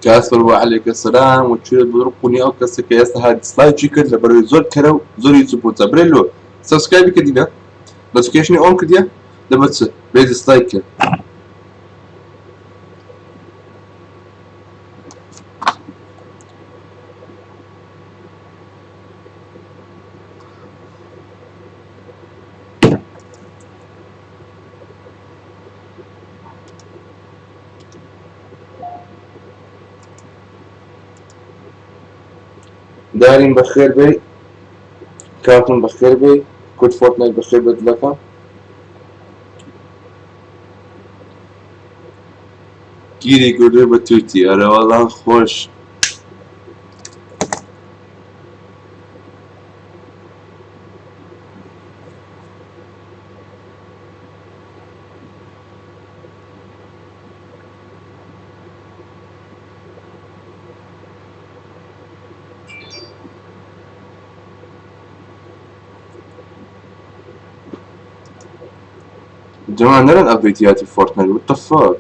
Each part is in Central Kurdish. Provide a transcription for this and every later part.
کاسپەر وعليك السلام و چێت بۆ قونی ئەو کەسە کە ئێستا هات dislike ی کرد لە بەرەوەی زۆر کەرە و زۆری چوپوتە برێ لۆ subscribe ی کردینە notification ی on کردیە لەبەر چ بێ dislike کرد. دارین بەخێر بێی کاتم بەخێر بێی کورد فۆرتنایت بەخێر بێت دڵەکەم. گیری کردووە بە توتی ئەرە وەڵا خۆش. جەماعە نەرن update یاتی فۆرتنایت what the fuck.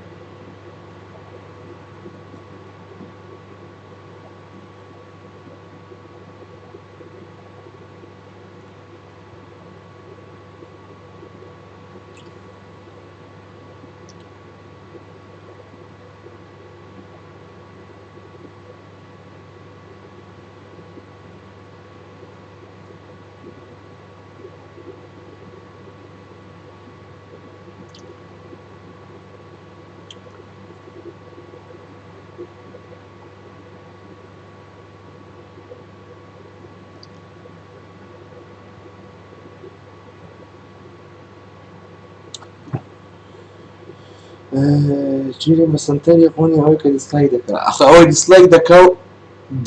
جیری بە سەنتەری قۆنی ئەوەی کە dislike دەکا ئەخ ئەوەی dislike دەکا و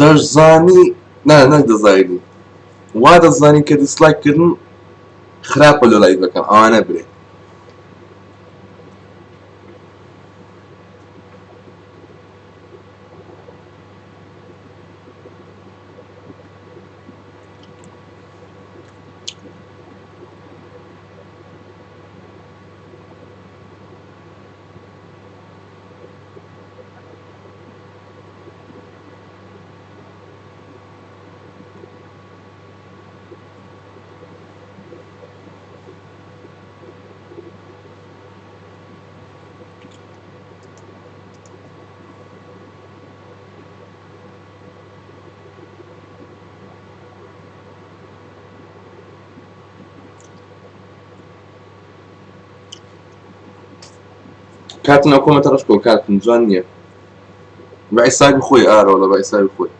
دەشزانی نا نەک دەزانی وا دەزانی کە dislike کردن خراپە لۆ live ەکەم ئەوانە برێ. کاتن ئەو کۆمەتە ڕەش کۆ کاتن جوان نییە بە حیسابی خۆی ئارەوە بە حیسابی خۆی.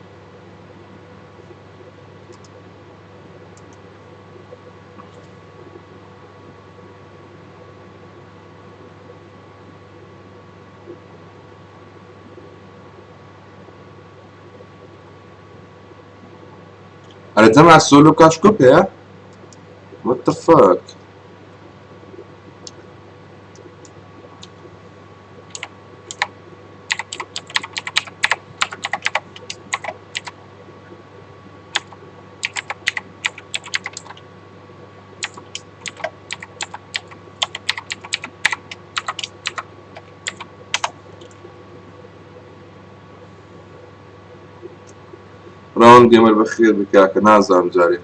ئەرە جەماعە سۆلۆ کاش کۆپ هەیە؟ What the fuck؟ ڕەوەند گەمەر بەخێر بێ کاکە نازانم جارێ.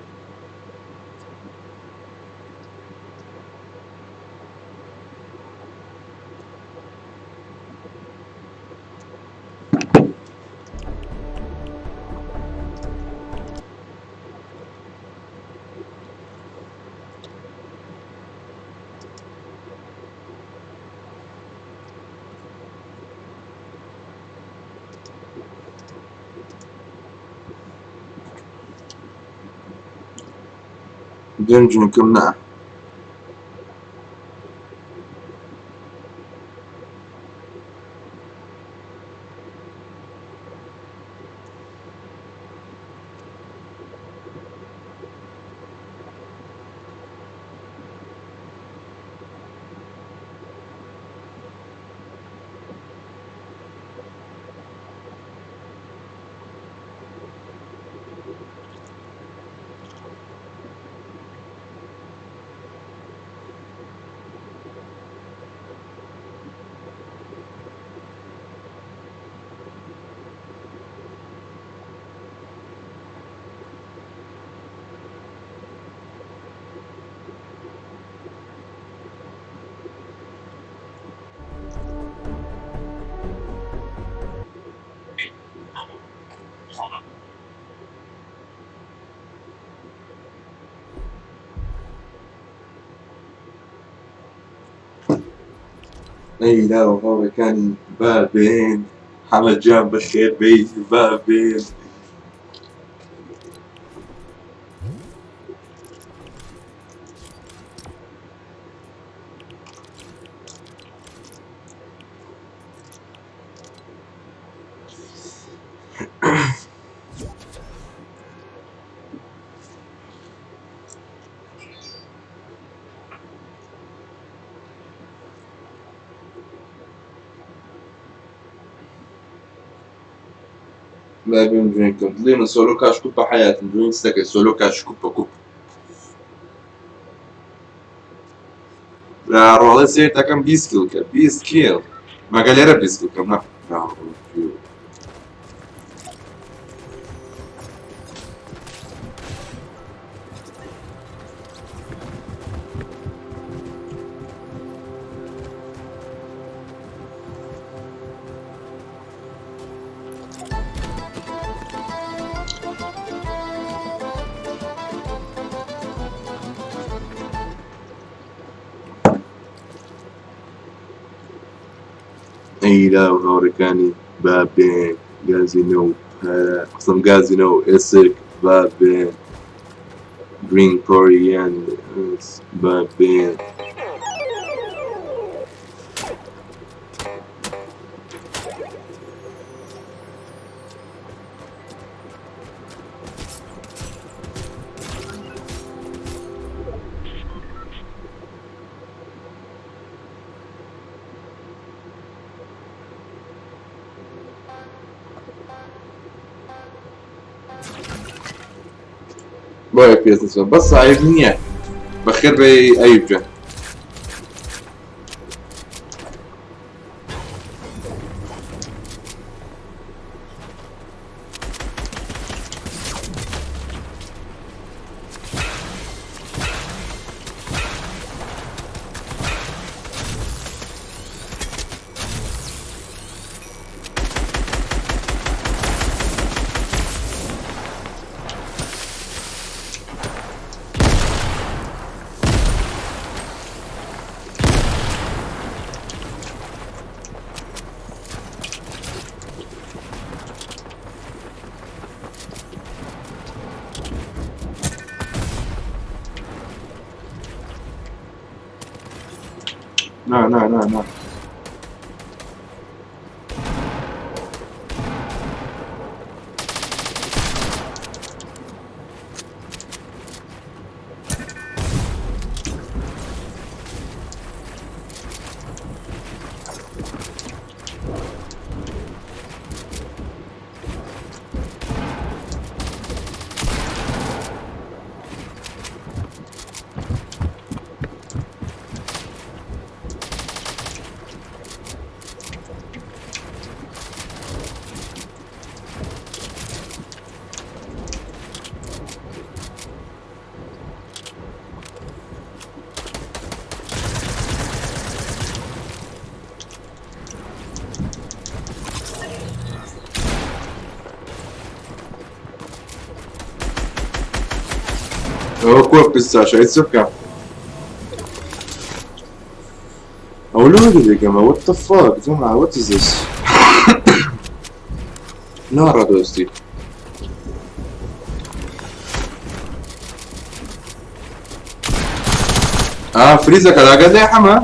گەنجونکم نا. ئەی لاوە هاوڕێکانی با بێن حەمە گیان بەخێر بێی با بێن. با بێم جوێن کەم دڵی من سۆلۆ کاش کوپە حەیاتم جوێن سەکەی سۆلۆ کاش کوپە کوپ برا ڕۆڵێ سێر دەکەم 20 کیل کە 20 کیل مەگە لێرە 20 کیل کەم نا برا ڕۆڵێ. ئەی لاو هاوڕێکانی با بێن گازینە و پارە قسم گازینە و ئێسک با بێن گرین کۆریان با بێن. بۆیە پێ دەچم بەس عیب نییە بەخێر بێ ئەیوب گیان. نا نا نا نا ئەوە کووە پستاشە هیچ بکە ئەو لۆ دەگەمە what the fuck جەماعە what is this ناڕادۆستی ئا فریزەکە ئاگات لێ حەمە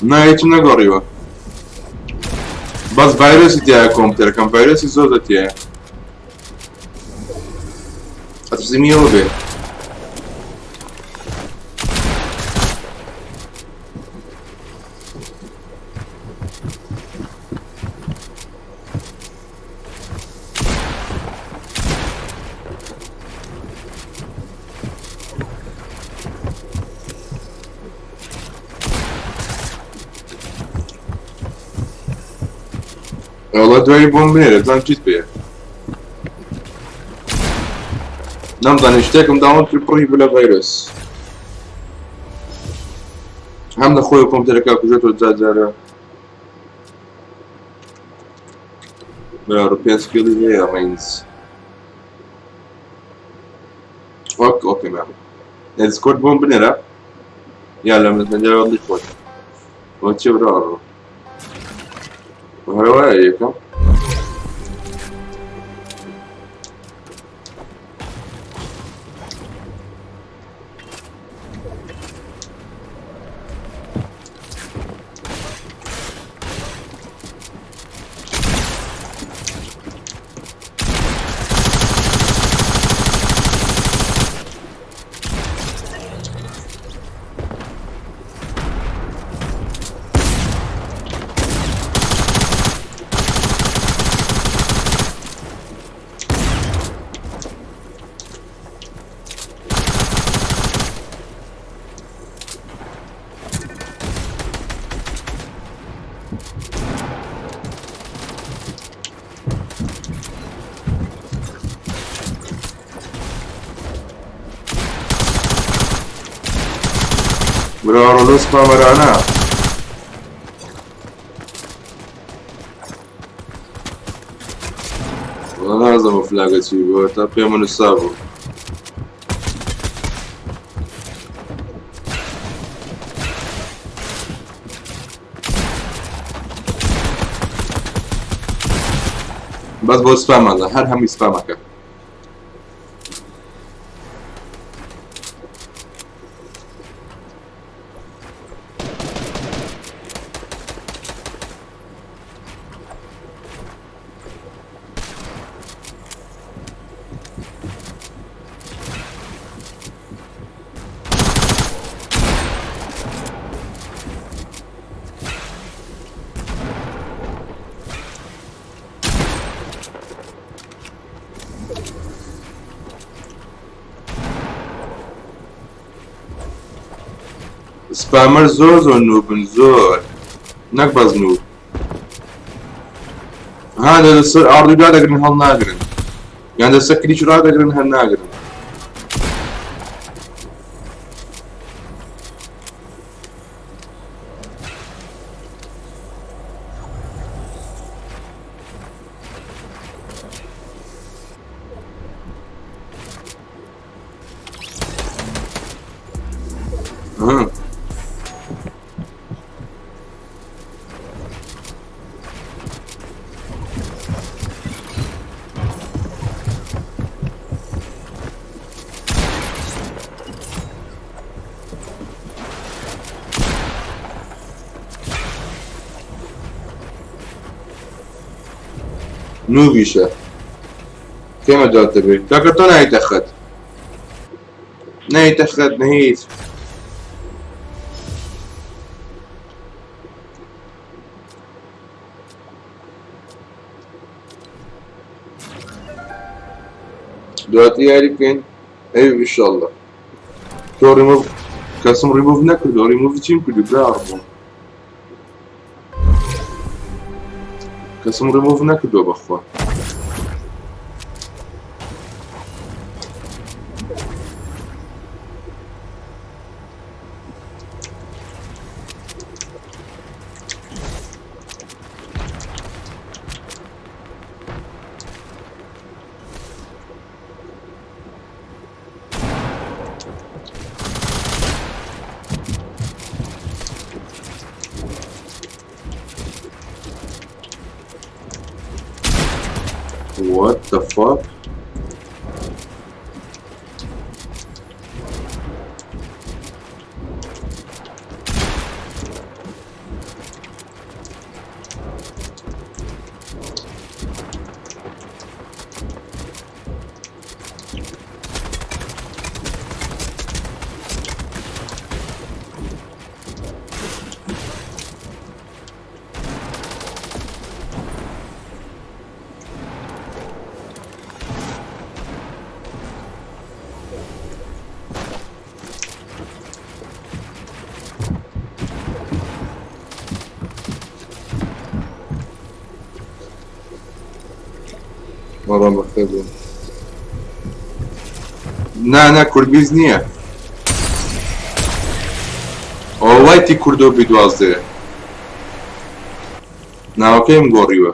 نا هیچم نەگۆڕیوە بەس ڤایرۆسی تایە کۆمپیوتەرەکەم ڤایرۆسی زۆر زۆر تایە ئەترسیمی ئەوە بێ. وەڵا دوایی بۆم بنێرە بزانم چیت پێیە. نەمزانی شتێکم داونلۆد کرد پڕی بوو لە ڤایرۆس. هەم لە خۆی کۆمپیوتەرەکە کوژێتەوە جار جارە. برا پێنج kill ی هەیە ڕینز. okay okay مام. لە Discord بۆم بنێرە یا لە مەسنجەر وەڵی خۆت. ئەوە چیە برا ئەڕۆ؟ هەروایە یەکەم. برا لۆ spammer انە وەڵا نازانم flag ە چی بووە تا پێمە نووسا بوو. بەس بۆ سپامانە هەر هەمووی سپامەکە. spammer زۆر زۆر noob ن زۆر نەک بەس noob ها لە لەسەر ئاڕی دادەگرن هەڵ ناگرن یان لەسەر کلیچ ڕادەگرن هەر ناگرن. noob یشە کێمە جواب دەبێت کاکە تۆ نایتە خەت نایتە خەت نە هیچ. دواتر یاری بکەین ئەی ئینشاءاللە. تۆ ڕیموڤ کەسم ڕیموڤ نەکردو ڕیموڤ چیم کردو برا ڕبووم کەسم ڕیموڤ نەکردووە بەخوا. What the fuck? مەڕۆن بەخێر بێن. نا نا کوردبیز نییە. ئەوە وایتی کوردۆ بی دوازدەیە. ناوەکەیم گۆڕیوە.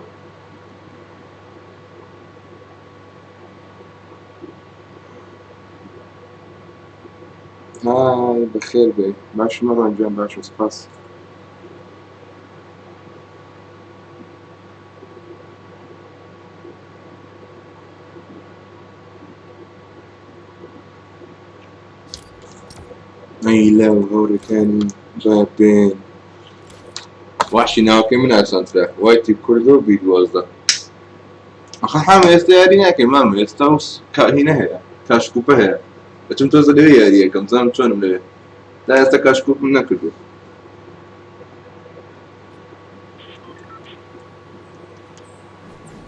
های بەخێر بێ. باشی مەڕۆن گیان باشە سپاس. ئەی لەو هەورەکانی با بێن. وحشی ناوەکەی من ئاسانترە وایتی کوردۆ بی دوازدە. ئەخە حامە ئێستا یاری ناکەین مامە ئێستا و هینە هەیە کاشکوپە هەیە ئەچم تۆزە لەوێ یاریەکەم زانم چۆنم لەوێ تا ئێستا کاشکوپم نەکردو.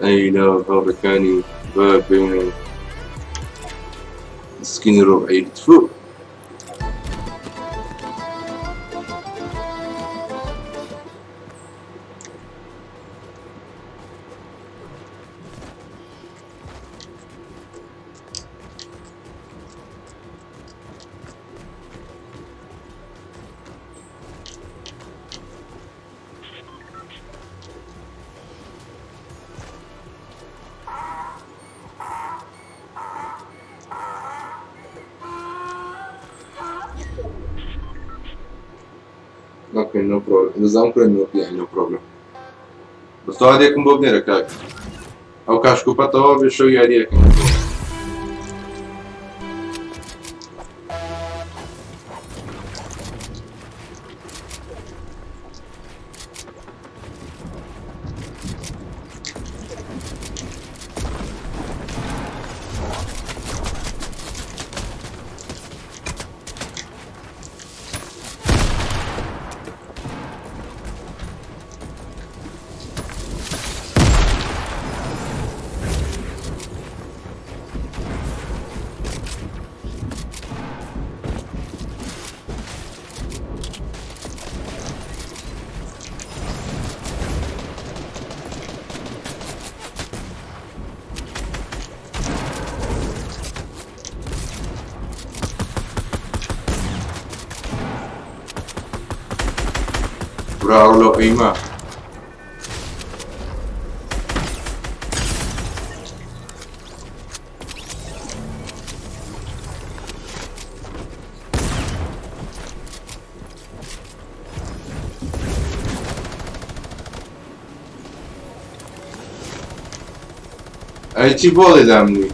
ئەی لە هاوڕێکانی با بێن سکینی ڕۆبعی تفو. Okay no problem دەزانم کورە no یانی no problem بەس تۆ هەدێکم بۆ بنێرە کاک ئەو کاشکوپە تەواو بێ شەو یاریەکەم. برا لۆ ئەیمە ئەی چی بۆڵێ دامنی؟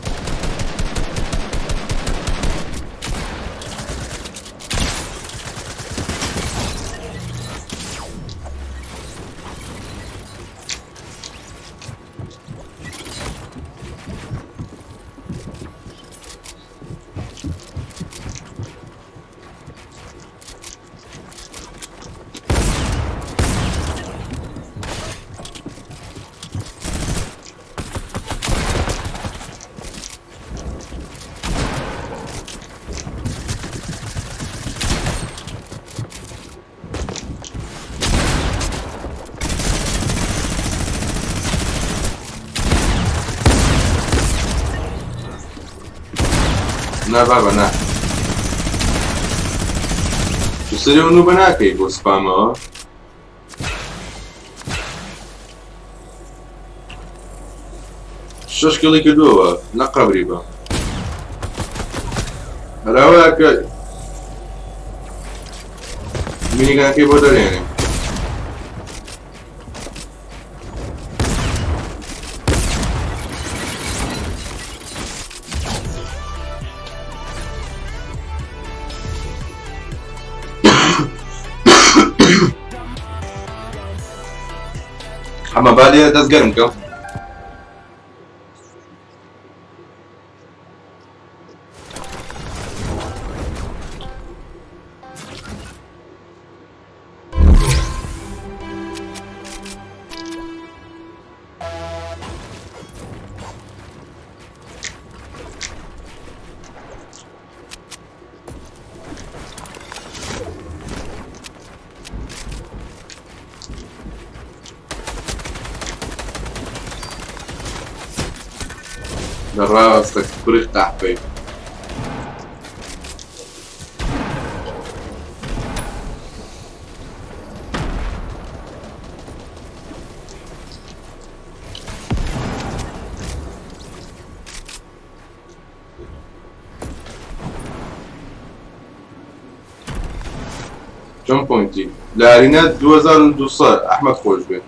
نا بابە نا تو سەری ئەو نوبە ناکەی بۆ سپامەوە. شەش کیڵی کردووە نە قەبری بە هەراوەیە کە مینیگانەکەی بۆ دەرێنێ. حەمە با لێرە دەست گەرم کەم. لە ڕاستە کوڕی قەحپەی. چەند پۆینتی لە ئارینە 2200 ئەحمەد خۆش بێ.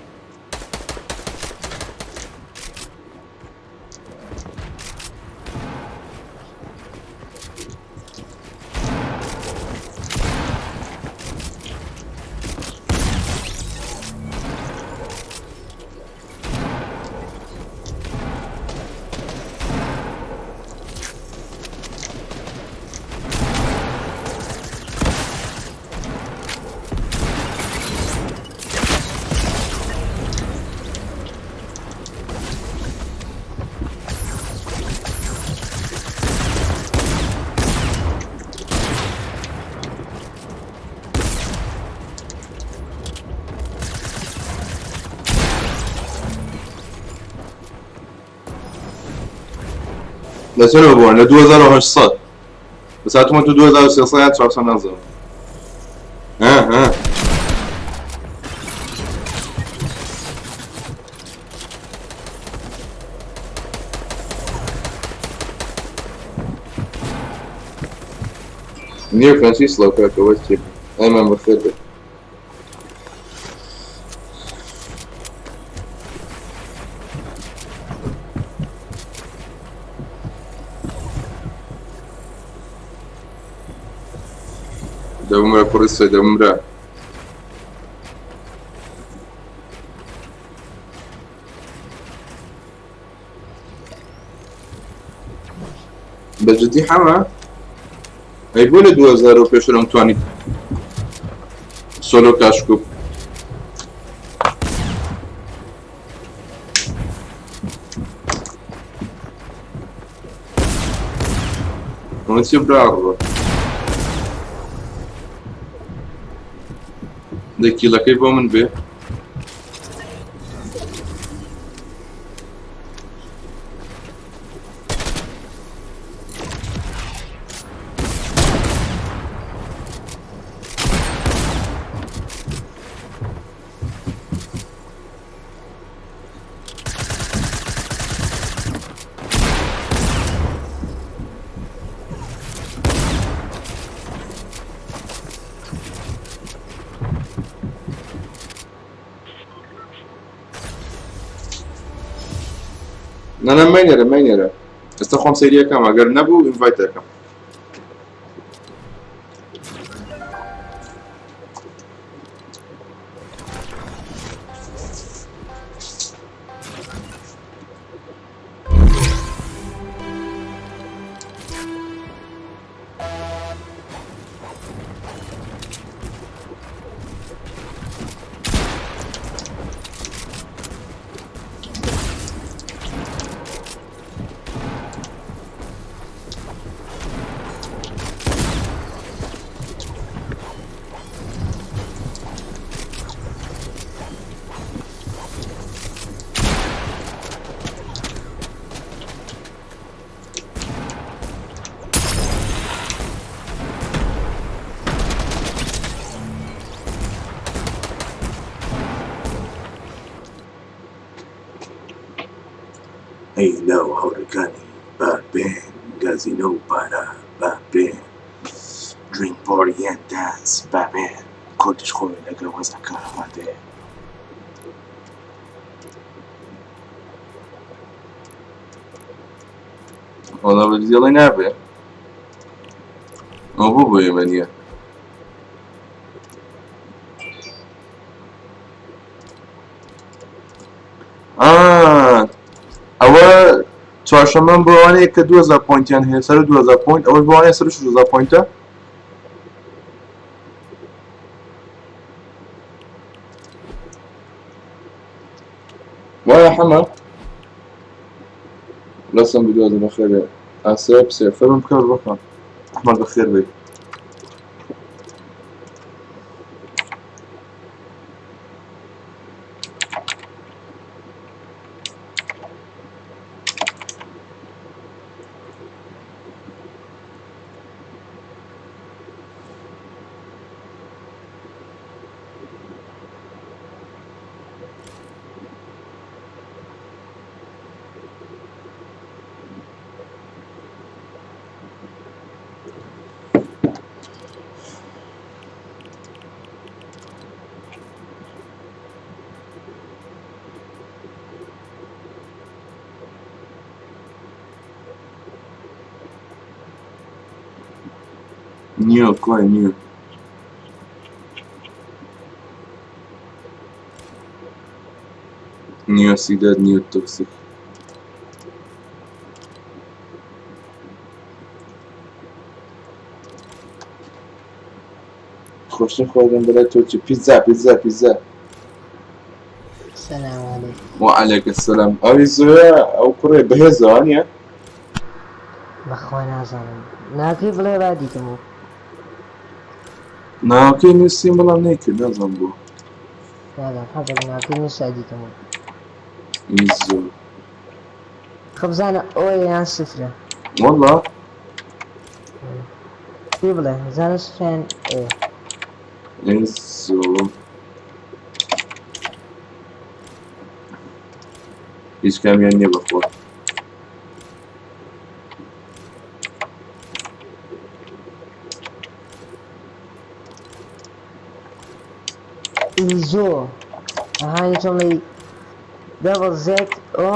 لە چەنەوە بووە لە 2800 بەس هاتوومە تو 2300 یان 400 نازانم. ها ها نییە فرانسیس سڵاو کاکە وەرچێ ئەیمان بەخێر بێت. دەبمرە کوڕی سێ دەبمرە. بە جدی حەمە ئەی بۆ لە 2000 و پێشتر ئەم توانی سۆلۆ کاشکوپ ئەوە چی براڕۆ دە کیلەکەی بۆ من بێ. نانا مەینەرە مەینەرە ئێستا خۆم سەیریەکەم ئەگەر نەبوو ئینڤایت دەکەم. ئەی لاو هاوڕێکانی با بێن گازینۆ و پارە با بێن Drink party and dance با بێن کوردیش خۆی لەگەڵ وەزعەکە ڕادێ. وەڵا بە جدی ئەڵێی نابێ ئەوە بۆ بۆ ئێمە نییە. ئەوە چوارشەممە بۆ ئەوانەیە کە 2000 پوینتیان هەیە سەر 2000 پوینت ئەوەش بۆ ئەوانەیە سەر 6000 پوینتە. وایە حەمە لەسم بدۆزە بەخێر بێ ئاسێ پسێ فەرم بکە بڕۆکە ئەحمەد بەخێر بێ. نییە کوای نییە. نییە سیداد نییە تۆکسیک. خۆشترین خواردن بەلای تۆ چی؟ پیتزا پیتزا پیتزا. سلام علیکم. وعليك السلام. ئەوی زۆیە ئەو کوڕێ بەهێزەوە نییە؟ بەخوا نازانم ناکەی بڵێ با دیتم و ناوەکەی نووسیم بەڵام نەیکرد نازانم بۆ. نازانم حەزم ناکەی نووسا دیتم و ئیزۆ خە بزانە ئۆیە یان سفرە. والله پێی بڵێ زانە سفرە یان ئۆیە. ئیزۆ هیچ کامیان نییە بەخوا. ئیزۆ ئەهانی چۆن بڵێی دەبڵ زێت ئۆ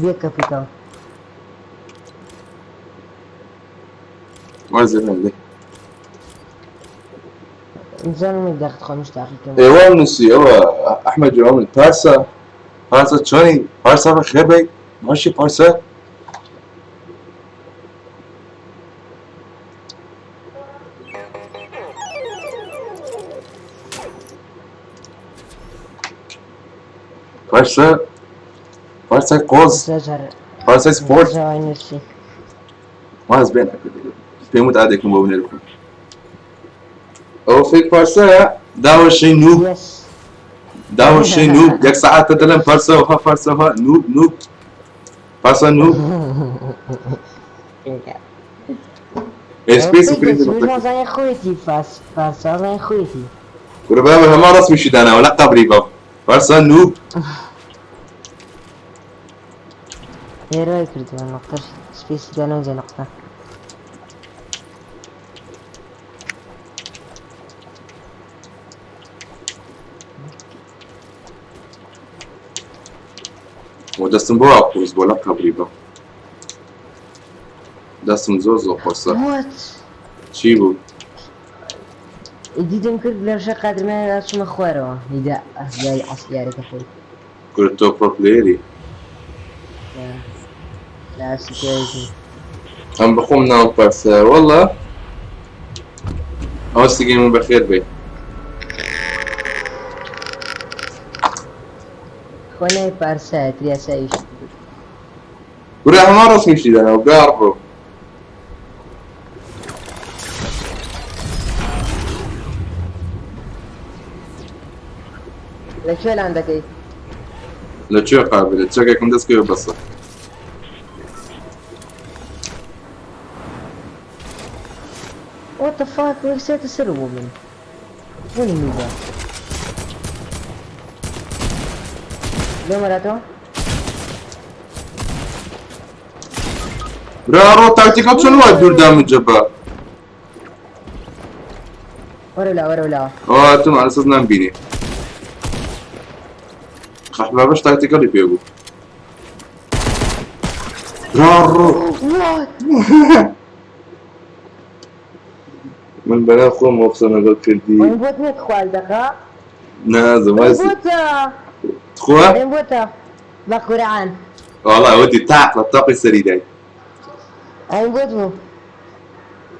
بێ کەپیتەڵ. وازێ لێ. بزانم یەک دەقت خۆمیش تاقیکەم. ئێوە نووسی ئەوە ئەحمەد جوامن پارسا پارسا چۆنی پارسا بەخێر بێی باشی پارسا. پارسا پارسای قۆز زۆر پارسای سپۆرت زۆر وای نووسی. واز بێن پێم وت ئادێکم بۆ بنێرم. ئەوە فێک پارسایە داوەشەی نوب. یەس. داوەشەی نوب یەک سەعاتە دەڵێم پارسەوە پارسەوە نوب نوب پارسا نوب. ئێسپێس و پرینت نازانێ خۆیەتی فاس فارسا زانێ خۆیەتی. کورە بابە هەمان ڕەسمیشی داناوە لە قەبری بەم پارسا نوب. هێرۆی کردووە نقطەش سپێسی دانەوە جێ نقطە. و دەستم بۆ وا قورس بۆ لە قەبری بەم دەستم زۆر زۆر قورسە. What? چی بوو؟ دیدم کرد لە ژە قادرماندا چوومە خوارەوە نیدا یاری ئەسلی یاریەکە خۆی. کورە تۆ پرۆ پلەیەری. لا لا ئەسلی پێویست. ئەم بەخۆم ناوم پارسایە واللە. ئەوە سیگەی من بەخێر بێ. خۆ ناوی پارسایە تریاساییش. کورە هەمان ڕەسمیشی داناوە گاڕ بۆ. لە کوێ لاند دەکەی؟ لە کوێ قابلە چەکێکم دەست کەوێ بەسە. What the fuck وەکسێتە سەر بۆ من بۆنی نوبە لێ مەراتەوە. برا ڕۆ تاکتیکەڵ چۆن وا دوور دامن جەبا؟ وەرە لا وەرە لا. ئەوە تم على اساس نامبینێ. قەحبابەش تاکتیکەڵی پێ بوو. برا ڕۆ. What? من بەلا خۆم قسە لەگەڵ کردی. وەین بۆت نییە تخوال دەقە؟ نازم واز. بۆتە. تخوا؟ وەین بۆتە بە قورعان. والله ودي تاق لە تاقی سەری دای. ئەین بۆت بوو.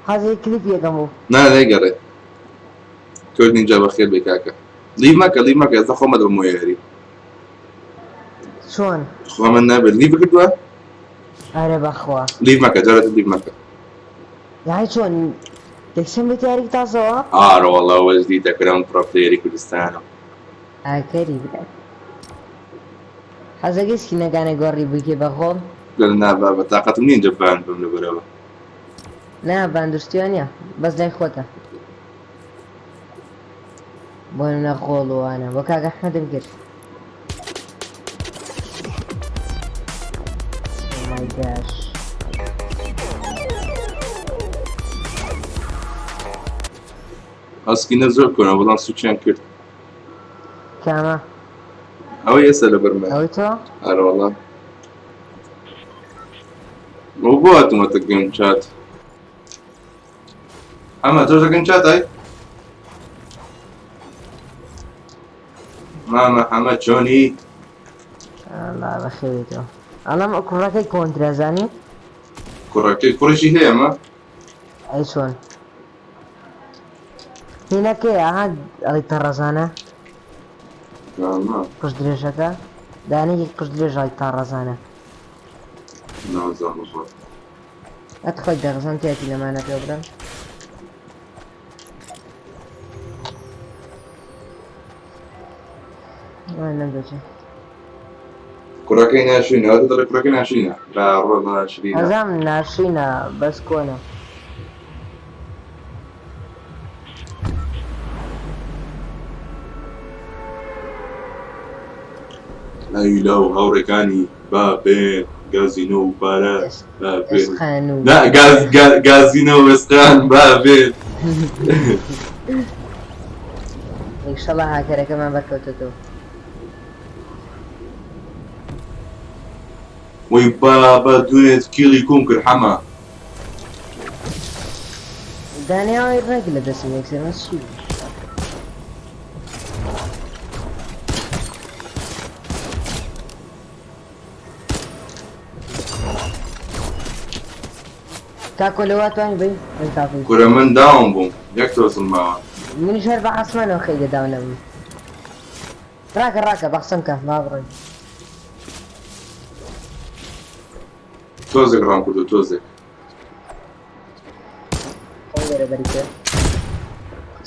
حەزی کلیپ یەکەم بوو. نا نەیگەڕێ. تۆ نینجا بەخێر بێ کاکە. لیڤ مەکە لیڤ مەکە ئێستا خۆمە دەبمەوە یاری. چۆن؟ خوا من نابێت لیڤ کردووە؟ ئەرێ بەخوا. لیڤ مەکە جارێت لیڤ مەکە. یاعی چۆن؟ یەکسەر بێت یاریک تازەوە؟ ئارە والله وەجدی دەکرم پرۆ پلەیەری کوردستانە. ئاکەری برا. حەزەکەی سکینەکانە گۆڕی بکێ بە خۆم؟ گەل نا بابە تاقەتم نییە جەبان بم لەبەرەوە. نا باندوشتیوە نییە بەس لای خۆتە. بۆ نمونە خۆڵ و وانە بۆ کاک ئەحمەدم کرد. Oh my gosh. ئەو سکینە زۆر کۆنە بەڵام سوچیان کرد. کامە؟ ئەوەی ئێستا لەبەرمە. ئەوەی تۆ؟ ئارە والله. ئەو بۆ هاتوومەتە گەیم چات. ئەمە تۆش دەکەن چاتای مامە حەمە چۆنی؟ ئەڵا بەخێویتەوە ئەڵام ئەو کوڕەکەی کۆنترازانی کوڕەکەی کوڕیشی هەیە ئەمە ئەی چۆن هینەکەی ئەها ئەڵی تەڕەزانە قژ درێژەکە دانێکی قژ درێژ ئەڵی تاڕەزانە نازانم ئەتخۆی دەغزان تیاتی لەمانە پێ بڵێم کوڕەکەی ناشرینە ئەوە دەڵێ کوڕەکەی ناشرینە با ڕۆ ناشرینە ئەزام ناشرینە بەس کۆنە ئەی لەو هاوڕێکانی با بێن گازینۆ و پارە با بێن ئێسقان و نا گاز گازینۆ و ئێسقان با بێن ئینشەڵا هاکەرەکەمان بەرکەوتێتەوە. وەی بابە دوێنێ کیڵی کوم کرد حەمە. دانیاوی ڕێک لە دەستم یەکسەر مەس چی بوو؟ کاکۆ لەوا توانی بی من تاپی کورە من داون بووم یەک تۆزم ماوە. منیش هەر بە عاسمانەوە خەیدە داون نەبووم. ڕاکە ڕاکە بە قسەم کە با بڕۆین. تۆزێک ڕام کردو تۆزێک. خۆم لێرە بەری کرد.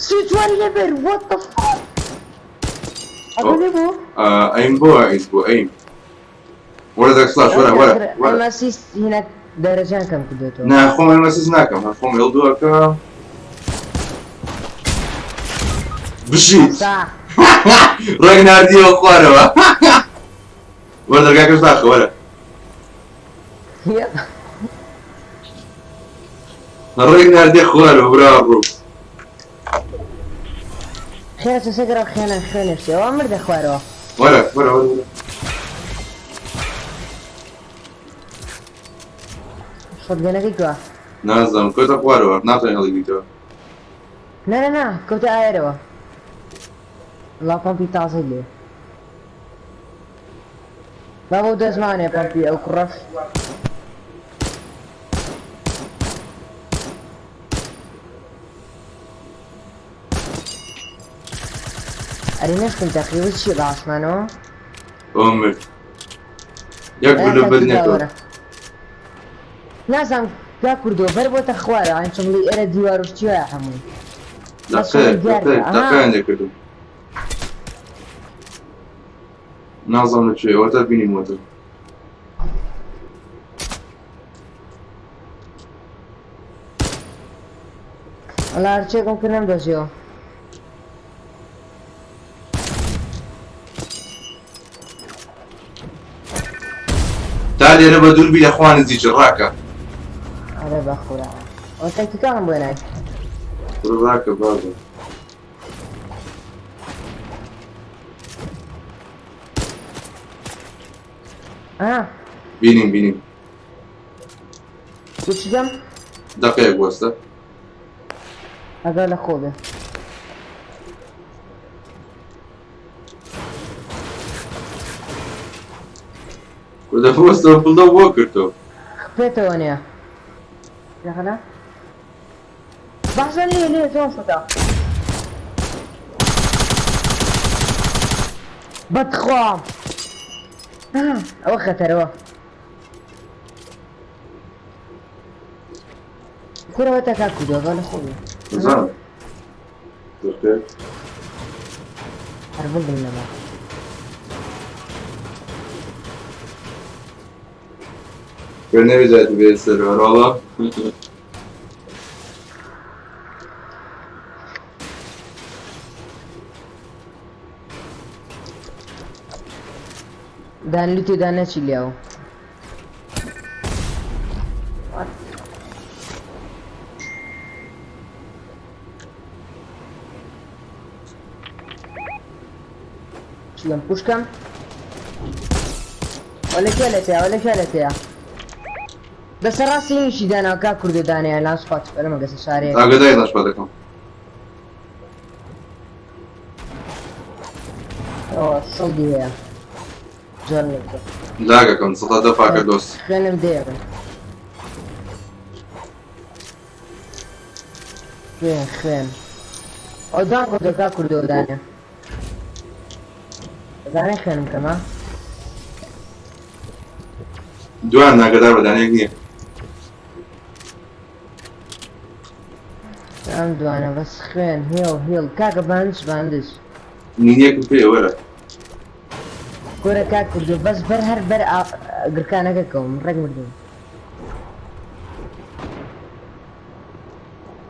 34ی لەبەر what the fuck ئەگە لێ بوو؟ ئەیم بۆ ئەیس بۆ ئەیم. وەرە دەک سلاش وەرە وەرە وەرە. ئەمە سیس هینە دەرەجان کەم کردێتەوە. نا خۆم ئەمە سیس ناکەم هەر خۆم هێڵ دووەکە. بژیت. سا ڕێک ناردیەوە خوارەوە. وەرە دەرگاکەش داخە وەرە. ڕێک ناردیە خوارەوە برا ڕوو. خێرە چە سەگەرە خوێنە خوێنێشتەوە مردە خوارەوە. وەرە وەرە وەرە وەرە. شۆتگەنەکەی کوا؟ نازانم کەوتە خوارەوە ناتوانین هەڵیگریتەوە. نا نا نا کەوتە ئاەرەوە. ڵا پەمپی تازەی لێ. با بۆ دەستمانێ پەمپی ئەو کوڕەش. ئەرێ نەشتم تەقیوە چییە بە ئاسمانەوە؟ ئەوە مرد. یەک گولە بەر نەکەوت. نازانم کا کوردۆ بەر بۆتە خوارە عین چمڵی ئێرە دیوار و شتی وایە هەمووی. دەقەیەک دەقەیەک دەقەیان لێکردم. نازانم لە کوێ ئەوەتا بینیم وەتە. وەڵا هەرچێکم کرد نەمدۆزیەوە. تا لێرە بە دوور بی لە خوا نزیکی ڕاکە. ئەرێ بەخورا ئەوە تەکتیکاڵم بۆ نای. کوڕە ڕاکە بابە. ئا بینیم بینیم. چی دەم؟ دەقەیەک وەستە. ئەگا لە خۆ بێ. کوردە وەستەوە بڵدە بۆ کردەوە. خپێتەوە نییە. دەخەنە؟ بەحسە لێ لێ زۆر سەدا. بەتخوا. ئەوە خەتەرەوە. کورەوە تەکا کوردەوە لە خۆ بێ. زانم. دەقەیەک. هەر بڵدم نەما. کورە نەبێ جاتو بێ سەرەوە ڕۆڵە. دان لوتی دان نەچی لیاو. چیم پوشکەم؟ وە لە کوێ لە تیا وە لە کوێ لە تیا؟ دەسە ڕاستی نیشی دانا کا کوردە دانەیە لاس پات بەلەمە گەسە شارێ. ئاگاداری لاش پاتەکەم. ئەوە شڵدی هەیە. زۆر نەکە. لاگەکەم 110 پاکە دۆست. خوێنم دێ من. خوێن خوێن. ئەو دان کوردە کا کوردە دانێ. دانێ خوێنم کەمە. دوان ناگەدار بە دانەیەک نییە. ئەم دوانە بەس خوێن هێڵ هێڵ کاکە باندش باندش. نینیەکم پێ وەرە. کورە کاک کوردۆ بەس بەر هەر بەر گرکانەکە کەوم ڕێک مردم.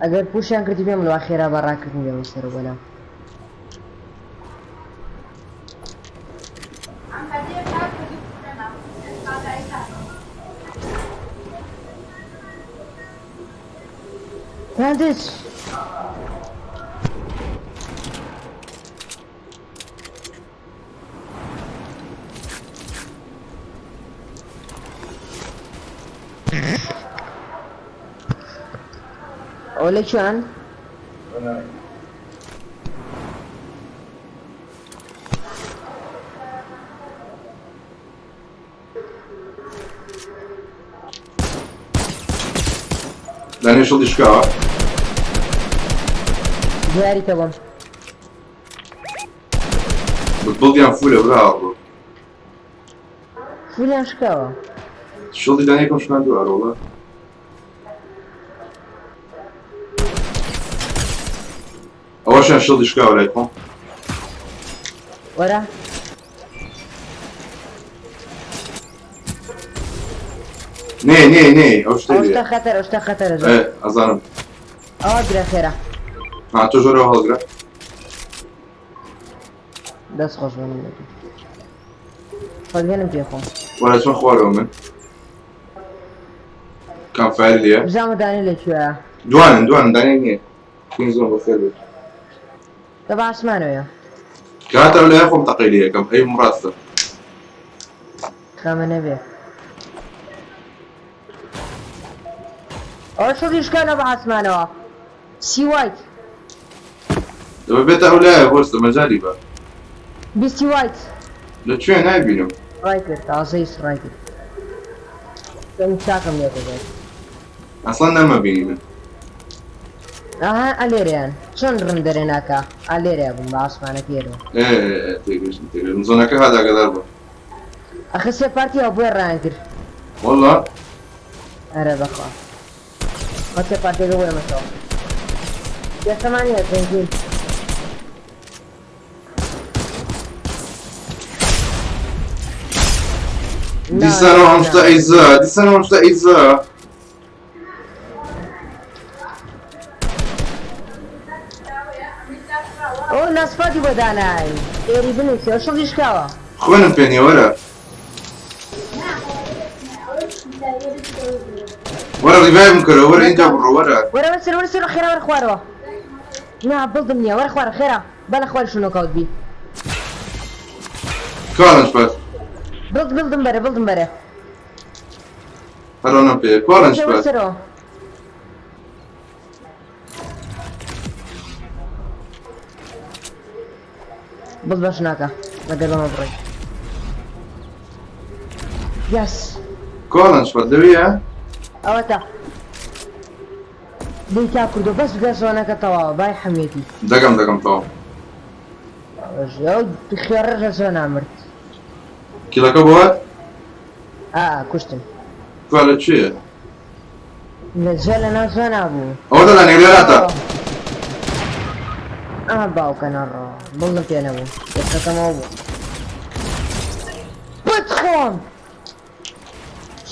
ئەگەر پوشیان کردی پێم لەوا خێرا بە ڕاکردن بێمە سەرەوە بەلام. باندش. ئەوە لە کوێن؟ دانێ شڵی شکاوە. دیاری کە بۆم. بڵدیان فولە برا ڕۆ. فولیان شکاوە. شڵی دانێکم شکاندووە ڕۆڵە. ئەوەشیان شڵی شکاوە لای خۆم. وەرە. نێ نێ نێ ئەو شتەی ئەو لێ. شتە خەتەرە ئەو شتە خەتەرە زۆر. ئێ ئەزانم. ئەوە گرە خێرا. ها تۆ ژۆرەوە هەڵگرە. دەست خۆش بۆ من دەکەم. خۆزگەنم پێ خۆم. وەرە چۆن خوارەوە من. کام فایل لێیە؟ بزانم دانێ لە کوێیە. دوانن دوانن دانێک نییە. کین زۆن بەخێر بێت. لە بە ئاسمانەوەیە. کاتە لای خۆم تەقەی لێ یەکەم ئەی ڕاستە. خەمە نەبێ. ئەوە شڵی شکانە بە ئاسمانەوە. سی وایت. دەبێ بێتە ئەو لایە بۆستە مەجالی بە. بیستی وایت. لە کوێ نایبینم. ڕای کرد تازەیش ڕای کرد. دەم چاکم لێ دەبێت. ئەسڵەن نەمەبینی من. ئەها ئەلێرەیان چۆن ڕم دەرێ ناکا ئالێرەیە بووم بە ئاسمانەکەیەوە. ئێ ئێ تێگەشتم تێگەشتم زۆنەکە هات ئاگادار بە. ئەخە سێ پارتی هەبوو بۆیە ڕایان کرد. وەڵا. ئەرێ بەخوا. خۆ سێ پارتیەکە بۆ ئێمەشەوە. پێسەمان نییە زەنگین. دیسانەوە ئەم شتە ئەیزا دیسانەوە ئەم شتە ئەیزا. ئەو ناسپاتی بۆ دانای ئێری بنووسێ ئەو شڵی شکاوە. خوێنم پێ نییە وەرە. وەرە ڕیڤایڤم کەرەوە وەرە ئینجا بڕۆ وەرە. وەرە وەرە سەر وەرە سەر خێرا وەرە خوارەوە. نا بڵدم نییە وەرە خوارە خێرا با لە خواری شنۆکاوت بی. کوا لەنج پاد؟ بڵد بڵدم بەرە بڵدم بەرە. هەرۆنم پێ کوا لەنج وەرە پاد؟ سەرەوە. بڵد باش ناکا مەگەر بەمە بڕۆی. یەس. کوا لەنج پاد لەوێیە؟ ئەوەتا. دەی کاک کوردۆ بەس بگە زۆنەکە تەواوە بای حەمێتی. دەگەم دەگەم تەواو. ئەو خێڕە لە زۆنا مرد. کیڵەکە بۆ هات؟ ئا کوشتم. کوا لە کوێیە؟ لە جێ لە ناو زۆنا بوو. ئەوە دەلانێ لێراتە. ئا باوکە نەڕۆ بڵم پێ نەبوو دەستەکەمەوە بوو. بتخۆم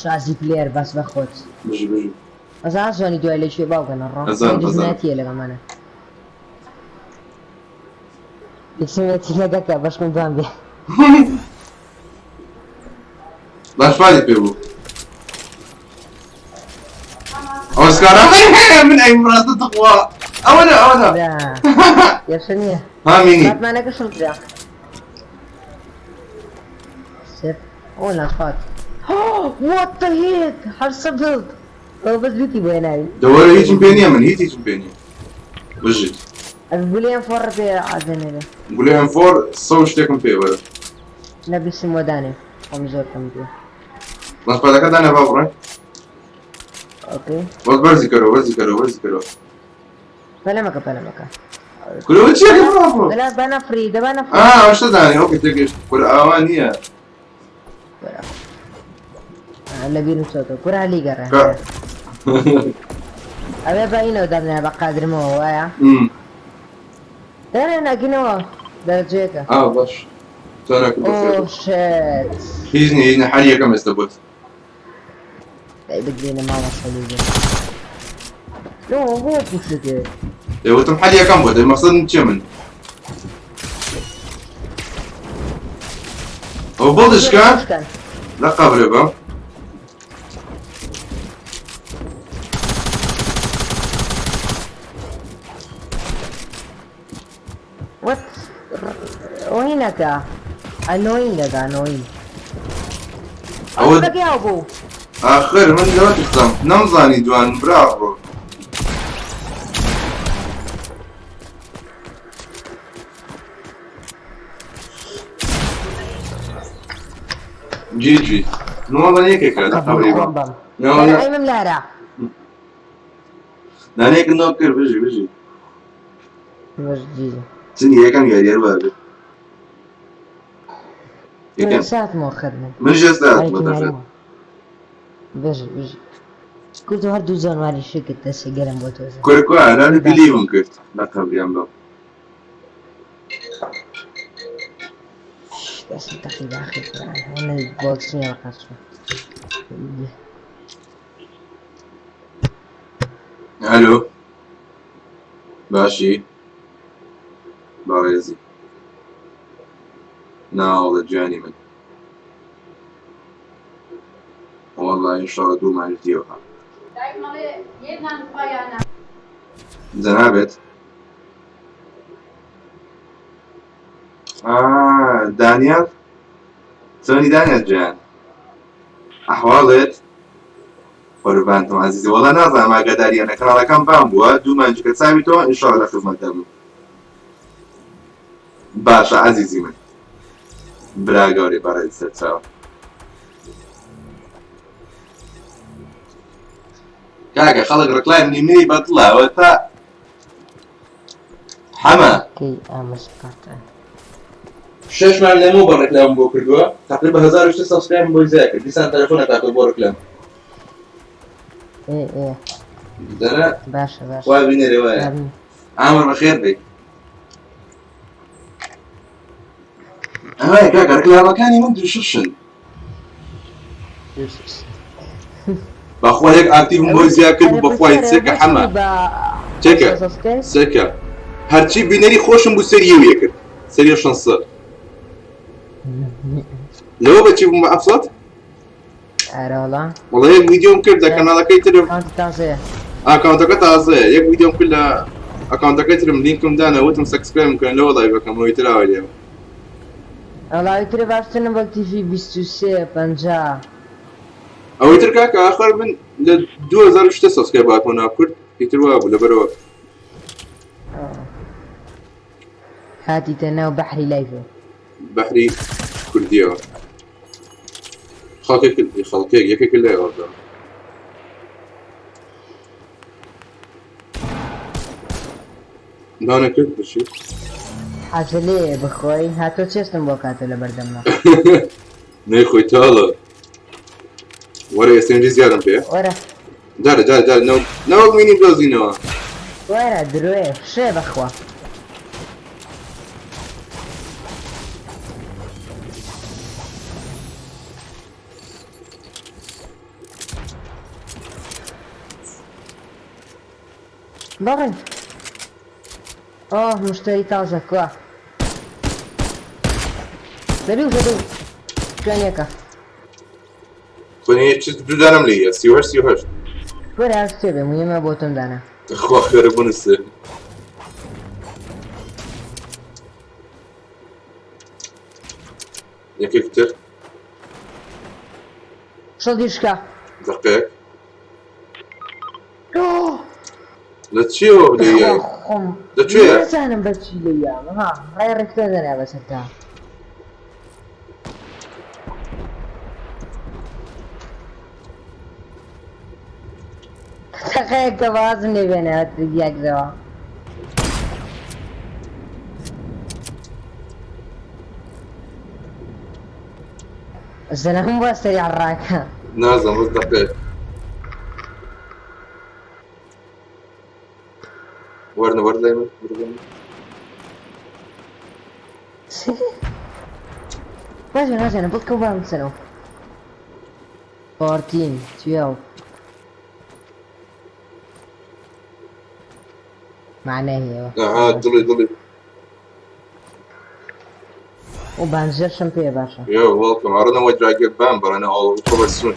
شازی پلێر بەس بە خۆت. بژی بژی. ئەزان زۆنی دوای لە کوێ باوکە نەڕۆ. ئەزانم ئەزانم. دوژمنایەتیە لەگەڵمانە. دوژمنایەتی لەگەڵتە بەشکم دوان بێ. لاشپادی پێ بوو. ئەوە سکارە من ئەی ڕاستە تخوا ئەوەنە ئەوەنە. کێشە نییە. ها مینی. باتمانەکە شڵ کرا. سێ ئەوە لاشپاد. What the heck 800 بڵد ئەوە بەس لوتی بۆ هێناوی. دە وەرە هیچم پێ نییە من هیچ هیچم پێ نییە بژیت. ئەس گولەی ئەم فۆڕە پێ عازێنێرێ. گولەی ئەم فۆڕ سە و شتێکم پێ وەرە. نە بیسم وە دانێ خۆم زۆر کەم بووە. بەس پەلەکە دانێ با بڕۆین. ئۆکەی. بەس بەرزی کەرەوە بەرزی کەرەوە بەرزی کەرەوە. پەلە مەکە پەلە مەکە. کورە ئەوە چییە کە بڕۆ بڕۆ. دەلا با نەفڕی دەبا نەفڕی. ئا ئەو شتە دانێ ئۆکەی تێگەیشتم کورە ئاوا نییە. لە بیرم چۆتەوە کورە هەلی گەڕێ ئەوێ بە ئینەوە دابنایە بە قادرمەوە وایە دانێ ناگینەوە دەرەجەیەکە ئا باش ئۆ شێت هیچ نیە هیچ نیە حەلی یەکەم ئێستا بۆت دای بگرینە ماڵە سەلیبێ نۆ بۆ پوشتێ دەی وتم حەلی یەکەم بۆ دەی مەقسەدم چیە من ئەو بڵدشکە لە قەبرێ بە What? ئۆینەکە ئەنۆین دەگا نۆین ئەوە بەگیاو بوو ئاخر من لەوە ترسام نەمزانی دوان برا ڕۆ جی جی نۆڵە یەکێکە لە قەبری بم بەم نۆڵە ئەیمم لارە دانەیەک نۆ کرد بژی بژی بەش جی چنی یەکەم یاریەر وابێ یەکەم سات مۆخەر من من ژێستا هاتمە دەرفەت بژی بژی کورد هەردوو جانواری شکت دەستی گەرم بۆ تۆزە کورە کوا نانی بلیمم کرد لە قەبریان بم دەستم تەقی باخی قورئان ئەمە بۆکس نییە بەقەچوو ئەلۆ باشی بەڕێزی ناوەڵە گیانی من والله ان شاء الله دوو مانج دیەوە جەنابت آه دانیال چۆنی دانیال گیان ئەحواڵت قوربانتم عەزیزی وەڵا نازانم ئاگاداریانە کەناڵەکەم بان بووە دوو مانجکە چاوی تۆ ئینشاڵڵا لە خزمەت دەبم باشە عەزیزی من برا گەورەی بەڕێز سەرچاوە کاکە خەڵک ڕکلایم نیمەی بەدڵە ئەوە تا حەمە کەی ئامەز قەتە شەش مانگ لەمەو بە ڕێکلامم بۆ کردووە تقریبا 1600 subscribe م بۆی زیاد کرد دیسان تەلەفۆن ئەکاتەوە بۆ ڕێکلام ئێ ئێ دەنا باشە باشە وا بینەرێ وایە ئامین. ئامر بەخێر بێ ئەوەیە کاکە ڕێکلامەکانی من دووششن بەخوا یەک active م بۆی زیاد کرد بەخوای چێکە حەمە چێکە چێکە هەرچی بینەری خۆشم بوو سەری یەو کرد سەری شەنسە لەوە بەچی بووم بە ئەفسەت ئەرەوەڵا وەڵا یەک ڤیدیۆم کرد لە کەناڵەکەی ترم تازەیە ئاکاونتەکە تازەیە یەک ڤیدیۆم کرد لە ئەکاونتەکەی ترم لینکم دانا وتم subscribe م بکەن لەوە live ەکەم ئەوی تراوە لێم وەڵا ئەوی ترە باشترن وەک تیڤی 23 50 ئەوەی تر کاکە ئاخر من لە 2000 شتە subscribe هاتمە ناو کورد ئیتر وا بوو لەبەرەوە هاتیتە ناو بەحری live ە بەحری کوردیەوە خەڵکێک خەڵکێک یەکێک لای وەردەوە دانە کرد بچی حاجە لێ بخۆی هاتۆ چێستم بۆ کاتۆ لە بەردەمما نەی خۆی تاڵە وەرە ئێستا زیادم پێ وەرە جارە جارە جارە نەوەک مینی بدۆزینەوە وەرە درۆیە شێ بەخوا بەڕێ ئۆه مشتری تازە کوا دەبی دەبی شوێنێکە خۆنی چ دوو دانم لێیە 38 38 وەرە هەر شتێ بێ مهمە بۆ تۆم دانا خوا خێرە بنووسێ یەکێک تر. شڵدی شکا. دەقێک. لە چیەوە لێی خۆم لە کوێیە؟ نازانم بە چی لێیام ها ڕای ڕێکتۆ دەنا بەسەرتا. تەقەیەک کە بازم لێ بێنە یاکرەوە. زەلام بۆ سەریع ڕاکە. نازانم بەس دەقەیەک. وەرنە وەر لای من وەر لای من. وازن وازن بڵکە بام بچنەوە. 14 12 معناه هي ئەها دڵی دڵی. و بانجەرشم پێ باشە. You're welcome. I don't know why I get banned, but I know I'll recover soon.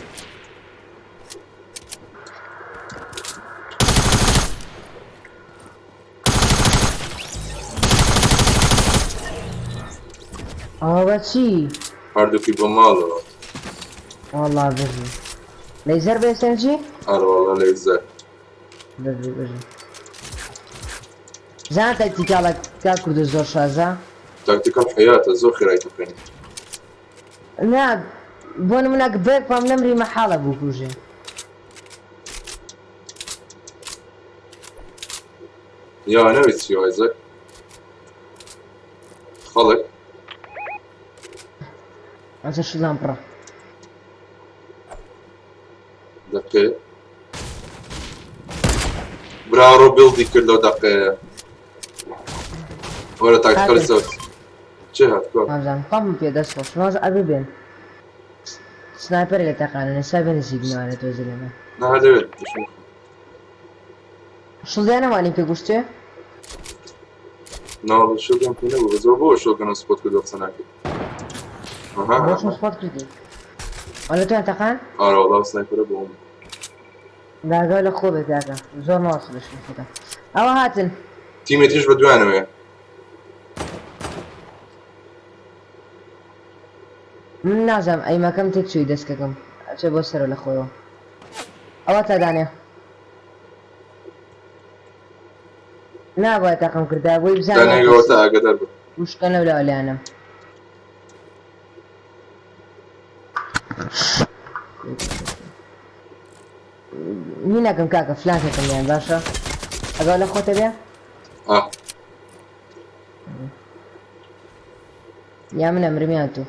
ئەوە بە چی؟ هەردووکی بۆ ماڵەوە. والله بژی. لەیزەر بە SMG؟ ئەرە والله لەیزەر. بژی بژی. زان تاکتیکاڵە کاک کوردە زۆر شازە. تاکتیکال حیاتە زۆر خێرای تەقێنی. نا بۆ نمونە بێک پام نەمری مەحاڵە بکوژێ. Yeah, I know it's you, Isaac. خەڵک. ئەجە شڵان پڕە. دەقەیە. براڕۆ بڵدی کرد لەو دەقەیە. وەرە تاکتیکالی هاتن. سەوت. چێ هات کوا؟ نازانم خۆم پێ دەست خۆش ناز ئەبێ بێن. سنایپەر لە تەقانە نەسا بێ نزیک نوانە تۆزە لێمە. نا هەر لەوێ دەشم. شڵدیانەوانی پێ گوشتێ؟ نا والله شڵدیان پێ نەبوو بەس ئەوە بۆ شڵگەنە سپۆت کردووە قسە ناکەی. ئەها بۆشم سپۆت کردی. ئەوە لە تۆیان تەقان؟ ئارە والله ئەو سنایپەرە بۆ ئەوم. داگا لە خۆ بێت کاکە زۆر ماوەسە لە شوێن خۆتان. ئەوە هاتن. تیمێ تریش بە دوایانەوەیە. من نازانم ئەیمەکەم تێک چووی دەستکەکەم ئەچێ بۆ سەرەوە لە خۆیەوە. ئەوە تا دانێ. نابوایە تەقم کردا بۆی بزانم دانێگەوە تا ئاگادار بە. وشکە لەولاوە لایانم. هینەکەم کاکە فلانکەکەم یان باشە ئەگەر لە خۆتە بێ؟ ئا. یا من ئەمرم یان تۆ.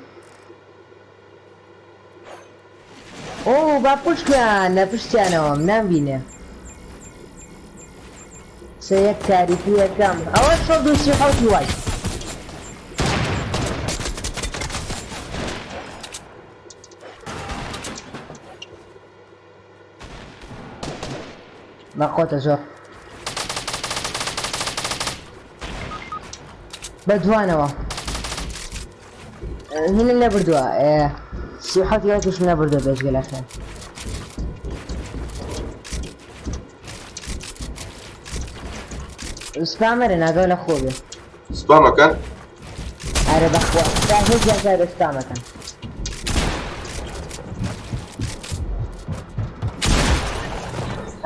ئۆ با پشتیان لە پشتیانەوەم نامبینێ. سێ یەک تاریکی یەکەم ئەوە 137 وای. بە قۆتە زۆر بە دوانەوە هینم نەبردووە 37 یاکیشم نەبردووە بێجگە لە خوێن. سپامەرە ناگەو لە خۆ بێ. سپامەکەن؟ ئەرە بەخوا تا هیچ جار سپامەکەن.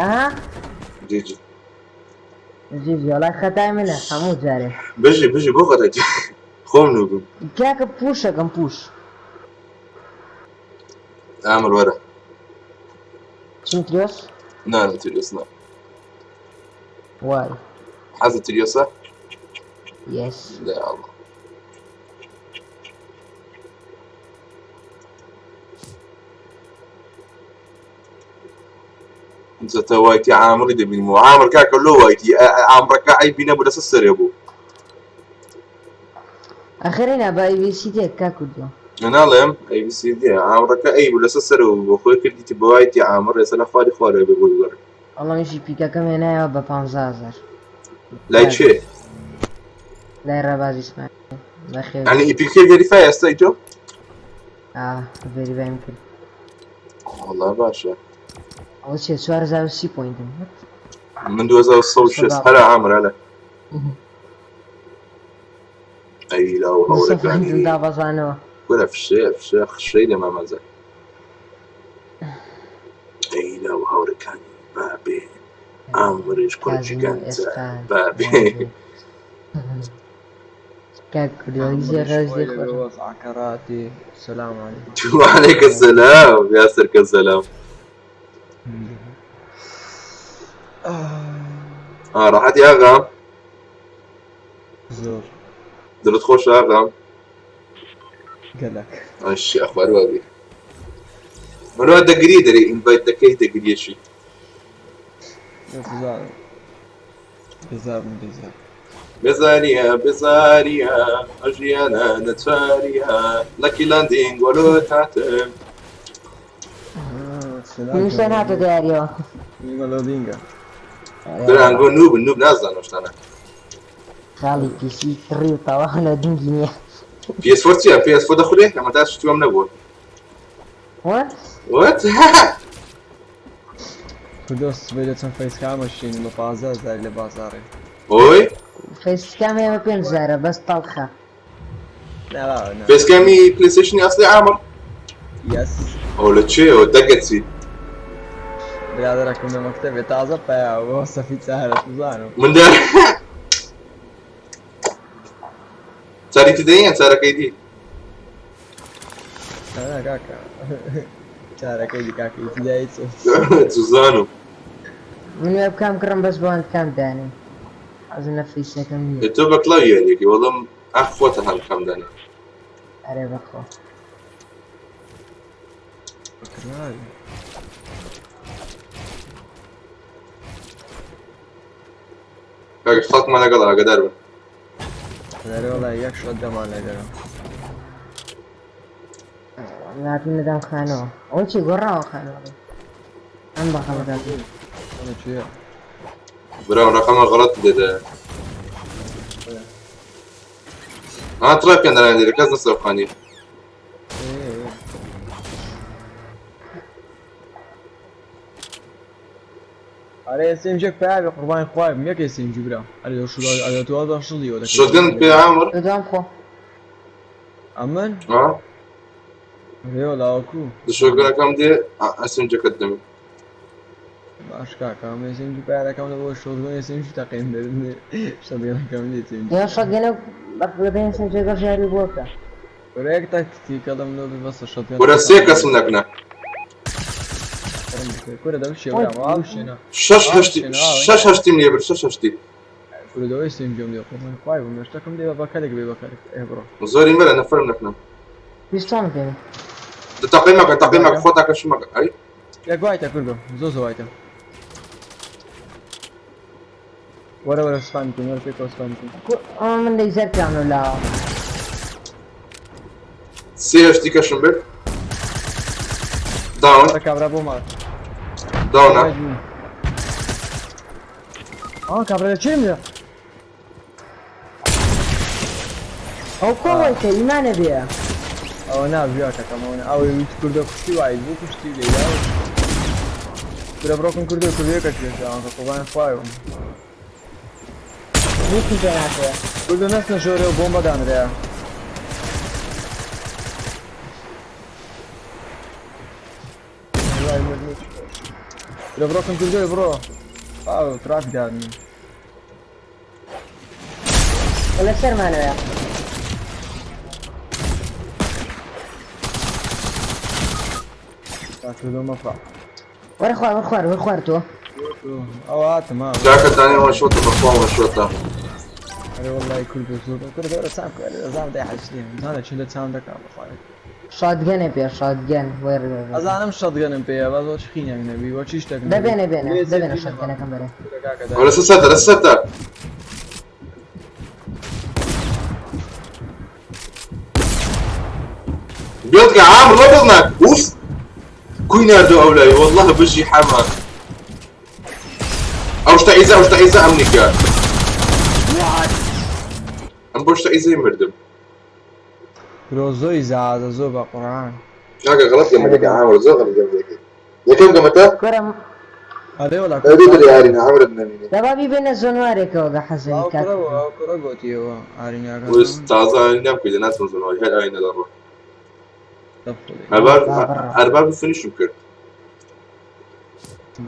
ئەها GG GG وەڵای خەتای منە هەموو جارێ. بژی بژی بۆ خەتای خۆم نووبم. کاکە پوشەکەم پوش. ئامر وەرە. چیم تریۆس؟ نا نا تریۆس نا. وای. حەزت تریۆسە؟ Yes. لا الله. ئینجا تە وایتی عامڕی دەبینم و عامر کاکە لۆ وایتی عامڕەکە عەیبی نەبوو لەسەر سەرێ بوو. ئەخر نا بە ئەی بی سی دێ کاک کوردۆ. ناڵێم ئەی بی سی دێ عامڕەکە ئەی بوو لەسەر سەرەوە بوو خۆی کردیتی بە وایتی عامڕ ئێستا لە خواری خوارەوە بێ بۆی بگەڕێ. وەڵا منیش پیکەکەم هێنایەوە بە 15,000. لای کێ؟ لای ڕێباز ئیسماعیل. بەخێر. یعنی ئیپیکەی verify ئێستا تۆ؟ ئا verify م کرد. وەڵا باشە. ئەوە چیە 4030 point م. من 2106 هەرە عامر هەرە. ئەی لاو هەورەکانی دابەزانەوە. کورە فشەیە فشەیە خشەی لە مامەزە. عامریش کوڕێکی کازینۆ گەنجە ئێسقان با بێ. واژۆ. کاک کوردۆ هیچ عمري ڕێز شوي لێ خۆشە. لقى عكراتي السلام عليكم. وعليك السلام يا سرك السلام. آه. اه راحت يا اغا. زور. دلت خوش اغا. قال لك الشيخ اخبار وابي منو دقري دري انفايت دكي دقري شي. بزار بزار من بزار. بزاريا بزاريا اجيانا نتفاريا لاكي لاندينج ولو تعتم. آه، نیسە ناتە دیاریەوە. لودينجا. دران گو نوب نوب نازانم شتانە. خاڵی پیسی کڕی و تەواو لە دنگی نییە. بي اس 4 چیە؟ بي اس 4 دەخورێ؟ ئەمە تا شتوام نەبووە. What? وات؟ كردوس بيلة فيس كام الشين لبازار زي اللي بازاري. ئۆی فەیسکام ئێمە پێنج جارە بەس تەڵخە. لا لا لا. فێسکامی پلیستشنی ئەسلی عامر. يس. ئەو لە چێ دەگەچی؟ برادرك من مكتبي تازه بيا وصفي سهلة تزانو. من دار چاری تدەیە چارەکەی دی. انا كاكا چارەکەی دی کاکە ئیتیدایی چۆ. چزانم. من وێبکام کڕم بەس بۆ کام دانێ. حەزم لە فەیسەکەم نییە. تۆ بە کلاو یاریەکەی وەڵم ئەخ خۆتە هەم کەم دانێ. ئەرێ بەخۆ. کاکە خەڵکمان لەگەڵ ئاگادار بن. دەرێ وەڵای یەک شۆت دەمان لەگەرم. ناتون لەدام خانەوە. ئەوە چی گۆڕاوە خانەوە؟ ئەم بەخەڵەکات. ئەمە چییە؟ براو ڕقەمە غەڵەت دێدە. ئا تڕای پێیان دەران دێرە کەس نەسەرخانی. ئەرێ ئێسێمجێک پیاوی قوربانی خوای بم یەک ئێسێمجی برا. ئەرێ ئەرێ تۆ ئەوە شڵی وە دەکەی. شۆتگەن پێ عامر؟ دوام خۆ. ئەمن؟ ئا ئەرێ وەڵا وەکوو. شۆتگەنەکەم دێ ئەسمجەکەت دەمێ. باش کاکە ئەمە ئێسێمجی پیارەکەم لە بۆ شۆتگەن ئێسێمجی تەقێن دەدن. شۆتگەنەکەم دێ ئێسێمجی. یا شۆتگەنە بە سنجەکە ژاری بۆکە. وەرە یەک تاکتیکەڵم لۆ بەسە شۆتگەن. وەرە سێ کەسم نەکنە. کورە دەبشێ برا ئاوشێنە. شەش هەشتی شەش هەشتیم لێ برد شەش هەشتی. کورە دەوەی ئێسێمجیم لێ قوربانی خوای بم شتەکەم دێ بە کەلێک بێ بە کەلێک ئێ بڕۆ. زۆری مەرە نەفەرم نەکنە. بیستان پێ. تەقیمەکە تەقیمەکە خۆتاکە شمەکە ئەی. یەک وایتە کوردۆ زۆ زۆ وایتە. وەرە وەرە سپان بکەین وەرە پێکەوە سپان بکەین. ئەمە من لەیزەر کرام لاوە. سێ هەشتی کەشم برد. داون. وەرە کابرا بۆ ماڵ. داونە. ئا کابرا لە چێم لێ؟ ئەو کۆ وایتە ئیمانە بێ. ئەوە نابژیا کاکەم ئەوە ئەوەی ویت کوردۆ کوشتی وایت بوو کوشتی لێدا. کورە بڕۆکم کوردۆ کوردیەکە پێشا قوربانی خوای بم. هیچی پێ ناکرێ. کوردۆ نەچنە ژۆرێ و بۆمبە دانرێ. وای مردنی. کورە بڕۆکم کوردۆی بڕۆ. ئاو تراک دانن. لەسەرمانەوە. کوردۆ مەفا. وەرە خوار وەرە خوار وەرە خوار تۆ. ئەوە هاتم ها. کاکە دانێ وە شۆتە بەخوا وە شۆتە. ئەرێ وەڵای کوردۆ زۆر کوردۆ وەرە سام کە ئەزانم دای حەجلیم. زانە چەندە چاوم دەکا بەخوای. شۆتگەنێ پێ شۆتگەن وەرە. ئەزانم شۆتگەنم پێیە بەس وە چ خینێک نەبی وە چی شتێک نەبی. دەبێنێ بێنێ دەبێنە شۆتگەنەکەم بەرێ. وەرە لەسەر سەرتە لەسەر سەرتە. بيض عامر لا بيضناك اوف كوي ناردو اولاي والله بجي حما او شتا ايزا او شتا ايزا امنيكا ام بوشتا ايزا مردم. برو زۆی زادە زۆر بە قورئان. كاكا غلط يا ملك عامر زو غلط يا ملك يا كم قمتا؟ کورە ئەرێ وەڵا ادري يا عامر النميني. دەبا بیبێنە زۆنوارێکەوە گە حەزەوی ئەو کاک. کوڕە ئەو کوڕە گۆتیەوە ئاریناکە. وستازا نام كده ناس من هل اين ضربه ارباب ارباب فينيش کرد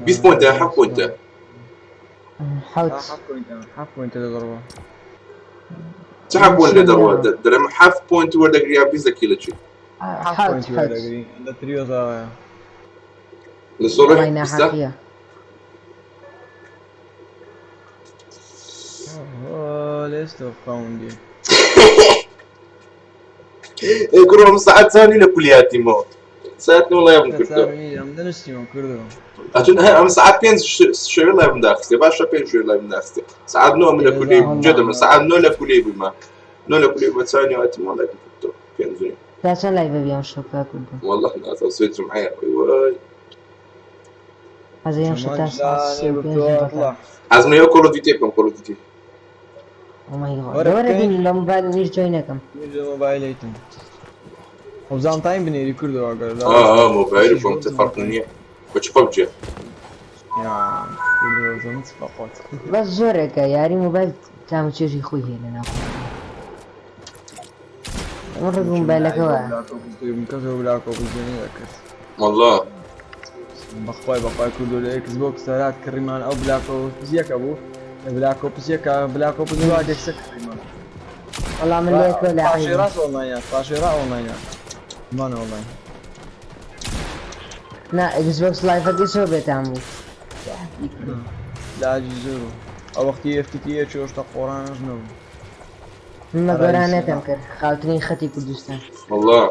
20 بوينت حق بوينت. حەوت. حەفت پۆینتە، حەفت پۆینتە لە دەڕوا. چ حەفت پۆینت لە دەڕوا؟ دەرم حەفت پۆینت وەردەگری یا 20 لە کیلە چی؟ حەفت حەوت پۆینتی حەوت. وەردەگری لە تریۆزاوەیە. لە زۆڵێ وەڵای 20؟ ناحەقیە. ئۆ لێستۆ خاوندی. ئێ کوڕۆ ئەم سەعات چوار لە کولیاتیمەوە. ساعت نۆ لایڤم کردەوە. ئەم دەنووسیمەوە کردەوە. ئەچون هەر ئەم سەعات پێنج شەوێ لایڤم داخستێ، باشە پێنج شەوێ لایڤم داخستێ. سەعات نۆ من لە کولی جێدەمە، سەعات نۆ لە کولی بوومە. نۆ لە کولی بوومە چوار هاتیمەوە لایڤم کردەوە. پێنج و نیو. تا چەند لایڤ بی ئەم شەو کاک کوردۆ؟ والله نازانم سوێ جمعەیە. وەی وەی. حەزی ئەم شەو تا ساعت سێ و پێنج دەکات. حەزم لەوە کۆڵ دیتی بکەم، کۆڵ دیتی. Oh my god. لەوەرە دین لە مۆبایل نیش جۆی نەکەم. لە مۆبایلێتم. وبزانم تایم بنێری کوردەوە ئەگەر لە اه اه مۆبایل و کۆمپیوتەر فەرق نییە. بۆچی پەبجیە؟ یا کوردەوە زۆر چ بەخۆت. بەس زۆرێکە یاری مۆبایل تام و چێژی خۆی هەیە لە ناو. من ڕێک مۆبایلەکەوە. کەسەوە بلاکۆ بزێنی دەکرد. والله. بەخوای بەخوای کوردۆ لە ئێکس بۆکس سەرات کڕیمان ئەو بلاکۆ پزیەکە بوو لە بلاکۆ پزیەکە بلاکۆ پزی وا دێکسە کڕیمان. وەڵا من لێکەوە لە عەیبم. پاشێ ڕاست ئۆنلاینە، پاشێ ڕا ئۆنلاینە. مان ئۆنلاین. نا ئێکس بۆکس لایفەکەی زۆر بێتام بوو. لاجی زۆر بوو. ئەو وەختی ئێف تی تی ئێچ شتە قۆڕانەش نەبوو. من بە گۆرانەتم کرد خاوترین خەتی کوردستان. والله.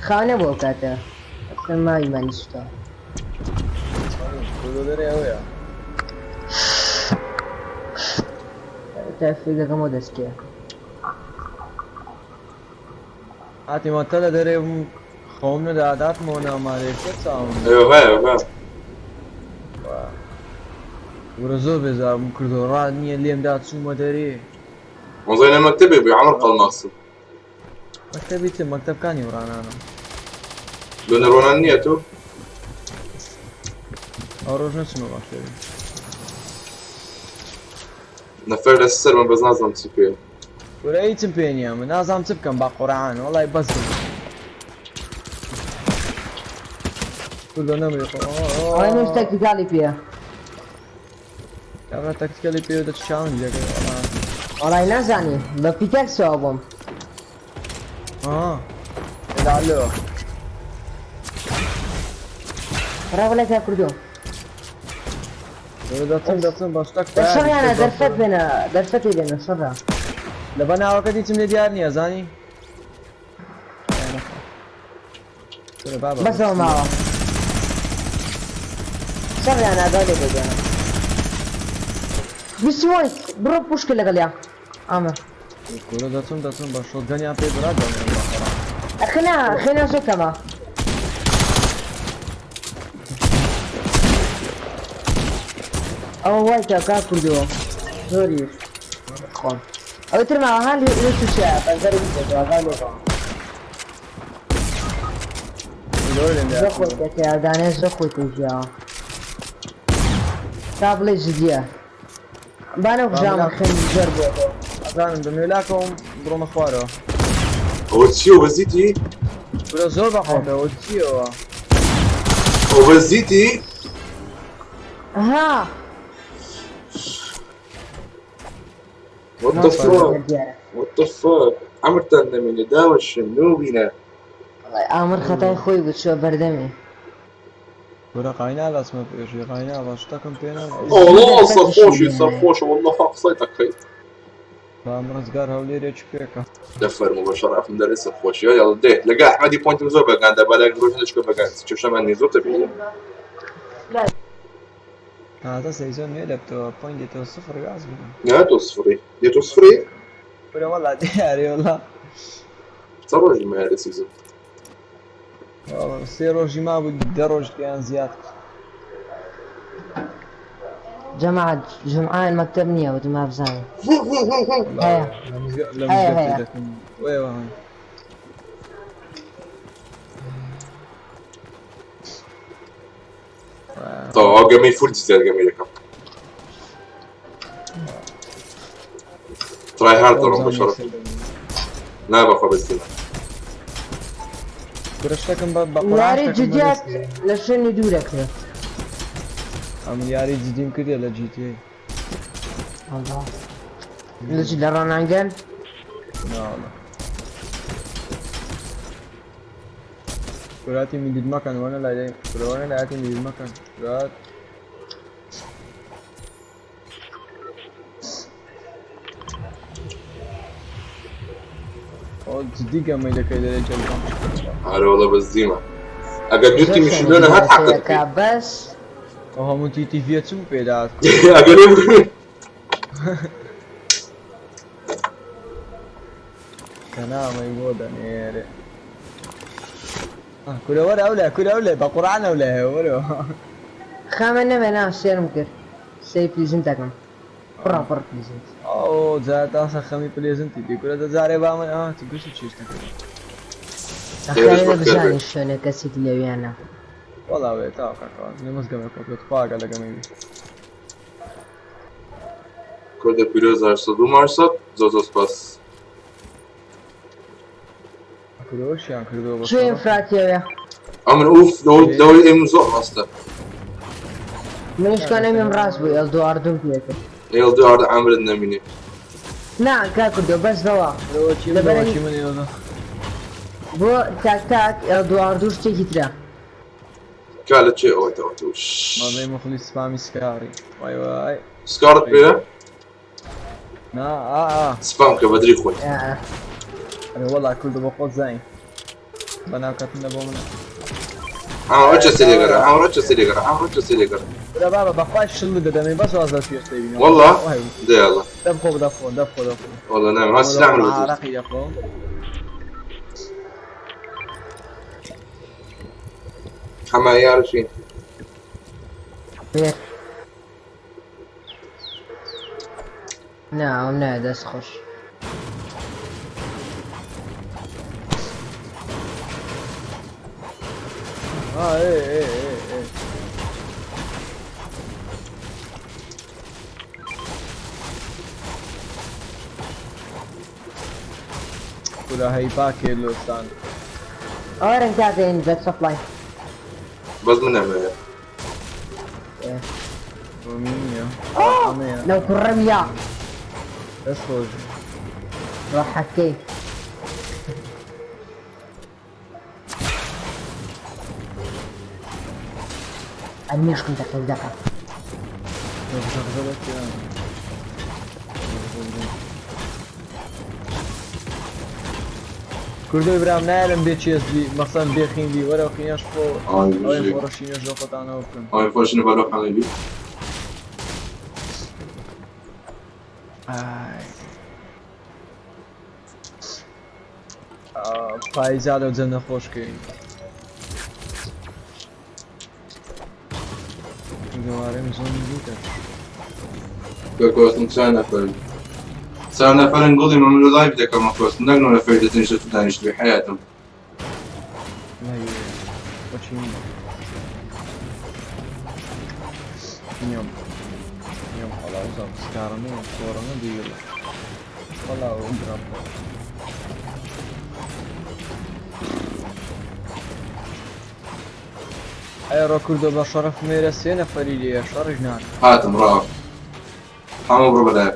خاو نەبوو ئەو کاتە. ئەسڵەن ماوی مانی سوتاوە. کوردۆ دەرێ ئەوەیە. تافیگەکەمەوە دەستکێ. هاتیمە تە لە دەرێ بووم خەوم نەدا داتمەوە نامارێ چاوم. ئەوە هەیە هەیە. ورە زۆر بێزار بووم کردۆ ڕات نییە لێمدا چوومە دەرێ. وەزای لە مەکتەبێ بووی عەمر قەڵناسم. مەکتەبی چ مەکتەبکانی وڕانانم. لۆ نەڕۆنان نییە تۆ؟ ئەو ڕۆژ نەچمە مەکتەبی. نەفەر لە سەرمە بەس نازانم چی پێ. ورە هیچم پێ نییە من نازانم چ بکەم با قورعان وەڵای بەس بم. کوردۆ نەمری خۆ. ئەوەی منش تەکتیکالی پێیە. کابرا تەکتیکالی پێ دەچ چاڵنج دەکەی وەڵا. وەڵای نازانی بە پیکاکسەوە بۆم. اه لعلو. ڕا وەڵای کا کوردۆ. دەچم دەچم بە شتەک شەڕیانە دەرفەت بێنە دەرفەتی بێنە شەڕە. لە بەناوەکە هیچم لێ دیار نییە زانی. بەسەوە ماوە. شەڕیان ئاگا لێ بێنە. بیست بڕۆ پوشکە لەگەڵیا. ئامر. کورە دەچم دەچم بە شۆتگەنیان پێ برا دەمێن بەخۆڕا. ئەخنا خێنا زۆر کەمە. ئەوە وای کە کا کوردەوە زۆریش خۆم. ئەوە تر ماوە ها لێ تووشە بەزەری بکەوە ئاگا لێ بێ. زۆر خۆی تێکەیاودانێ زۆر خۆی تێژیاوە. تا بڵێ جدیە. بانە کوژام خوێن زۆر بووەتەوە. ئەزانم دەمێلاکەوم بڕۆمە خوارەوە. ئەوە چییە بەزیتی؟ کورە زۆر بەخۆتەوە چییەوە؟ ئەوە بەزیتی؟ ها. What the fuck? What the fuck? عەمرتان نەمێنێ داوەشن نوبینە. ئامر خەتای خۆی بوو چووە بەردەمی. کورە قاینا بەسمە پێشی قاینا بە شتەکەم پێ نەما. والله سەرخۆشی سەرخۆشە والله قسەی دەکەی. بام ڕزگار هەولێرێکی پێکە. دەفەرموو بە شەرەفم دەرێ سەرخۆشی یاڵا دێ لەگە ئەحمەدی پۆینتم زۆر بەگاندا با لەگە ڕۆژ نەچکە بەگان چێشەمان نیە زۆر تەبیعیە. تازە سەیزۆن نوێ دەبتەوە پۆینت دێتەوە سفر گاز بوو. ناتۆ سفری دێتۆ سفری؟ کورە وەڵا دیارێ وەڵا. چەند ڕۆژی مایە لە سیزن؟ سێ ڕۆژی مابوو دە ڕۆژ پێیان زیاد کرد. جەماعەت جومعە مەکتەب نییە وتم با بزانم. هەیە لە هەیە مزگەفتی هەیە. دەکەم وێوە هەن. تەواو گەمەی فول زیاد گەمەی دەکەم. ترای هارد دەڕۆم بە شەڕ. نا بەخوا بەس دێنە. کورە شتەکەم بە قورئان یاری شتەکەم جدیات بەدەست لە شوێنی دوورەکرێت. ئەمن یاری جدیم کردیە لە جی تی الله لە چی لە ڕانانگەن؟ ناوەڵا کوراتی میدید مەکەن وەنە لای کورەوەنە لایەتی میدید مەکەن کورات ئەو جدی گەمەی دەکەی دەرێ جەلبان ئارە وەڵا بەس دیمە ئەگەر دوو زۆر تیمیش شوێنە لۆنە هەر حەقت دیلەسەیەکە بی بەس ئەو هەموو تی تیڤە چ بوو پێدات ئەگەر کە نامەی بۆ دەنێرێ کورە وەرە ئەو لای کورە ئەو لای بە قورعان ئەو لای وەرەوە خامە نەبێ نا سێرم کرد سەی پلیزنتەکەم پڕە پڕ پلیزنت ئەو جا تاسە خەمی پلێزنتی دی کورە دە جارێ با من ئا چ گوشت چێشتەکە خێرش ئەخەرێ بەخێر بێ بزانی شوێنە کەسێک لەویانە وەڵا وێ تاو کاکەوە نمزگەمە کۆ خواگە لەگەمەی بی کوردە پیرۆز 802 مارسەد زۆر زۆر سپاس. کورەوەشیان کردەوە بە شوێن شەڕە فراتیەوە ئەمن ئوف لەوەی ئێم زۆر ڕاستە. منیش کان ئەمیم ڕاست بوو ئێل دواردوم پێکرد. ئێڵ دو ئاردە عەمرت نەمینێ. نا کا کوردۆ بەس بەوە کورەوە چی من لەبەر ئەوە چی من ئێوە بۆ تاک تاک ئێل دواردوو شتێکی ترە. کا لە چێ ئەوە تەوە تۆ مەزەی مخلی سپامی سکاری وای وای سکارت پێ نا ئا ئا سپام کە بەدری خۆی. ئا. ئەرێ وەڵا کوردە بۆ خۆت زین بەناوکەتن لە بۆ من ئەمڕۆ چە سێ لێگەڕە ئەمڕۆ چە سێ لێگەڕە ئەمڕۆ چە سێ لێگەڕە. برا بابا بەخوای شل دەدەمێ بەس واز لە پێشتەی بینەوە والله دە يلا دەبخۆ دەخۆ دەخۆ دەخۆ والله نعم ها سلاح من بدري. عراقی دەخۆم حما يعرفين بێت نا ئەوم نایە دەست خۆش. ئا ئێ ئێ ئێ ئێ کورە هەی پاکێ لۆستان ئەوەرن کاتێن بەت سەپلای. بس من نعمل نییە ئەمەیە لەو کوڕەم یا دەست خۆش ڕاحەکەی. ئەمێشکم دەقە دەقە. کوردۆی برام نایەلم بێ چێز بی مەسەن بێخین بی وەرە خینەش خۆ ئای ئەوەی بژی. خۆڕەشینەش لە خۆتانەوە بکەن ئای خۆشنە بەرەو حەمەبی. ئای. ئا، پاییزا لەو جەندە خۆشکەین دووارەم زۆن دیتە کۆستم چەند نەفەرن چەند نەفەرن گوڵی مەملو لایڤ دەکەم کۆستم نەک نۆ نەفەر دەتنیشت و دانیشتوی حیاتم. نیەم نیەم وەڵا وزا سکارەمە و سۆرەمە دیڵە وەڵا ئەو برام ئەی ڕۆ کوردۆ بە شەڕەف مێرە سێ نەفەری لێیە شەڕیش ناکە هاتم ڕاو حەمە بڕۆ بەلای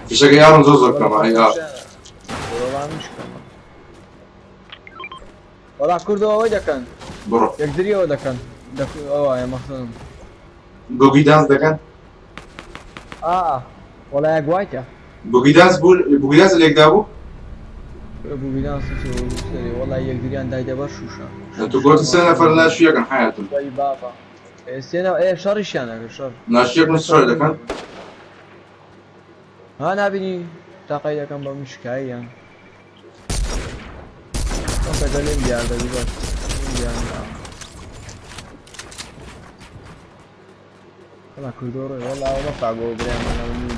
فیشەکە یارم زۆر زۆر کەمە ئەی ئا وەڵامیش کەمە وەڵا کوردۆ ئەوەی دەکەن بڕۆ یەکدریەوە دەکەن ئەوە مەخزن بۆگی دانس دەکەن ئا وەڵا یەک وایتە بۆگی دانس بوو بۆگی دانس لێکدا بوو بوبینان وەڵا یەکدریان دایدە بەر شوشە تۆ گۆتی سێ نەفەر ناشیەکەن حیاتم وای بابا سێنە ئێ شەڕیشیان ئەکرد شەڕ ناشیەکن شەڕ دەکەن ها نابینی تاقی دەکەم بە مشکاییان بەسەگە لێم دیار دەبی بەس لێم دیار ناوە. وەڵا کوردۆ ڕۆی وەڵا ئەوە مەفع بۆ برایمانەوە نیو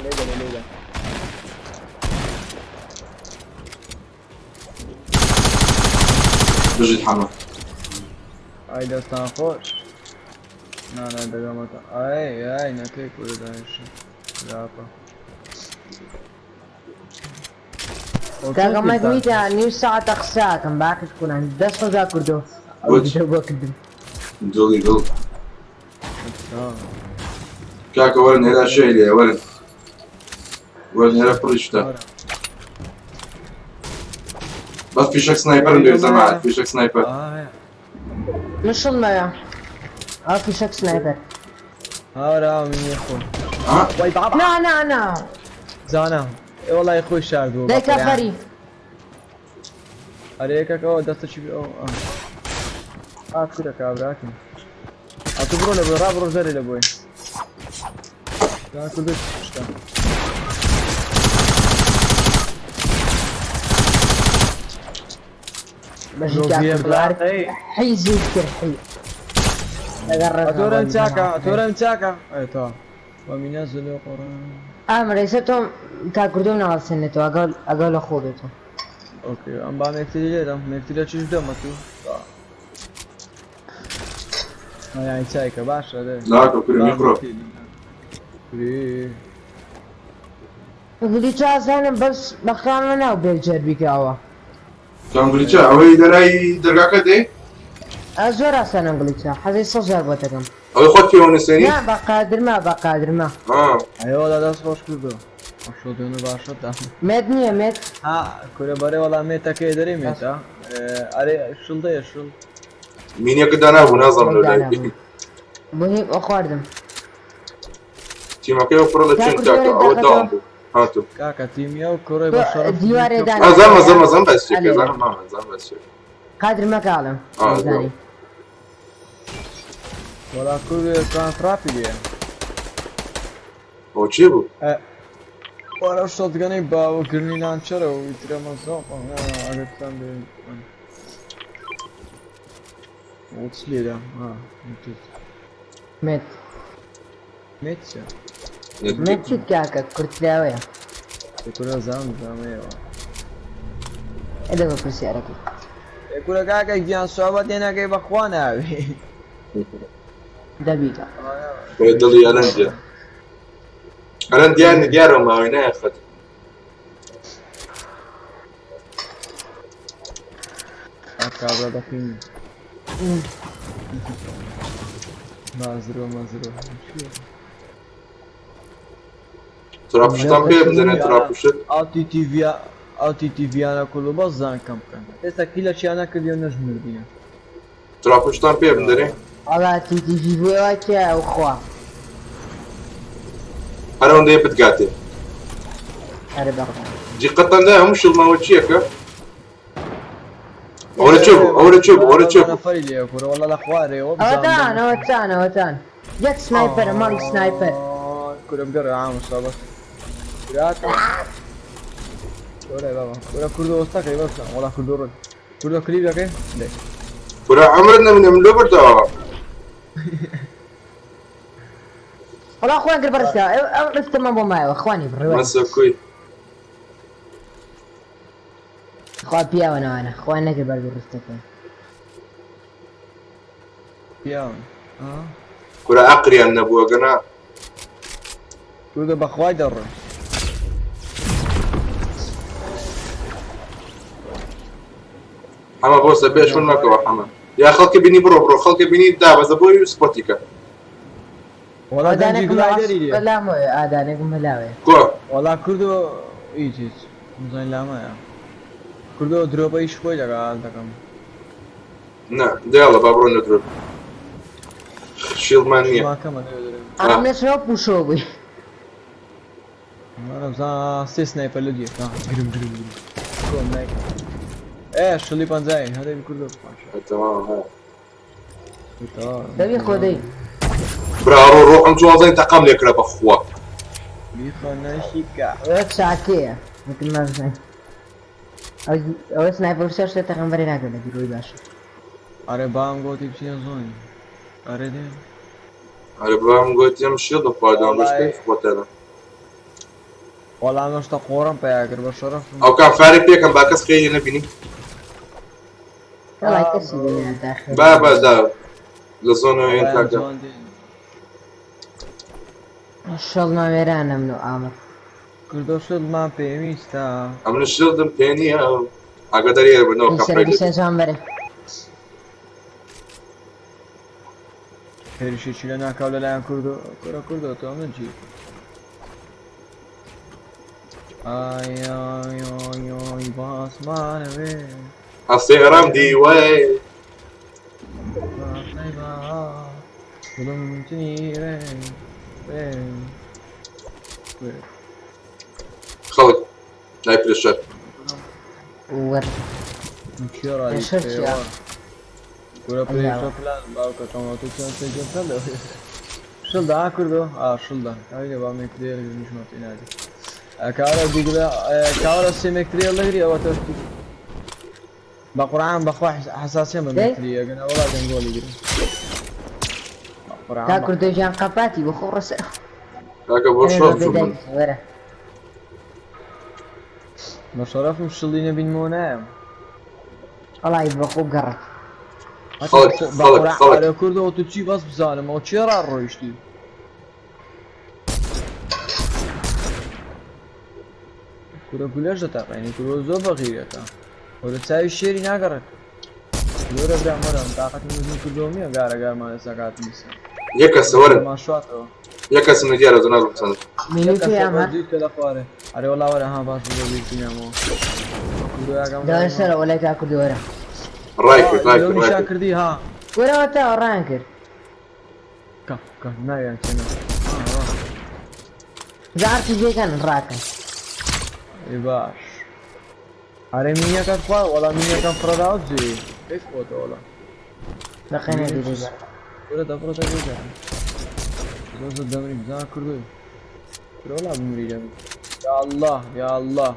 لێدە لێدە بژیت حەمە ئای دەستان خۆش نا نا دەگەمەتە ئای ئای نەکەی کورە دانیشە خراپە کاکە مایک میتە نیو ساعتە قساکەم باقیش کوران دەست خۆش با کوردۆ ئەو بۆچ؟ دیدە بۆ کردم. دڵی دڵ. کاکە وەرن هێرا شێ لێ وەرن وەرن هێرا پڕی شتە بەس فیشەک سنایپەرم دەوێت جەماعەت فیشەک سنایپەر. من شڵمەیە ئا فیشەک سنایپەر. هاورا من خۆ وای بابا. نا نا نا. زانا ئێ وەڵی خۆی شاردووە. دایکە فەری. ئەرێ یەکەکەەوە دەستە چی ئەو ئا کورە کابراکم ئەتو بڕۆ لە بۆی ڕابڕۆ زەرێ لە بۆی کوردش شتا. بەژی حیزی کرد حی. ئەتۆرەن چاکە ئەتۆرەن چاکە ئەی تا ومنزل قرآن. ئامر ئێستا تۆم تا کوردۆم ناوەسێنێتەوە ئەگەڵ ئەگەڵ لە خۆ بێتەوە. ئۆکەی ئەم با مێکتری لێدەم مێکتری چیش بدەمە تو. یانی چایکە باشە دێ. لاکە کوری میکرۆ. کوری. گلیچە ئازانم بەس بەخیاڵمە ناو بێ جەربی کراوە. کام گلیچە ئەوەی لەلای دەرگاکە دێ؟ زۆر ئاسانم گلیچە حەزی 100 جار بۆ دەکەم. ئەوەی خۆت پێوە نووسێنی؟ نا بە قادرما بە قادرما. ئەی وەڵا دەست خۆش کردو. شۆدۆنە باشە تا. مێت نییە مێت؟ ها کورە بەرێ وەڵا مێتەکەی دەرێ مێتە. ئەرێ شڵ دەیە شڵ. مینێکە دانابوو نازانم لەو لای. مهم ئەو خواردم. تیمەکەی ئەو کوڕە لە چێن کاکە ئەوە داوم بوو هاتم. کاکە تیمی ئەو کوڕی بە شەڕەف دیوارێ دانا. ئەزانم ئەزانم ئەزانم باسی چێکە ئەزانم مامە ئەزانم باسی چێکە. قادر مەکە ئەڵێم. زانی. وەڵا کورد کانتراپی لێیە. ئەوە چێ بوو؟ وەرە شۆتگەنەی باوەکردنی لانچەرە و ئیترە مەزۆق ئەگەرتان بێ چ لێرە مێت. مێت چیە؟ مێت چیت کاکە کورتکراوەیە. کورە زام زامەیەوە. ئەدە بە پرسیارەکەی. کورە کاکە گیان سوابەت لێ ناکەی بەخوا ناوی. دەبیکە. کورە دڵی ئەلەندیە. ئەلەند دیار دیارە ماوەی نایەخەت. کابرا دەقین. مازرۆ مازرۆ. تراپشتان پێ بدەنێ تراپشت. ئاتی تیڤیا ئاتی تیڤیانە کوڵ بەس زان کەم بکەن. ئێستا کی لە چیانە کردی و نەژمردینە. تراپشتان پێ بدەنێ. وەڵا تی تیڤی بۆ کێ ئەو خوا. هەر ئەوەندەیە بتگاتێ. ئەرێ بەخوا. دیقەتان دا هەموو شڵماوە چییەکە؟ ئەوە لە چێ بوو؟ ئەوە لە چێ بوو؟ ئەوە لە چێ بوو؟ نەفەری لێ کورە وەڵا لە خوارێ ئەوەتان ئەوەتان ئەوەتان یەک سنایپەرە ماڵی سنایپەر. کورە بگەڕێ عام سابەت. کورات. کورە بابا کورە کوردۆ وەستاکەی بەس وەڵا کوردۆ ڕۆی. کوردۆ کلیپ دەکەی؟ دەی. کورە عەمرت نەمنێ من لۆ بردەوە. وەڵا خۆیان کرد بەڕستە ئەو ڕستەمان بۆ مایەوە خوانی بڕێوە. مەسەکوی. خوا پیاوە نەوانە خوا نەکرد بەرد ڕستەکە. پیاون. کورە ئەقریان نەبووە گەنا. کوردە بەخوای دەڕۆی. حەمە بۆسە پێش من مەکەوە حەمە. یا خەڵکی بینی بڕۆ بڕۆ خەڵکی بینی دابەزە بۆی و سپۆتیکە. وەڵا دەنگی گلایدەری لێ. بەلامەوەیە ئادانێکم بەلاوەیە. کۆ؟ وەڵا کوردۆ هیچ هیچ مزانین لامایە. کوردۆ درۆبە ئیش خۆی دەکا دەکەم. نا دێڵە با بڕۆن لە درۆب. شیڵمان نییە. شڵماکەمە لێ دەرێ. ئەمنەشەوە پوشۆ بووی. سێ سنایپەر لە دیە. گرم گرم گرم. کۆم نایکەم. ئێ شڵی پەنجای هەرێ کوردۆ باشە. تەمام ها. دەبی خۆدەی. برا ڕۆ ڕۆ ئەم جوازەی تەقام لێکرا بەخوا. بیخۆ نەشیکە. ئەوە چاکەیە. وتم نازانم. ئەوە سنایپەر سەر شتە تەقەمبەری ناکرد لە بیرۆی باشە. ئەرێ بام گۆتی بچینە زۆنی. ئەرێ دێ. ئەرێ بام گۆتیم شیڵ دەخواردەوە بەش کەیف خۆتەنە. وەڵا ئەمە شتە قۆڕم پیا کرد بە شەرەفم. ئەو کام فارێ پێکەم با کەس خێری نەبینی. وەڵای کەسی بینی داخل. با با دا لە زۆنەوە هێن کاکە. شەڵ ناوێرانە من و ئامر. کوردۆ شڵمان پێویستە. ئەمن شڵدم پێ نییە. ئاگاداری هەر بنەوە کام سەر فارێ. سەر جوان بەرێ. هێرشێکی لە ناکاو لەلایەن کوردۆ کورە کوردۆ تۆ من چی ئای ئای ئای ئای باسمانەوێ ئەسێرەم دیوەی دڵم تنی رێ رێ رێ خەڵک لای پرێشەر وەر کێ ڕای پرێشەر چییە؟ کورە پرێشەر پلان باوکەکەمەوە تۆ چۆن سێ چەند شڵدا ها کوردۆ ئا شڵدا کاوی با مێکترێ نیشمە پێ نادی کارە گوگلە کارە سێ مێکترێ لەگری ئەوە تۆ بە قورعان بەخوا حساسیەم بە دەی؟ مێکتری ئەگەنا وەڵا دەنگۆڵی گرم بە قورعان تا بە کوردۆ گیان قەپاتی بخۆ ڕسە کاکە بۆ شەڕ چوو من وەرە بە شەرەفم شڵی نەبینمەوە نایەم وەڵی بەخۆ گەڕک خەڵک بە خەڵک قورعان خەڵک ئەرێ کوردەوە تو چی بەس بزانم ئەو چێ ڕا ڕۆیشتی کورە گولەش دەتەقێنی کورە زۆر بەغیرەتە کورە چاوی شێری ناگەڕێت زۆرە برا مەرم تاقەتی مزن کردەوە نییە گارە گارمان ئێستا کاتم بیسە یەک کەسە وەرن ماشاتەوە یەک کەسم لە دیارە زۆر نازم چەند مینی پێ ئەمە کە لە خوارێ ئەرێ وەڵا وەرە ها باش بوو بیرتینامەوە کوردۆ یاگەم دەوەرە سەرەوە وەلای تا کوردۆ وەرە ڕای کرد ڕای کرد ڕای نیشان کرد کردی ها وەرەوە تا ڕایان کرد کە کە ناویان چێنە زارتی جێکان ڕاکەن ئێ باش ئەرێ مینەکەت خوا وەڵا مینەکەم فڕەداوە جێ کەیف خۆتە وەڵا دەقێنێ دیدە کورە دەفڕە دەگەی زۆر زۆر دەمری بزان کردووی کورە وەڵا بمری دەمری یا الله یا الله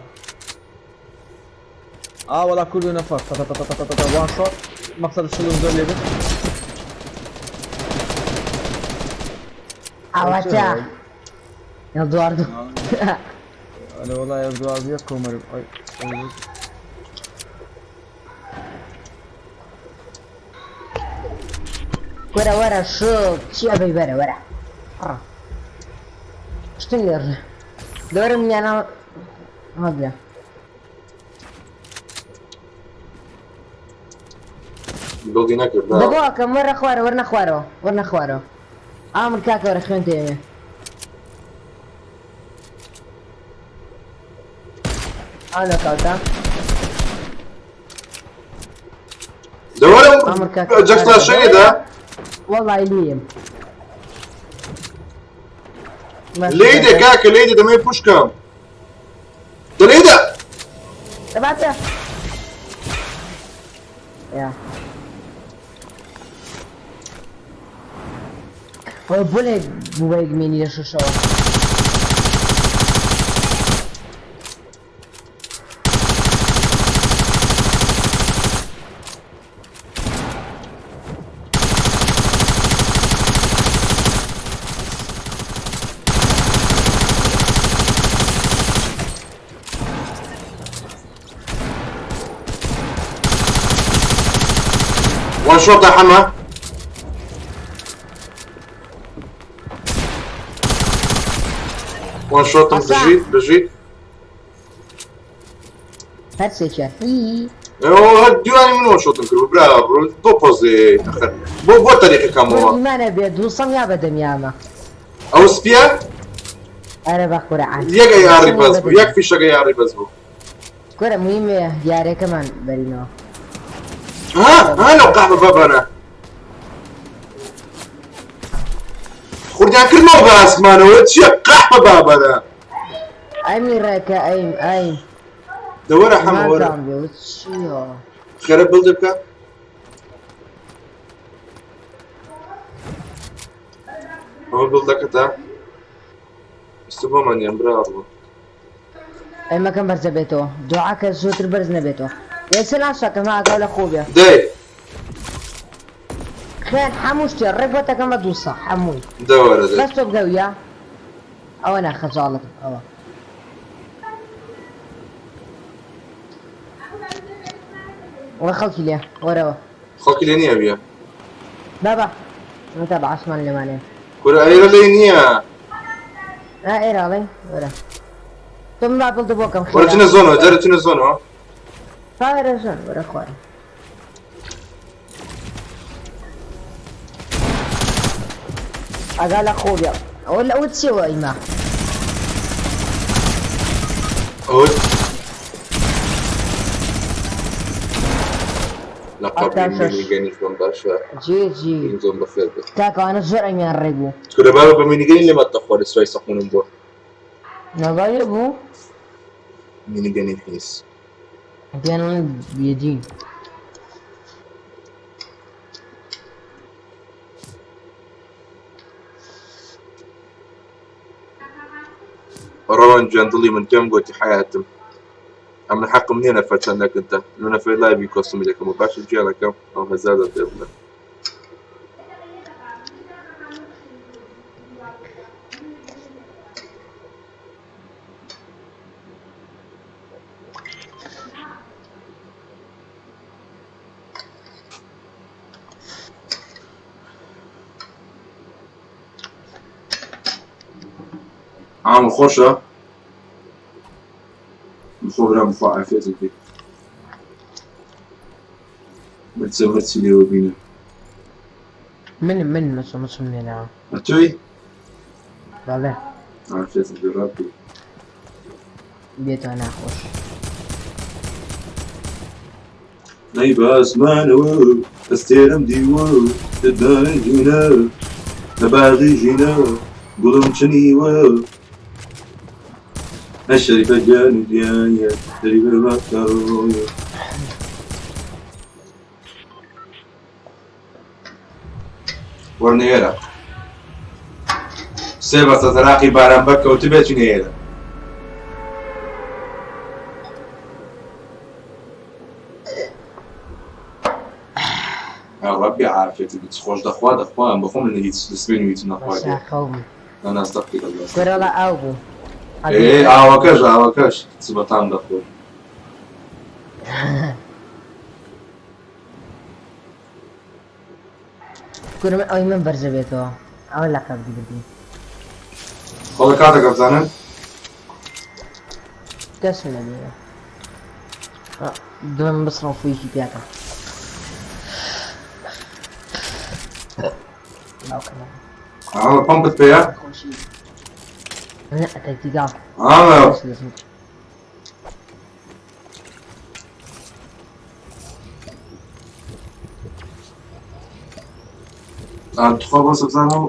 ئا وەڵا کوردو نەفەر تە تە تە تە تە تە وان شۆت مەقسەد شڵم زۆر لێ بێت ئەوەتە ئێدواردۆ ئەرێ وەڵا ئێدواردۆ یەک کۆمەر ئەی ئەی وەرە وەرە شڵ چی ئەبەی بەرە وەرە ڕە شتم لێ دەوەرم یانە هەڵگرە بڵدی نەکرد دەبۆکەم وەرە خوارە وەرنە خوارەوە وەرنە خوارەوە ئامر کاکە وەرە خوێن تێمێ ئانە کاکە دەوەرم ئامر کاکە جەختا شەنێدا وەڵی لیم لێی دە کاکە لێی دە دەمەوێت پوشکەم دە لێی دە دەباتە یا ئەوە بۆ لێ بووبەیەک مێنی لە شوشەوە وان شوت يا حما وان شوت بجيت بجيت هەرسێکیان ئی هو دیوانی من وان شوتم کرد برا دو پۆزێ تەخر بۆ بۆ تەریقەکەمەوە ئیمانە بێ دووسەم یا بەدەم یامە ئەو سپیە ئەرە بە قورعان یەک ئەی ئاڕی بەس بوو یەک فیشەکە یاڕی بەس بوو کورە مهمە دیارەکەمان بەرینەوە ها ها لەو قەحبە بابانە خوردیان کردمەوە بە ئاسمانەوە چییە قەحبە بابانە ئەمی ڕێکە ئەیم ئەیم دەوەرە حەمە وەرە مادام بێ چییە خێرە بڵدە بکە ئەوە بڵدەکەتە ئێستا بۆمان یان برا ڕوە ئەمەکەم بەرزە بێتەوە دوعاکە زۆتر بەرز نەبێتەوە ئێستا ناشەکەم ئاگاو لە خۆ بێ دەی خوێن هەموو شتێ ڕێک بۆتەکەم بە دووسە هەمووی دەوەرە دەی بەس تۆ بگەویە ئەوە نا خەجاڵەت ئەوە وە خەڵکی لێ وەرەوە خەڵکی لێ نییە بیە بابا مەتا بە عاسمان لێمانێ کورە ئەیرە لێ نییە ئا ئێرە ئەڵێ وەرە تۆ من با بڵدە بۆکەم وەرە چنە زۆنەوە جارە چنە زۆنەوە خێرە ژۆن وەرە خوارە. ئاگا لە خۆ بێ ئەوە لە ئەوە چیەوە ئیمە ئەوە لە قەبری 76. minigun یش بم باشە جێ جێ ئینجۆم بەخێر بێت کاکەوانە زۆر ئەمیان ڕێک بوو کورە بابە بە minigun ی لێمە تەخوارد سوای سەقونم بووە نەبایە بوو minigun ی حیز پێیان بێدین ڕەوەن گیان دڵی من پێم گۆتی حەیاتم ئەمن حەقم نییە نەفەر چەندەکردە لۆ نەفەر لایڤی کۆستمی دەکەم و باشە گیانەکەم ئەو هەزار دە پێ بڵێ عام خۆشە بخۆ برام بخۆ عافیەتت بێ مرچە مرچی لێوە بینە من من مچم مچم لێناوە ئەتۆی بەڵێ عافیەتت بێ ڕابی بێتەوە ناخۆش ئەی بە ئاسمانەوە ئەستێرەم دیوە ددانە ژینە لە باغی ژینە گوڵم چنیوە ئەشەریفە گیان و گیانە دەری بەرمەکەڕۆیە وەرنە ئێرە سێ بەستە تەراقی باران بەرکەوتبێ چینە ئێرە ڕەبی عافیەتی بێت خۆش دەخوا دەخوا بەخۆم من هیچ لە سبەینێ هیچ نەخواردێ بەساخەو بوو أنا أستغفر الله کورەڵە ئاو بوو إيه ئاوەکەش ئاوەکەش چ بەتام دەخۆ کورە من ئەوی من بەرزە بێتەوە ئەوە لە قەبری بردی خۆ لە کاتێکە بزانن کەسم نەبینە دوم بسڕم فویکی پیاکەم باوکەم ئەمە پەمپت پێیە خۆشی نە tactical ئەمە تخوا بەس بزانم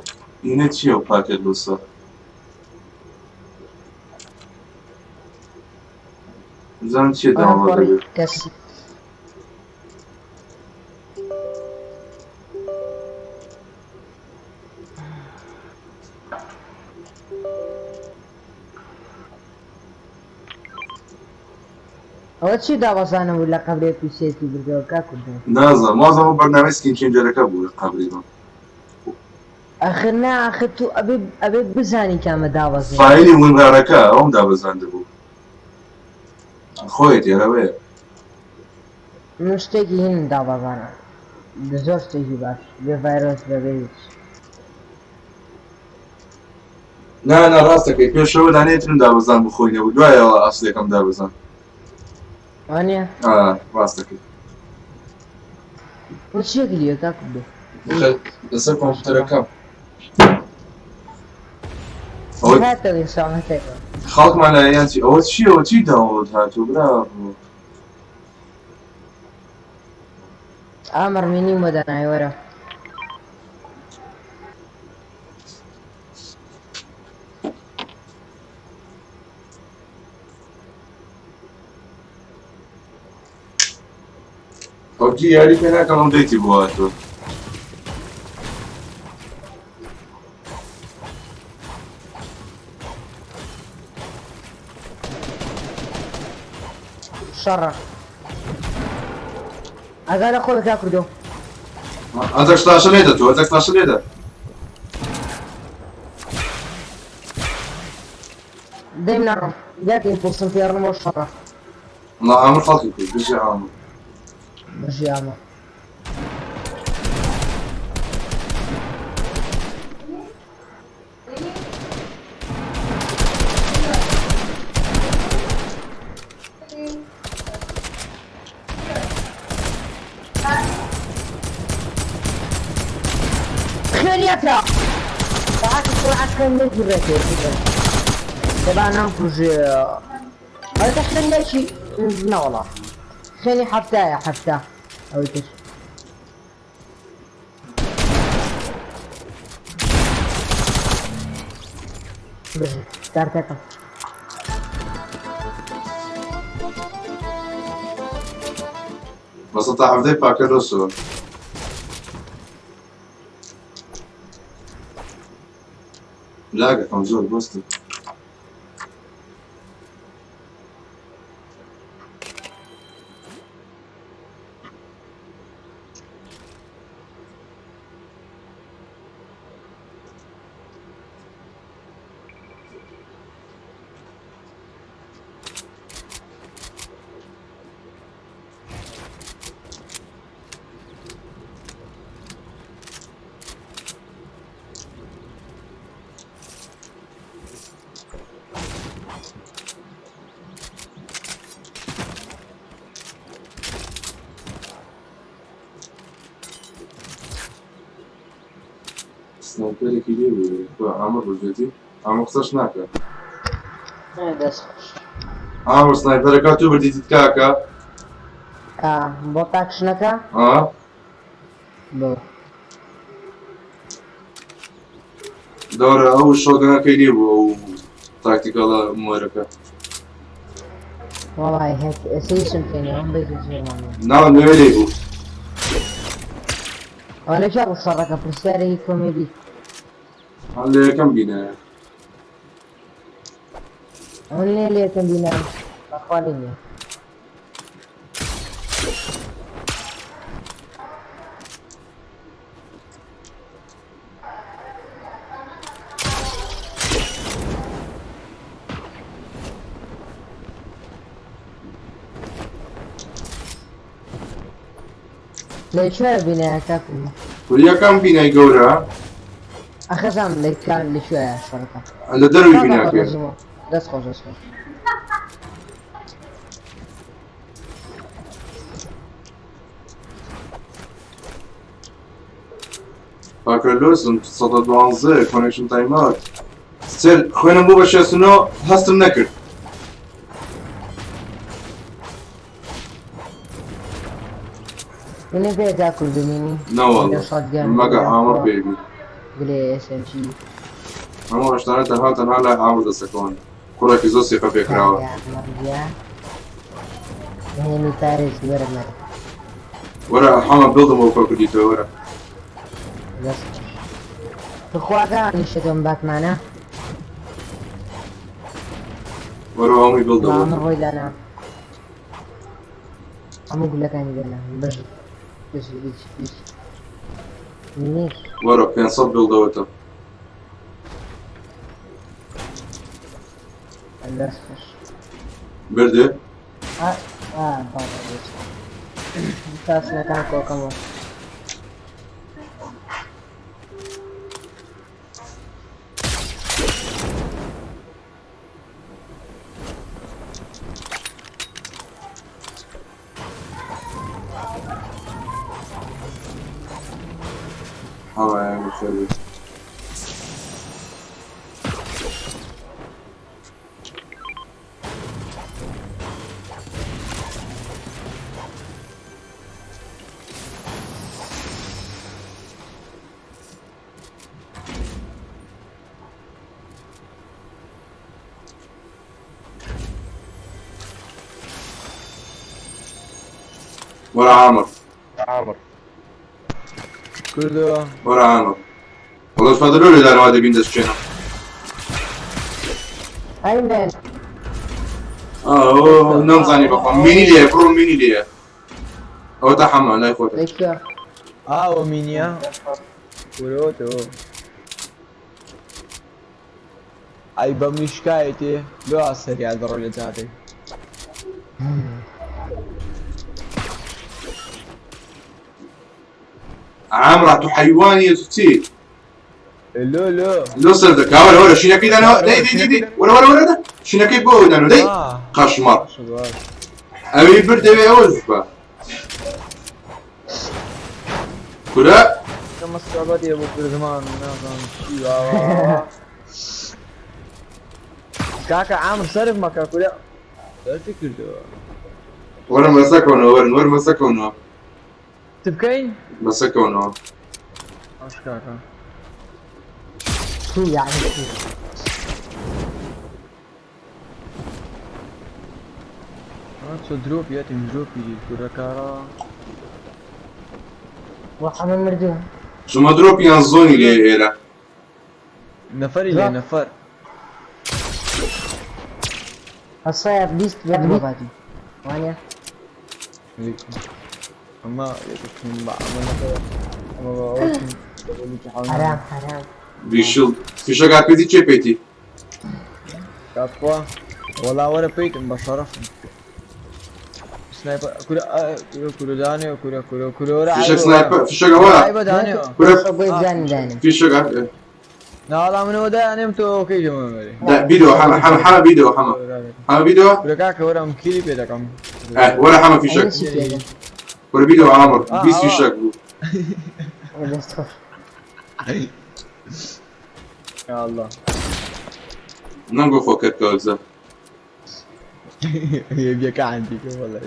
ئینە چییە و پاکێت لوسە بزانم چییە download دەبێت کەس ئەوە چی دابەزانە بوو لە قەبرێ پیسێتی بردەوە کاک کوردۆ نازانم وازم بەرنامەی skin changer ەکە بوو لە قەبری بم ئەخر نا ئەخر تو ئەبێ ئەبێ بزانی کامە دابەزێ file ی WinRAR ەکە ئەوم دابەزاندە بوو خۆیەتی ئەرەوەیە من شتێکی هین دابەزانە زۆر شتێکی باش بێ ڤایرۆس بەبێ هیچ نا نا ڕاستەکەی پێشەوە دانەیەترم دابەزان بوو خۆی نەبوو دوایەوە ئەسلێکم دابەزان وانە ڕاستەکەی بۆ چیەکی لێ کاک کوردۆ لەسەر کۆمپیوتەرەکەم ئەوە هاتەوە ئینسانەتێکەوە خەڵکمان لە یان چی ئەوە چییە ئەوە چی download هاتوو براڤۆ ئامر مینی مۆدانای وەرە پەبجی یاری پێ ناکەم ئەم دەیتی بۆ هاتووە شەڕە ئاگا لە خۆ کاک کوردۆ ئەتەک شتاشە لێدە تۆ ئەتەک شتاشە لێدە دەیم نەڕم یاکەی پڵسم پێڕنەوە شەڕە نا ئامر خەڵکی کرد بژی ئامر بژی ئامە خوێنیەکە ساعات سرعة خوێن نەگیڕێتێ دەبا نامکوژێ ئەوەتە خوێن نەچی نەوەڵا خوێنی حەفتایە حەفتا ئەوەی تر بژی کارتەکە بەسە تا حەفتەی پاکە لۆسەوە. لاگەکەم زۆر بەستم. سنایپەرێکی لێ بوو خوا ئامر بردێتی ئامر قسەش ناکە. دەست خۆش. ئامر سنایپەرەکە تو بردیتیت کاکە. بۆ تاکشنەکە؟ ئا بۆ دەورە ئەو شۆگەنەکەی لێ بوو ئەو تاکتیکەڵە مۆرەکە. وەڵای هێک ئێسەیشم پێ نیە ئەم بەیت زۆرمان ناو نوێ لێ بوو. ئەوە لە کوێ بوو شەڕەکە پرسیارێکی کۆمێدی. هەر لە یەکەم بینایە. ئەوە لێ لە یەکەم بینایە بەخوا لێ نییە. لە کوێ بینایە کاکو؟ یەکەم بینای گەورە. ئەخەزام لە کام لە کوێیە شەڕەکە؟ لە دەروی بیناکەیە. دەست خۆش دەست خۆش. پاکە لۆسم 112 کۆنێکشن تایم ئاوت. سێر خوێنم بوو بە 69 هەستم نەکرد. منی پێ تا کوردمینی نەوەڵا مەگە ئامر پێبی. گلێ SMG. هەموو ئەشتانە تەنها تەنها لای ئامر دەسەکەون. کوڕێکی زۆر سیقە پێکراوە. نهێنی پارێزی وەرە مەرە. وەرە حەمە بڵدم بۆ کۆ کردیتەوە وەرە. دەست خۆش. بخواکە نیشتەکەم باتمانە. وەرە هەمووی بڵدەوە. ئامر ڕۆی لانا. هەموو گولەکانی دەنا بژی بژی بژی بژی. منیش. وەرە 500 بڵدەوەتە. دەست خۆش. بردێ؟ بابا بێت. تاسنەکان کۆکەمەوە. حەمایان بەخێر بێت. وەرە عامر. کوردۆ. وەرە عامر. وەڵا فادە لۆ لێدانەوە دەبین دەستچێنە. ئەیمەن. ئەوە نەمزانی بەخوا مینی لێیە کوڕ مینی لێیە. ئەوە تا حەمە لای خۆتە. لە کوێ؟ ئاوە مینیە؟ ورۆتەوە. ئەی بە میشکایەتێ لۆ سەریا دەڕۆ لە جادەی. عامرە تو حەیوانیە تو چی؟ لۆ لۆ. لۆ سەر دەکا وەرە وەرە شینەکەی دانەوە دەی دەی دەی دەی وەرە وەرە وەرە شینەکەی بۆ دانەوە دەی قەشمەڕ. ئەوی بردەوێ ئەوە بە. کورە. کەمە سەبەتێ بۆ کردمان نازانم چی واوە. کاکە عامر سەرف مەکە کورە سەرفی کردەوە. وەرە مەسەکەونەوە وەرن وەرن مەسەکەونەوە. چ بکەین؟ مەسەکەونەوە. باش کاکە. شو يعني شو؟ چۆ درۆپی هاتیم درۆپی دیت کورە کارا. وحمل مردوه. شما درۆپیان زۆنی لێ ئێرە. نەفەری لێ نەفەر. هەسایە 20 بە درۆپاتی. وانە؟ ئەمە یەکێکم بە ئەمە نەفەر ئەمە بە ئەوە حرام حرام. بیشڵ فیشەکا پێتی چێ پێتی؟ کاکوا وەڵا وەرە پێیتم بە شەڕەفم. سنایپەر کورە کورە کورە دانێ کورە کورە کورە وەرە فیشەک سنایپەر فیشەکە وەرە. عیبە دانێ. کورە بۆی بزانم دانێ. فیشەکە ناوەڵا منەوە دانێم تۆ ئۆکەی لەمە بەری. بیدەوە حەمە حەمە حەمە بیدەوە حەمە حەمە بیدەوە. کورە کاکە وەرە ئەم کیلی پێ دەکەم. وەرە حەمە فیشەک. وەرە بیدەوە عامر 20 فیشەک بوو. دەست خۆش. یا الله. نەنگۆ خۆ کەرکەوە يبيك عندي والله.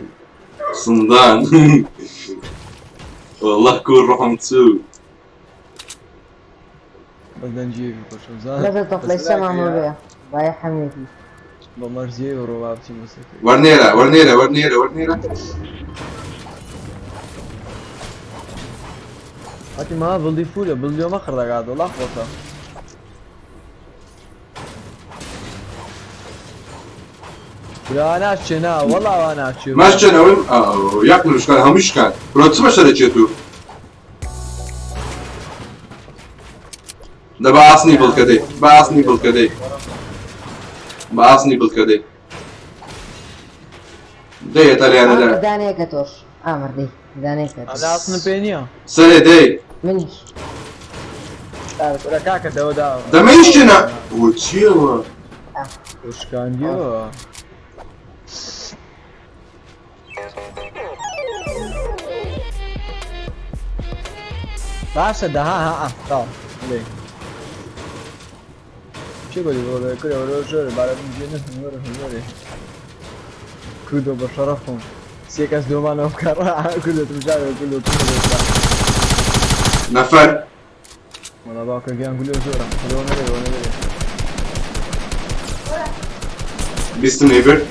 صندان. والله كون روحهم تسوق. بس نجيب كل لازم طفل السما مو باي حميتي. بمرزي وروابتي مسكي. ورنيرة ورنيرة ورنيرة ورنيرة. هاتي ما بلدي فولة بلدي ما خرج قاعد والله خبطة. لا انا نا والله انا ما شنا وين ياكلوا شكان همش كان لو تسمع شريتو ده بعصني بالكدي بعصني بالكدي بعصني بالكدي دي تالي انا ده داني كتوش عامر دي داني كتوش انا اصلا بينيا سنة دي منش ولا كاكا ده ده ده ما يشنا وتشيل وش كان ديو باشە دەها ها ها لێ چی گۆلی بۆ کورە وەرە ژۆرە بارە جێ وەرە وەرە کوردۆ بە شەڕەفم سێ کەس دۆمانەوە بکەڕا کوردۆ تمژارە کوردۆ نەفەر وەڵا باوکە گیان گولێ زۆرە کوردۆ نەبێ وە نەبێ بیستم لێ برد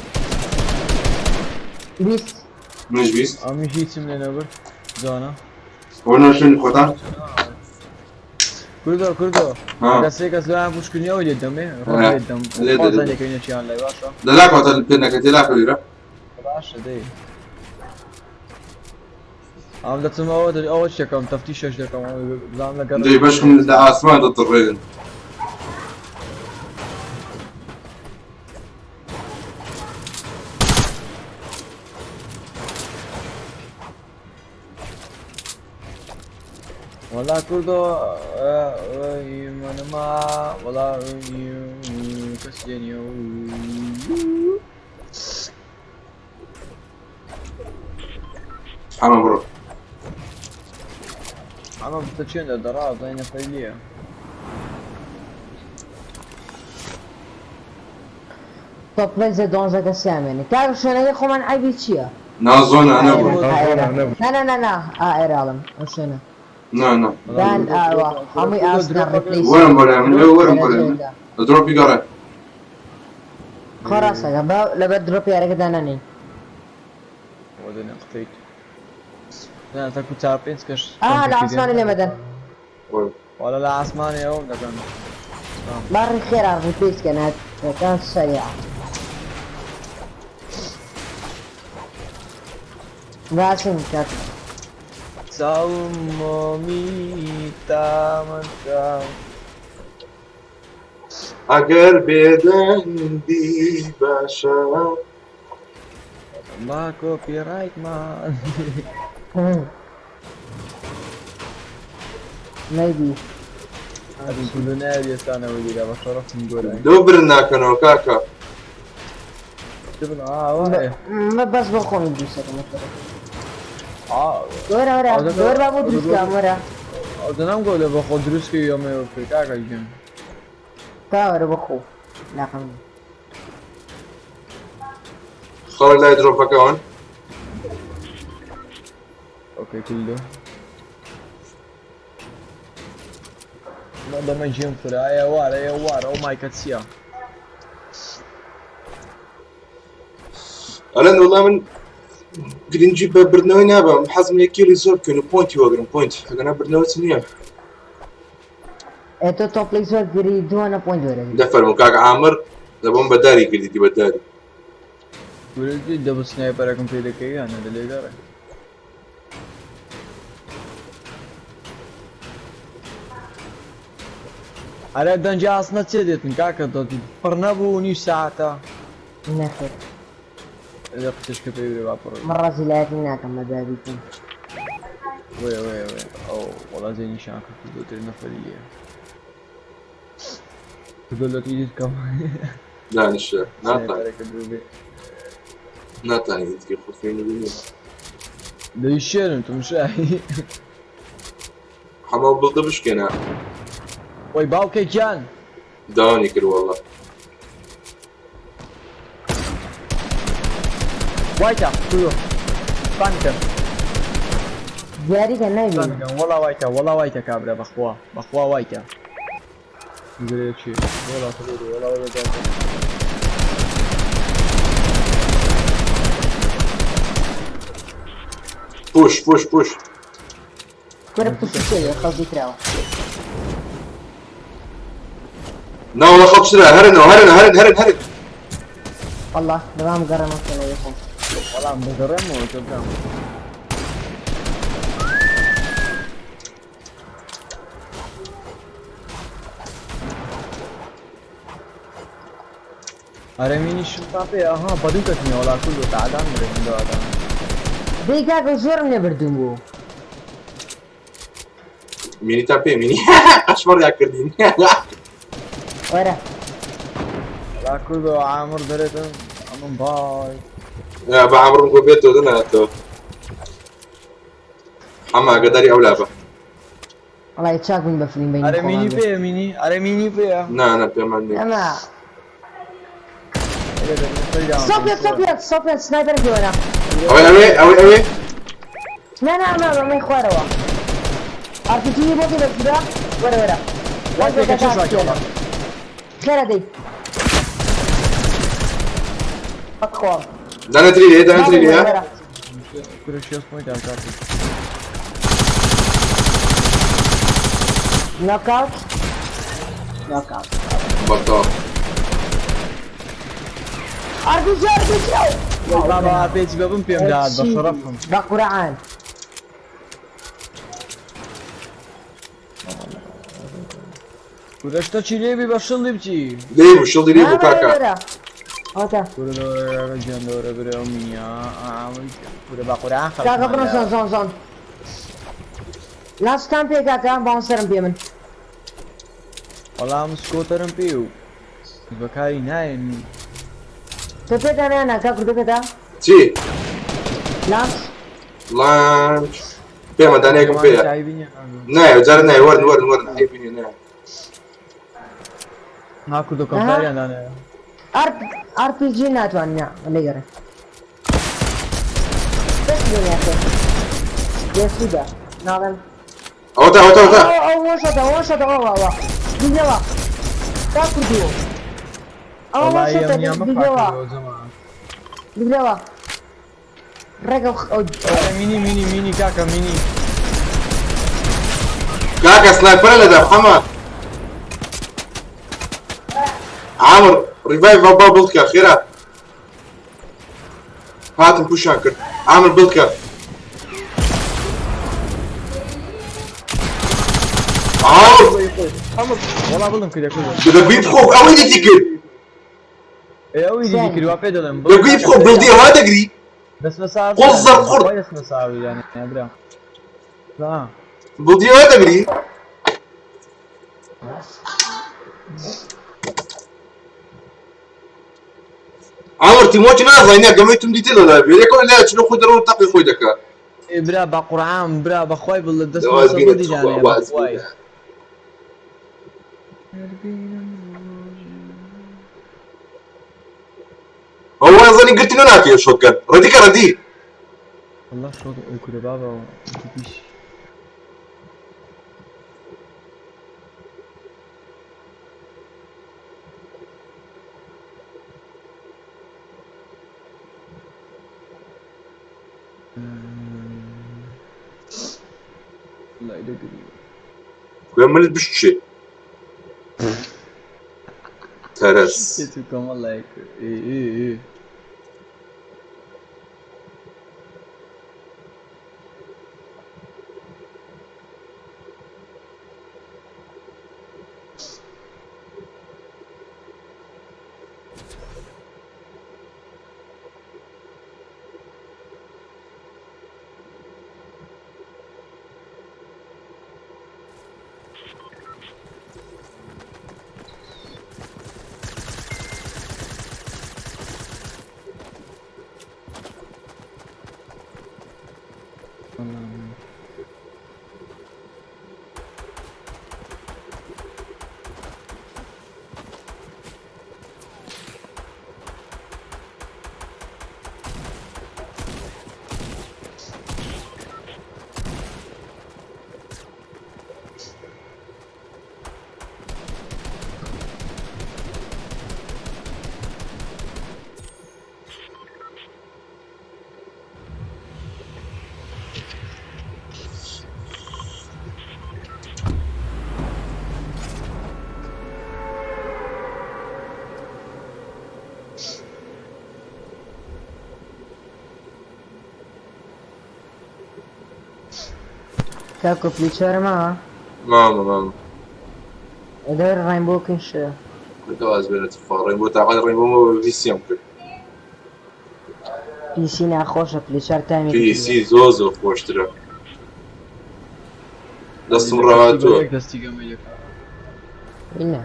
20 منش 20 ئەمیش هیچم لێ نەبرد جوانە وەرنە شوێنی خۆتان کوردۆ کوردۆ ئەگەر سێ کەس لەوان پوشکردنەوە لێت دەمێ لێت دەم خۆزانێکەوینە چیان لای باشە دەلاکەوتە پێ نەکە تێلاکەویرە باشە دەی ئەم دەچم ئەوە ئەوە چێکەم تەفتیشەش دەکەم بزانم لەگەڵ دەی بەشکم لە ئاسمان دەتڕێنن والله کوردۆ منما والله کەس لێ نییە حەمە بڕۆ ئەمە بتە چێن دەڕا زای نەفەری لێیە تۆپلەی دۆنژەکە سیامێنێ کاک شوێنەکەی خۆمان عەیبی چییە؟ نا زۆنە نەبوو نا نا نا نا ئێراڵم ئەو شوێنە نا نا دان ئاوا هەمووی ئاسنا ڕیپلەیس وەرم بۆ لای من ئێوە وەرم بۆ لای من لە درۆپی گەڕێ خۆ ڕاستەکە با لەبەر درۆپی یارەکە دانانێین وەدەنێ قتەیت نا تاکو چار پێنج کەش ئا لە ئاسمانی لێ مەدەن وەڵا لە ئاسمانی ئەوم دەکەن باڕی خێرا ڕیپلەیس کەن هاتەکان سەریع باسم کاک چاوم ئەگەر بێدەنگ بی باشە با کۆپیڕایتمان Maybe. کوردۆ ناوی ئێستانەوە دیرە بە شەڕەفم گۆرانی دەو برن ناکەنەوە کاکە دبن ئاوایە بەس بۆ خۆمی دروستەکەم وەرە وەرە وەرە با بۆ دروستکەم وەرە. ئەو دەنام گۆ لە بەخۆ دروست کەی ئەمە بکەی کاکە گیان. تاوەرە بەخۆ لاقم. خەڵک لای درۆپەکەوەن. ئۆکەی کردو. دەمە گێم فرە ئەیە وارە ئەیە وارە ئەو مایکە چییە؟ ئەلەن وەڵا من گرنگی بە بردنەوەی نابم حەزم لە kill ی زۆر بکەن و point ی وەگرم point ئەگەنا بردنەوە چ نییە. ئێ تۆ تۆپڵی زۆر گری دووانە point وەرەگری. دەفەرموو کاک عامر دەبم بە داری کردیتی بە داری. کورە دەبوو sniper ەکەم پێ دەکەوی یان نە دەلێگەڕێ. ئەرێ دەنگی ئاسنە چێ دێتن کاکە پڕ نەبوو نیو ساعتە. نەخێر. لە قچشکە پێ بێ با پڕ. من ڕەزیلایەتی ناکەم بە دابیتم. وێ وێ وێ ئەو وەڵا زێ نیشان کرد دوتر نەفەری لێ. دەولەتی دیت کەم. دانیشە ناتان ناتانی دیتکی خۆ فێنی بینی. دەیشێنم تمشای. حەمە بڵدە بشکێنە. وەی باوکە گیان. داوانی کرد والله. وایتە کورو پانکەم. دیاریکە نایبینم. پانکەم وەڵا وایتە وەڵا وایتە کابرا بەخوا بەخوا وایتە. گرێ چی وەڵا کورو وەڵا وەڵا پوش پوش پوش. کورە پوشی چێ خەڵکی کراوە. نا والله خەڵک شرا هەرنەوە هەرن هەرن هەرن هەرن. والله دەوام گەڕێمە شوێنەوەی خۆم. وەڵام دەگەڕێمەوە تۆ برام. ئەرێ مینی شمتان پێ ئەها بەدوو کەتنی وەڵا کوردۆ تەعدان برێ من دەوادان. دەی کاکە زۆرم لێ بردوون بوو. مینیتان پێ مینی قەشمەڕیا کردین. وەرە. وەڵا کوردۆ عامر دەرێتن ئەمن بای. بە عامرم گۆ بێتەوە دەناتەوە. حەمە ئاگاداری ئەو لابە. وەڵای چاک بووین بە فلیم بینی ئەرێ مینی خۆمان بێ. پێیە مینی ئەرێ مینی پێیە. نا نا پێمان نییە. ئەمە سۆپێت سۆپێت سۆپێت sniper پێ وەرە. ئەوەی ئەوێ ئەوەی ئەوێ. نا نا ئەمە ئەمەی خوارەوە. RPG بۆ پێ دەکرا وەرە وەرە. وای پێکە چێ شاکی وەڵا. خێرە دەی. بەخۆم. دانەتری لێ دانەتری لێ. وەرە. کورە شێست point ئاکاتی. Knockout. Knockout. بەتاڵ. RPG RPG. بابا RPG ببم پێم داد بە شەڕەفم. بە قورعان. کورە شتە چی لێبی بە شڵی بچی. لێ بوو شڵی لێ بوو کاکە. ئەوەتە. کورە دەورە گیان دەورە برێ ئەو مینیا کورە بە قورعان خەڵک. کاکە بڕۆ zone zone zone. لاستان پێ کاکە bouncer م پێ من. وەڵا من سکۆتەرم پێ و بەکاری نایەنی. تۆ پێتا نانا کاکو تۆ پێتا؟ چی؟ launch. Launch. پێمە دانەیەکم پێیە. نایە جارە نایە وەرن وەرن وەرن عەیبی نییە نایە. ها کوردۆ کەمکاریان دانایە. RPG ناتوان نا لێگەڕێ. بەس دنیاکە. بێسوودە ناڵێم. ئەوەتا ئەوەتا ئەوەتا. ئەو وەشەتە وەشەتە ئەوە ئەوە. دیگەوە. تا کوردۆ. ئەوە وەشەتە دیگەوە. دیگەوە. ڕێگە ئەو مینی مینی مینی کاکە مینی. کاکە sniper ە لەدا حەمە. عامر revive با بڵکە خێرا. هاتم پوشیان کرد. عامر بڵکە. عامر. وەڵا بڵم کرد کوردۆ. دەگوی بخۆ ئەوەی دیتی کرد. ئێ ئەوی دیتی کرد وا پێ دەڵێم. دەگوی بخۆ بڵدی ئەوە دەگری. دەستمە ساز. قۆڵ زەرد خورد. دەستمە ساوی یانە برا. لا. بڵدی ئەوە دەگری. عامر تیمۆچ نازانێ گەمەی تم دیتە لەلا بێ یەکەوە لای چلو خۆی دەڕۆ تەقی خۆی دەکا. برا بە قورعان برا بەخوای بڵ دەست واز بینە سەدی تخوا دانێ واز بەخوای بینە. هو وازنی گرتینۆ ناکەی شۆتگەن ڕەدی کە ڕەدی. والله شۆ کورە بابا پیش. لا دقري. کوێ منت بشچێ تەرەس. تكم والله اي اي اي. والله کاکۆ پلیچارە ماوە؟ مامە مامە. دەور ڕاینبۆکن شە. کورە واز بێنە تخوا ڕێنبۆ تاقەت ڕێنبۆمەوە بە پیسیم کرد. پیسی ناخۆشە پلیچار تامی. پیسی زۆر زۆر خۆشترە. دەستم ڕاهاتووە. دەستی گەمە یەک. ئینە.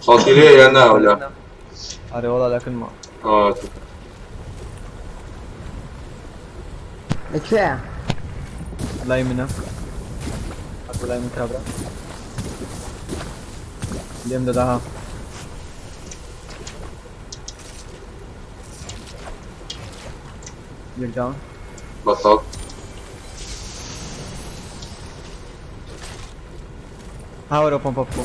خەڵکی لێیە یان نا ولا؟ ئەرێ وەڵا لەکن ما. ئا لەکوێیە؟ لای منە. هەر لای من کابرا. لێم دەدا ها. یەک داون. بەتاڵ. هاوەرە پۆمپە بخۆ.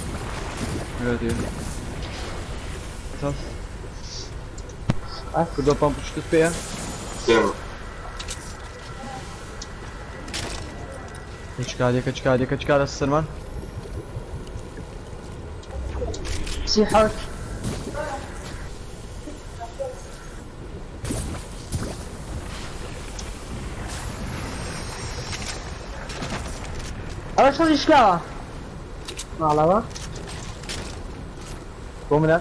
تاس. کوردۆ پەمپ شتت پێیە؟ پێمە. چکادێکە چکادێکە چکادە سەرمان. 37. ئەوە شەڕی شکاوە. ماڵەوە. بۆ منە؟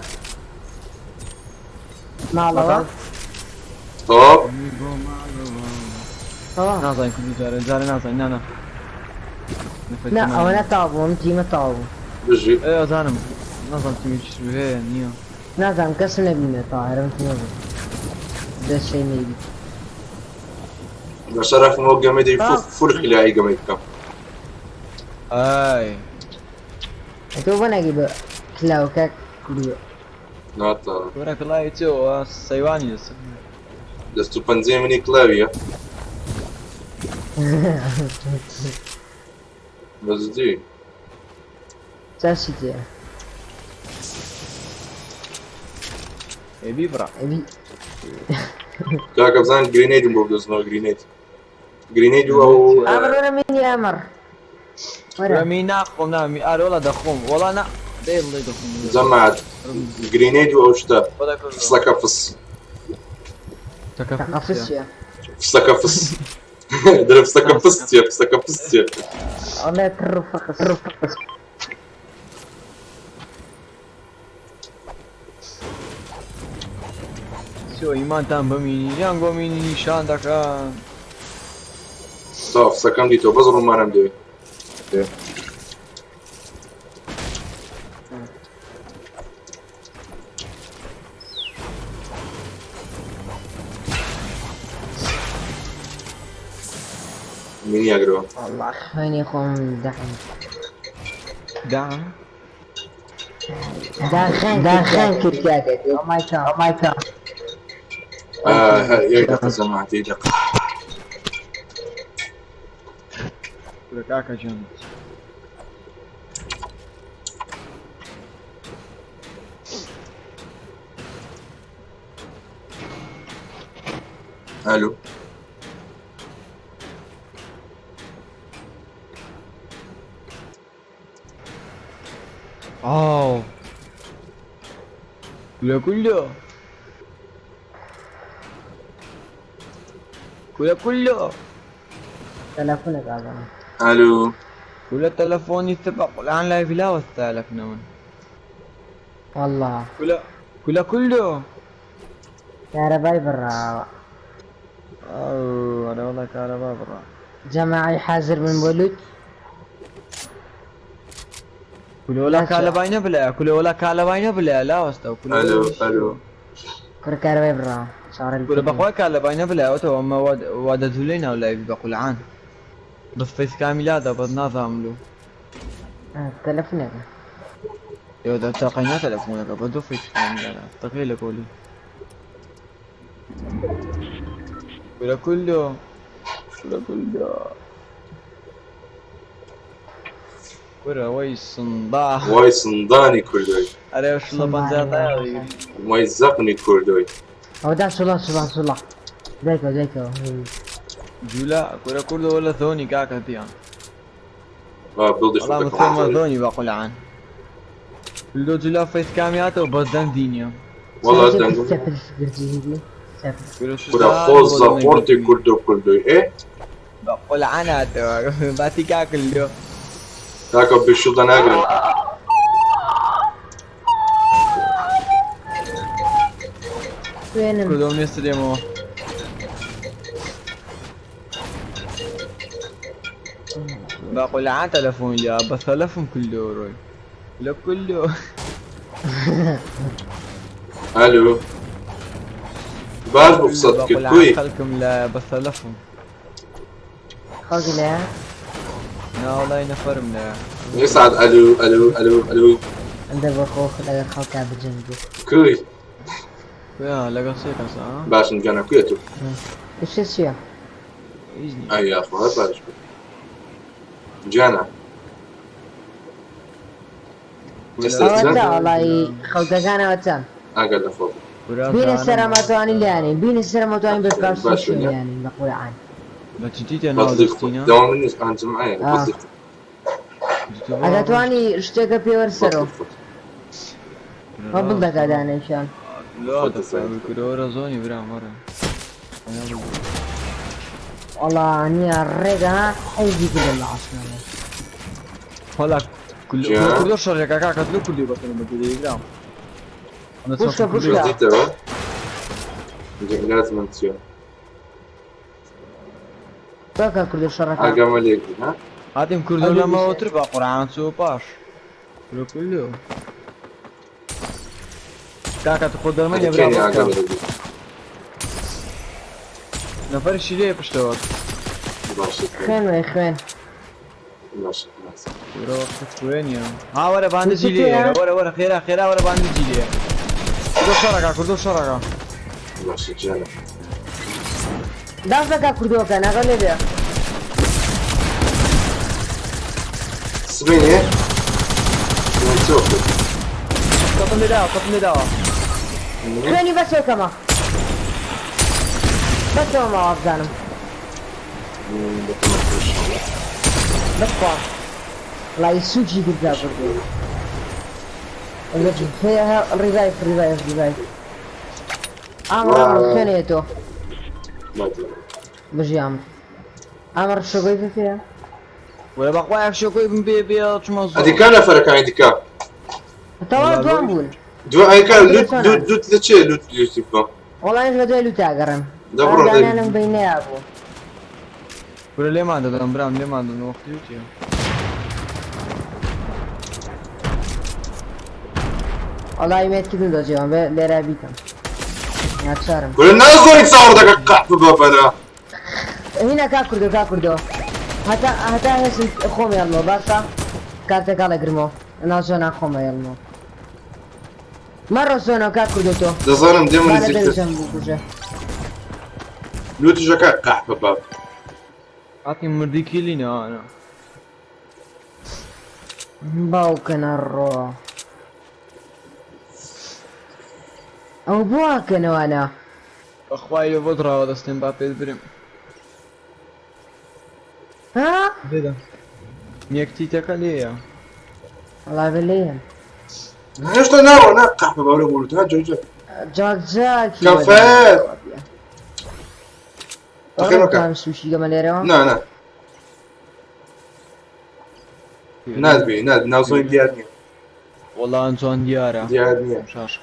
ماڵەوە. تەواو. تەواو. نازانین کوردی جارێ جارێ نازانین نا نا. نا ئەوە نەتاو بوو ئەم تیمە تاو بوو. بژی. ئێ ئەزانم نازانم تیمێکی تر هەیە نییە. نازانم کەسم نەبینێ تاو هەرم تیمە بوو. دەست شەی نەیبی. بە شەرەفم ئەو گەمەی دەی فور خلایی گەمەی بکەم. ئای. تۆ بۆ ناگەی بە کلاوکە کوردیە؟ ناتا. وەرە کڵاوی چێ سەیوانی دەست. دەست و پەنجەی منی کڵاویە. بەجدی. چاشی تێ؟ ئێ بیبڕە. ئەبی. کاکە بزان گرینەیدم بۆ بدۆزنەوە گرینەید. گرینەید و ئەو ئەمر وەرە مینی ئەمر. وەرە. می ناخۆم نامی ئارە وەڵا دەخۆم وەڵا نا دەی بڵێ دەخۆم. جەماعەت گرینەید و ئەو شتە. فسەکە فس. تەقەفز چییە؟ فسەکە فس. دەرە فسەکە فس چییە فسەکە فس چییە؟ ئەڵێ تڕ و فەقس. چۆ ئیمانتان بمینی یان گۆمینی نیشان دەکەن. تەواو فسەکەم دیتەوە بەس ڕوومانم دەوێ. مینی ئەگرەوە. والله خوێنی خۆم دەعم. دعم. داخان داخان کرد کاکە. ئۆ مای گاد ئۆ مای گاد. آه یەک دقە جەماعەت یەک دقە. کورە کاکە گیان. ئەلو. ئاو. کولە کولە. کولە کولە. تەلەفۆنێک ئازانم. ئەلو. کولە تەلەفۆنی سبق الآن لايف لا وستالك نون. والله. کولە کولە کولە. کارەبای بڕاوە. ئەو ئەرێ وەڵا کارەبا بڕا. جەماعەی حازر بن بۆ لوت. کولە وەلا کالەبای نەبلایە کولە وەلا کالەبای نەبلایە لاوەستە کولە ئەلو ئەلو. کوڕ کارەبای بڕاوە. چاوەڕێ کولە لوتەکەی. بەخوا کالەبای نەبلایەوەتەوە ئەمە وادە جولەی ناو لایڤی بە قولعان بەس فەیس کامی لادا بەس نازانم لۆ. تەلەفۆنێکە. ئێوە تاقینا تەلەفۆنەکە بەس لۆ فەیس کامی لادا تەقی لە کۆلی. کولە کولۆ کولە کولۆ کورە وەی سندا. وای سندانی کوردۆی. ئەرێ شڵە پەنجا تایە. وای زەقنی کوردۆی. ئەوە سوڵا سوڵا سوڵا. دایکەوە دایکەوە. جولا کورە کوردەوە لە زۆنی کاکە دیان. بڵدی وەڵا مسلمە زۆنی بە قولعان. لۆ جولا فەیس کامیاتەوە بەس دەنگ دینیە. والله دەنگ. کورە خۆ زەقۆرتی کوردۆ کوردۆی ئێ. بە قولعان هاتەوە باتی کاکە لۆ. کاکە بشڵدە ناگرن. خوێنم. کوردەوە نێستە دێمەوە. بقول عن تلفون يا بس تلفون كله روي لا كله. ئەلو. باش بوو قسەت کرد بقول عن کوی. خلكم لا بس تلفون. خەڵکی لە لا والله نفرم لا. یەسعد ئەلو ئەلو ئەلو ئەلو. ئەندە بۆ خۆ لەگەڵ خەڵکا بجەنگ بوو. کوی. يا لقى سيكا صح؟ باشم گیانە کوێ تو. ئیشە چییە؟ إيزني. ئەی یاخوا هەر باش بوو. گیانە. ئێستا ئەوەتا وەڵی خەڵکەکان ئەوەتا. ئاگەر لە خۆ. بینە سەرماتوانی لیانی بینە سەرماتوانی بەس باش باش لیانی بە قورئان. بە جدی ناو بەدڵی خۆ. دەستینە؟ دەوام من نیست ئەنجم ئایا بەدڵی خۆ. ئەگە توانی شتێکە پێوەر سەرۆ. بەدڵی خۆ. وە بڵ دەکا دانێکیان. لا دەفعل كرة زوني برا مرة. وەڵا نییە ڕێگە حەیزی کردم لە عاسمانە. ولا كل جا. كل شر كاكا كتلو كل بس انا بدي برا. انا بوشكا بوشكا. دیتەوە؟ لازم چیە؟ باکە کوردە شەڕەکە. ئاگامە لێک ها؟ هاتم كردو لما وتربع قرآن سو باش. كله كله. كاكا تخذ المانيا کێنی برا. ئاگامە لێک نفر شيليه بشتوت. باشە خوێن وەی خوێن. باشە باشە. ورا وقت وين يا ها ورا باندجي ليه ورا ورا خيرا خيرا ورا باندجي ليه كردو شرقة كردو شرقة باشە گیانە. داس دەکا کوردەوەکە ناگە لێ بێ. سبەینێ؟ سبەینێ چۆ کرد؟ قطن داوا قطن داوا خوێنی بەسێکەمە. بەسەوە ماوە بزانم. بەخوا. وەڵی سووکی کرد کوردۆ. ڕیڤایف ڕیڤایف ڕیڤایف. ئامر ئامر خوێنێ تۆ. بژی ئامر. ئامر شۆگۆی پێیە؟ ولا بقوا شو كوي بي بي شو ئەدی کا نەفەرەکانی دیکە؟ تەواو دوان بوون. دو ئەیکا لوت لوت لوت لە چێ لوت لوتی بکە؟ وەڵا ئێش بە دوای لوتا گەڕێم. دەبڕۆ دەی. دانانم بینەیا بوو. ولا ليه ما عندنا برام ليه ما عندنا وقت يوتيوب وەڵی مێتکردن دۆزیەوە بێ لێرە بیکەم. ناچارم. کورە نازۆری چاوەڕ دەکە قەحپە بەپەرە. هینە کا کوردۆ کا کوردۆ. هەتا هەتا هێزم خۆم یاڵمەوە باشە کارتەکە ڵەگرمەوە لەناو zone ا خۆم ئەیەڵمەوە مەڕۆ zone ەوە کاک کوردۆ تۆ دەزانم دێمە با لە نزیکتر دەروزەم بکوژە لوتیشەکە قەحپە باب هاتین مردی کیلی نەوانە باوکە نەڕۆ ئەو بۆ ئاکەنەوانە بەخوای لە بۆت ڕاوە دەستێن با پێت برم ها لێدە یەکتیتەکە لێیە وەڵا بێ لێیە هێشتا ناڕۆ نا قەحپە باورە بۆ لوت ها جۆ جۆ جاک جاکی کەفەت تەقێمەکە سوشی گەمە لێرەوە نا نا نادبی ناد ناو زۆن دیار نییە وەڵا جوان دیارە دیار نییە شاشە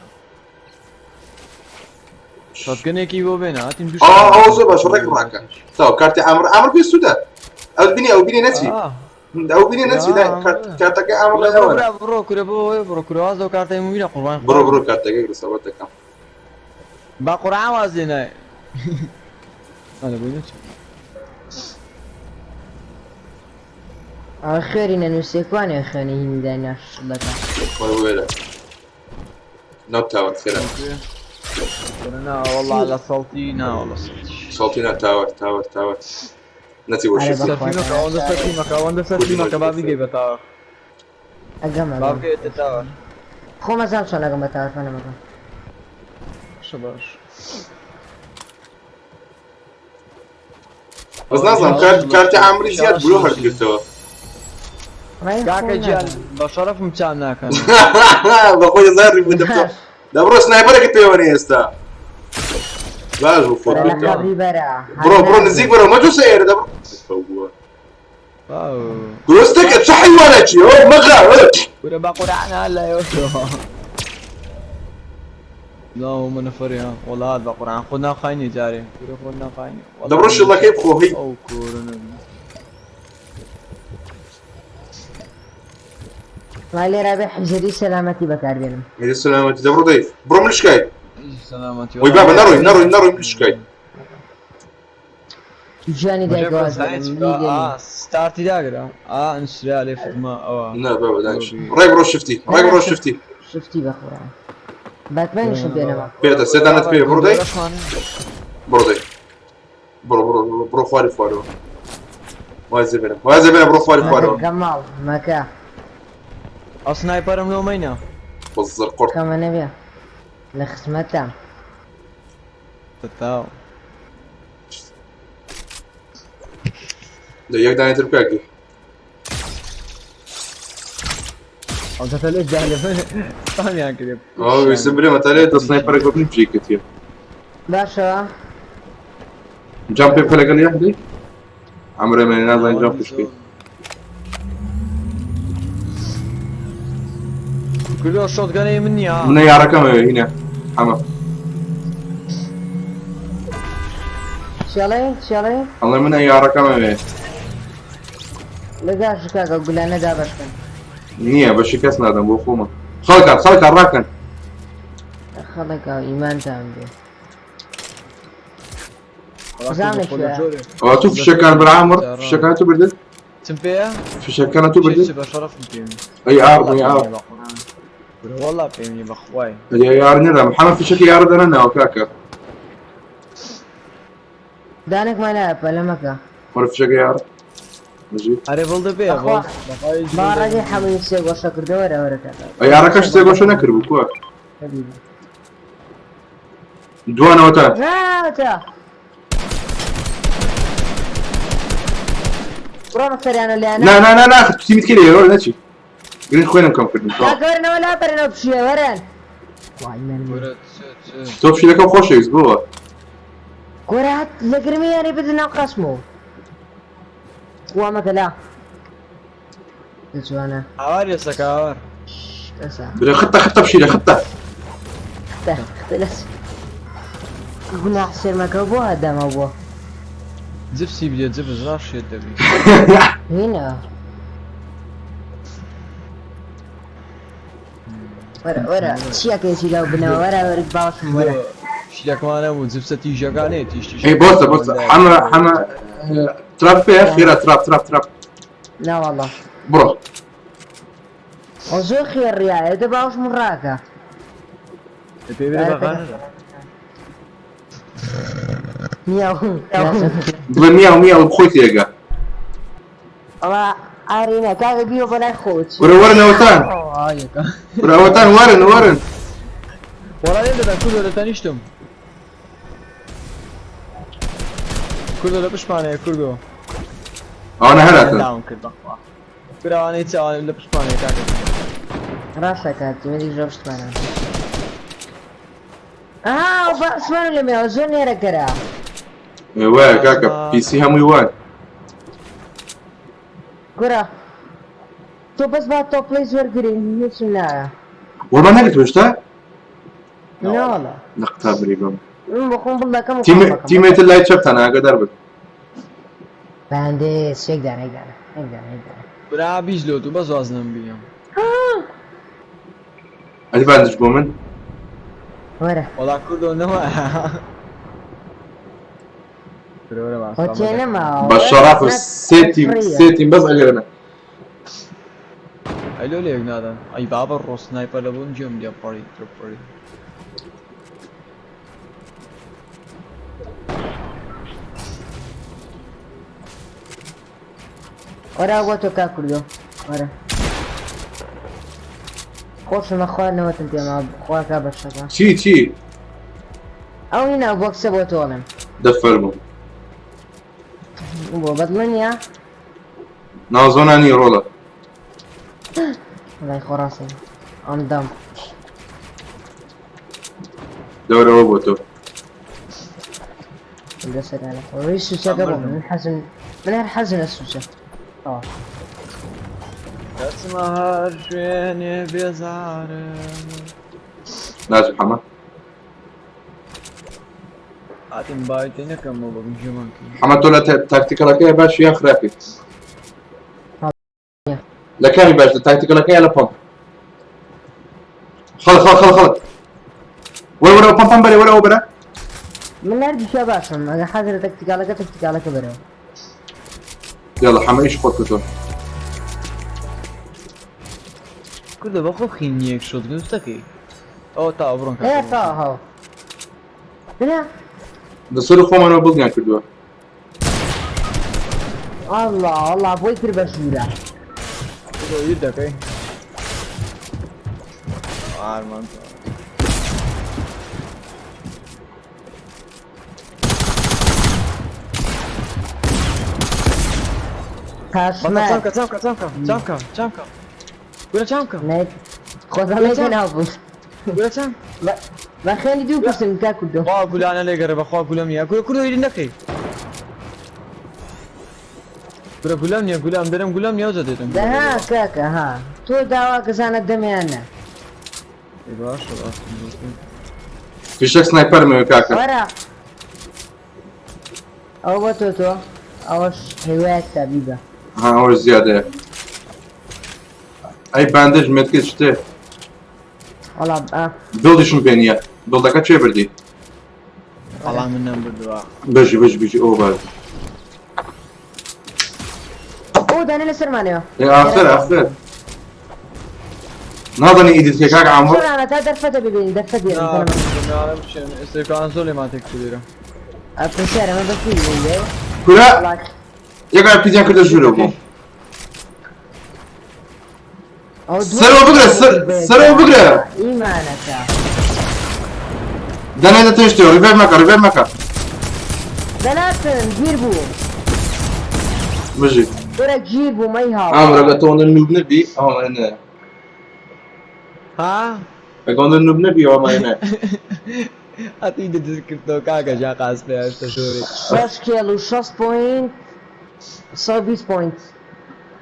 شۆتگەنێکی بۆ بێنە هاتین دوو ئا ئەوە زۆر باشە ڕێک ڕاکە تاو کارتی ئامر ئامر پێ سوودە ئەو بینی ئەو بینی نەچی ئەو بینی نەچی کارتەکە ئامر لای ئەوە بڕۆ کورە بۆ بڕۆ کورە واز لەو کارتەی موبینە قوربان بڕۆ بڕۆ کارتەکە گرسەوە دەکەم با قورعان واز لێ نایە ئەلە بۆی نەچی ئەوە خوێری نەنووسێ کوانێ خوێنی هینی داینا شڵەکە وەرە وێرە ناو تاوەر خێرا نا والله لە سەڵتی نا والله سەڵتی سەڵتی نا تاوەر تاوەر تاوەر نەچی بۆ ئەرێ شفتی بەخوا. سەرفی مەکە ئەوەندە سەرفی مەکە ئەوەندە سەرفی مەکە با بگەی بە تاوەر ئەگەم با ئەگەم بگەیتە تاوەر خۆ مەزان چۆن ئەگەم بە تاوەر فەنەمەکەم باشە باش بەس نازانم کارت کارتی عامری زیاد بلو هەرگرتەوە کاکە گیان بە شەرەفم چام ناکەن بەخۆی زاری بوو دەبڕۆ دەبڕۆ سنایپەرێکت پێوە نییە ئێستا باش بوو خۆت لە بیتەوە. قەبری بەرە بڕۆ بڕۆ نزیک بەرەوە مەجۆ سەیرە دەبڕۆ واو درستەکە چ حیوانێکی ئەو مەغا کورە بە قورعان لا يوشو لا هم نفري ها والله هذا قرآن خذنا خايني جاري كورة خذنا خايني دەبڕۆ شڵەکەی بخۆ هی او كورة نبي وای لێرە بێ حیزری سەلامەتی بەکاربێنم هێدی سلامەتی دەبڕۆ دەی بڕۆ ملشکای سلامتي وی بابا نەڕۆی نەڕۆی نەڕۆی ملشکای گیانی دایکە واز بێنم، منی لێ نییە. اه ستارتي داقرا اه انسري عليه فما او نا بابا دانش ڕێک بڕۆ شفتی ڕێک بڕۆ شفتی شفتی بە قورعان باتمانیشم پێ نەما پێدە سێدانت پێ بڕۆ دەی بڕۆ دەی بڕۆ بڕۆ بڕۆ بڕۆ خواری خوارەوە وازێ بێنە وازێ بێنە بڕۆ خواری خوارەوە گەماڵ مەکە او سنايبرم لو مينا بەزەر قڕ کەمە نەبێ لە خزمەتە تاو دە یەک دانێتر بکاکی او تلف جاهل فاهم يعني كده ئەوە ویستم برێمە تا لێ دە سنایپەرێک بە بنیم جێکەتیە باشەوە جام پێ بکە لەگەڵ یەک دەی عەمرێ مێنێ نازانین جام پشکەی كله شوت جاني مني ها منە یارەکەم ئەوێ هینە حەمە چێڵێ چێڵێ ئەڵێ منە یارەکەم ئەوێ لەگاش کاکە گولانە دابەشکەن نییە بەشی کەس نادەم بۆ خۆمە خەڵکان خەڵکان ڕاکەن خەڵکە ئیمانتان بێ ئەوە تو فشەکان برا عامر فشەکان تو بردت تمبيا فشەکانە تو بردت بشرف بيمي ئەی ئار ئەی ئار والله بيمي بخواي ئەی یار نەدا محەممەد فشەکی یارە دەنەناوە کاکە دانێکمان لایە پەلە مەکە وەرە فشەکە یار بژی اري بلد بيه بەخوا با ڕەگی حەمووی سێ گۆشە کردەوە وەرە وەرە کاکە ئەی یارەکەش سێ گۆشە نەکردبوو کووە دوانەوە تا ناوتە بڕۆ سەریانە لێیانە نا نا نا نا تیمیت کێ لێرە نەچی گرین خوێنم کەم کردن کاکە وەرنەوە لا بەرنەوە پشیە وەرن وای من تۆ پشیلەکەم خۆشەویست بووە کۆرە هات لە گرمی یاری بدە ناو قەسمەوە خوا مەکە لا جوانە هاوار يا سكاور ئەسا برێ خطە خطە پشیلە خطە خطە خطە لەس گوناح سێرمەکە بۆ هەدەمە بۆ زفسي بدي زفس راش يدبي هینە وەرە وەرە چیەکەیکی لەو بنەوە وەرە وەرە باوەشم وەرە شتێکمانە بوو زفسە تیژەکانێ تیش ئەی بۆستە بۆستە حەمە حەمە Trap پێ خێرا trap trap trap. ناوەڵا. بڕۆ. ئەو زۆر خێر ڕیایە دە باوش من ڕاکە. پێ بێ بەغانە. میاو. بڵێ میاو میاو خۆی تێگا. ئەوە ئارینە کاکە بیوە بەلای خۆت. وەرە وەرن ئەوەتان. ئاەکە. وەرە ئەوەتان وەرن وەرن. وەڵا لێم دەدەن کوردۆ لە تەنیشتم. کوردۆ لە پشتمانەیە کوردۆ. ئەوانە هەراتن. داوم کرد بەخوا. براوانەی چاوانە لە پشتمانەیە کاکە. ڕاستە کاتی منی زۆر پشتمانە. ئەها بەسمان لە مێوە زۆر نێرەکەرە. وایە کاکە پیسی هەمووی وان. کورە تۆ بەس با تۆپڵی زۆر گرنگ هیچم نایە. وەڵا نەگرت هێشتا؟ ناوەڵا. لە قوتابری بم. من بۆ خۆم بڵ دەکەم و تیمێ خۆم بەکەم. تیمێتر لای چەپتان ئاگادار بن. باندێس یەک دانە یەک دانە یەک دانە یەک دانە. برا بیست لۆ تو بەس واز نەم بینم. ئەدی باندش بۆ من؟ وەرە. وەڵا کوردۆ نەمایە. برۆرە باس. خۆ تێ نەماوە. بە شەڕاف و سێ تیم سێ تیم بەس ئەگەرنە. ئەی لۆ لێک نادەن. ئەی بابە ڕۆ سنایپەر لە بۆن گوێم لێ پەڕی تر پەڕی. وەرە بۆ تۆ کاک کوردۆ. وەرە. خۆشمە خواردنەوەتم پێما خواکە بەشەکە. چی چی؟ ئەو هینا بۆکسە بۆ تۆ ئەڵێم. دەفەرموو. بۆ بەدڵە نییە؟ ناوزۆنا نییە ڕۆڵە. وەڵای خۆ ڕاستە. ئەم دەم. دەورەوە بۆ تۆ. دەسەکانە. ئەوەی سوچەکە بۆ من حەزم من هەر حەزم لە سوچە. تەواو. دەچمە هەر شوێنێ بێزارم. ناجم حەمە. هاتم بایتێ نەکەمەوە بە گوێمان کرد. حەمە تۆ لە تاکتیکەڵەکەی باشی یان خراپی؟ لە کامی باش لە تاکتیکەڵەکەی یا لە پەمپ؟ خەڵک خەڵک خەڵک خەڵک. وەرە وەرە پەمپ پەمپ بەرێ وەرە ئەوە بەرە. من هەردووکیا باشم ئەگەر حەزر لە تەکتیکاڵەکە تەکتیکاڵەکە بەرەوە. یاڵا حەمە ئیش خۆت کردووە. کوردە بە خۆ خینیەک شۆت گرفتەکەی. ئەوە تا بڕۆن ئێ تا هاو. بنا. لەسەر خۆمانەوە بڵگیان کردووە. الله الله بۆی کرد بە ژوورە. کوردۆ دەکەی. ئارمان. پاشمە. چامکە چامکە چامکە چامکە چامکە. گورە چامکە. نەک خۆزە لێکە ناو بوو. گورە چام. بە خێلی دوو کەسم کا کوردۆ. خوا گولانە لێگەڕێ بەخوا گولەم نییە. کورە کوردۆ ئیدی نەکەی. کورە گولەم نییە گولەم دەرم گولەم نییە ئەوجا دێتم. دەها کاکە ها تۆ داوا کەسانە دەمیان نە. باشە باشە. فیشەک سنایپەرمەوە کاکە. وەرە. ئەوە بۆ تۆ تۆ ئەوەش هیوایەک تا بیبە. ها ئەوەش زیادەیە. ئەی باندج مێتکت شتێ. وەڵا ئا. بڵدیشم پێ نییە. بڵدەکە چێ بردی؟ وەڵا من نەمبردووە. بەژی بەژی بژی ئەوە باش. ئەو دانێ لەسەرمانەوە. ئێ ئاخر ئاخر. نازانی ئیدیت کە کاک عامر. سۆرانە تا دەرفەتە ببینی دەرفەت بێنم. ئێستاکان زۆر لێمان تێک چوو پرسیارە مە بەکی بووی. کورە یەکار پیزیان کردە ژوورەوە بۆ. سەرەوە بگرە سەرەوە بگرە. ئیمانەکە. دەنێ لە تێشتەوە ڕیڤێر مەکە ڕیڤێر مەکە. دەناتن گیر بوو. بژی. کورە گیر بوو مەی هاوڕ. ئامرە لە تۆ نوب نەبی ئەوە نە. ها؟ ئەگەڵ نوب نەبی ئەوە نە. هەتی دەدرکردەوە کاکە جا قاس پێ هێشتا شۆری. 6 کێڵ و 6 پۆینت 120 پۆینت.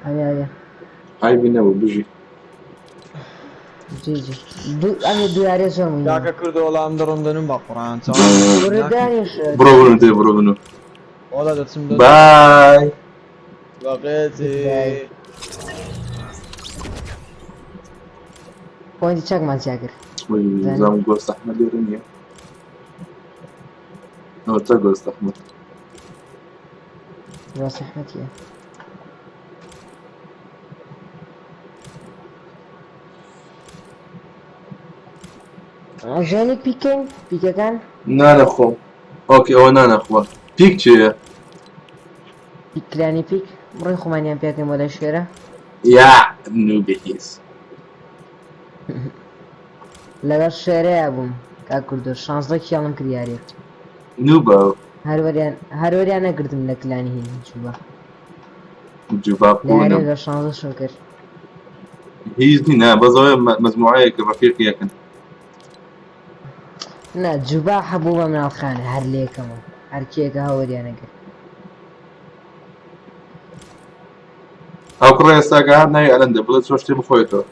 ئەیە ئەیە. عیبی نەبوو بژی. جی جی. دوو ئەمە دوو یاریە زۆر مهمە. کاکە کوردۆ وەڵام دەڕۆم دەنوم بە قورئان چاوم. کورە دانیش. بڕۆ بڕۆ دێ بڕۆ بنوو. وەڵا دەچم دەنوم. بای. بەقێتی. پۆینتی چەکمان چیا کرد. زام گۆست ئەحمەد لێرە نییە. ئەوە چە گۆست ئەحمەد. زۆر زەحمەتیە. ژەنی پیکەین پیکەکان نانەخۆم ئۆکەی ئەوە نانەخوا پیک چییە؟ پیکرانی پیک بڕۆی خۆمانیان پێکەین بۆ لای شێرە. یا نوبی هیز. لەگەڵ شێرەیا بووم کاک کوردۆ شانزدە کیاڵم کرد یاریەک. نوبە. هەروەریان هەروەریان نەگرتم لە کلانی هین جوبا. جوبا لە قونم. یاریەکدا شانزدە شەو کرد. هیچ نی نا بەس ئەوەیە مەجموعەیەک ڕەفیقیەکن. نا جوبا حەبوو بە مناڵخانە هەر لێکەمەوە هەرکێکە هەوەریان نەگرت. ئەو کوڕە ئێستا کە هات ناوی ئەلەندە بڵێ چۆ شتێ بخۆێتەوە.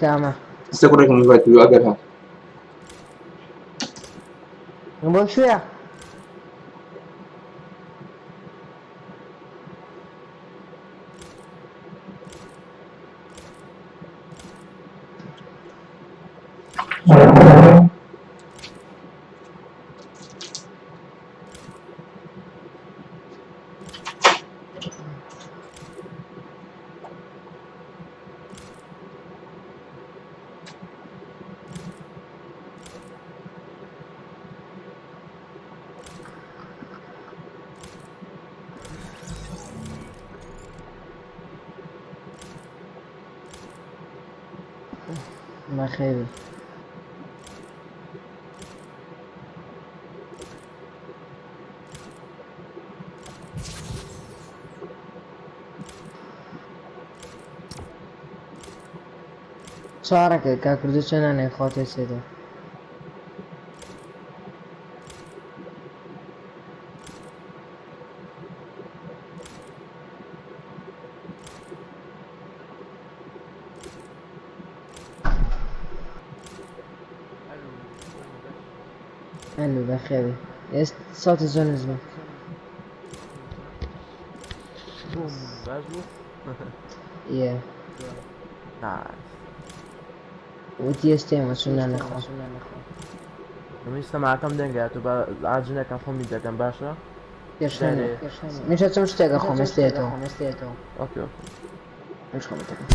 کامە؟ ئێستا کوڕێکم ئینڤایت کردووە ئەگەر هات. بۆ کوێ؟ بەخێربێی. چاڕەکە کاک کوردۆ چۆن نانێ خوا تێچێتەوە. ئەلو بەخێربێی. ئێست سەوتت زۆر نزمە. بووم باش بوو. Yeah. Nice. وتی ئێستێمە چون نان نەخۆم. منیش سەماعەکەم دەنگە تۆ بە ئاجنەکەم خۆمی دەکەم باشە. کێشە نییە. منیش ئەچم شتێک ئەخۆم ئێستێتەوە. ئۆکێ ئۆکێ. منیش خۆم دەکەم.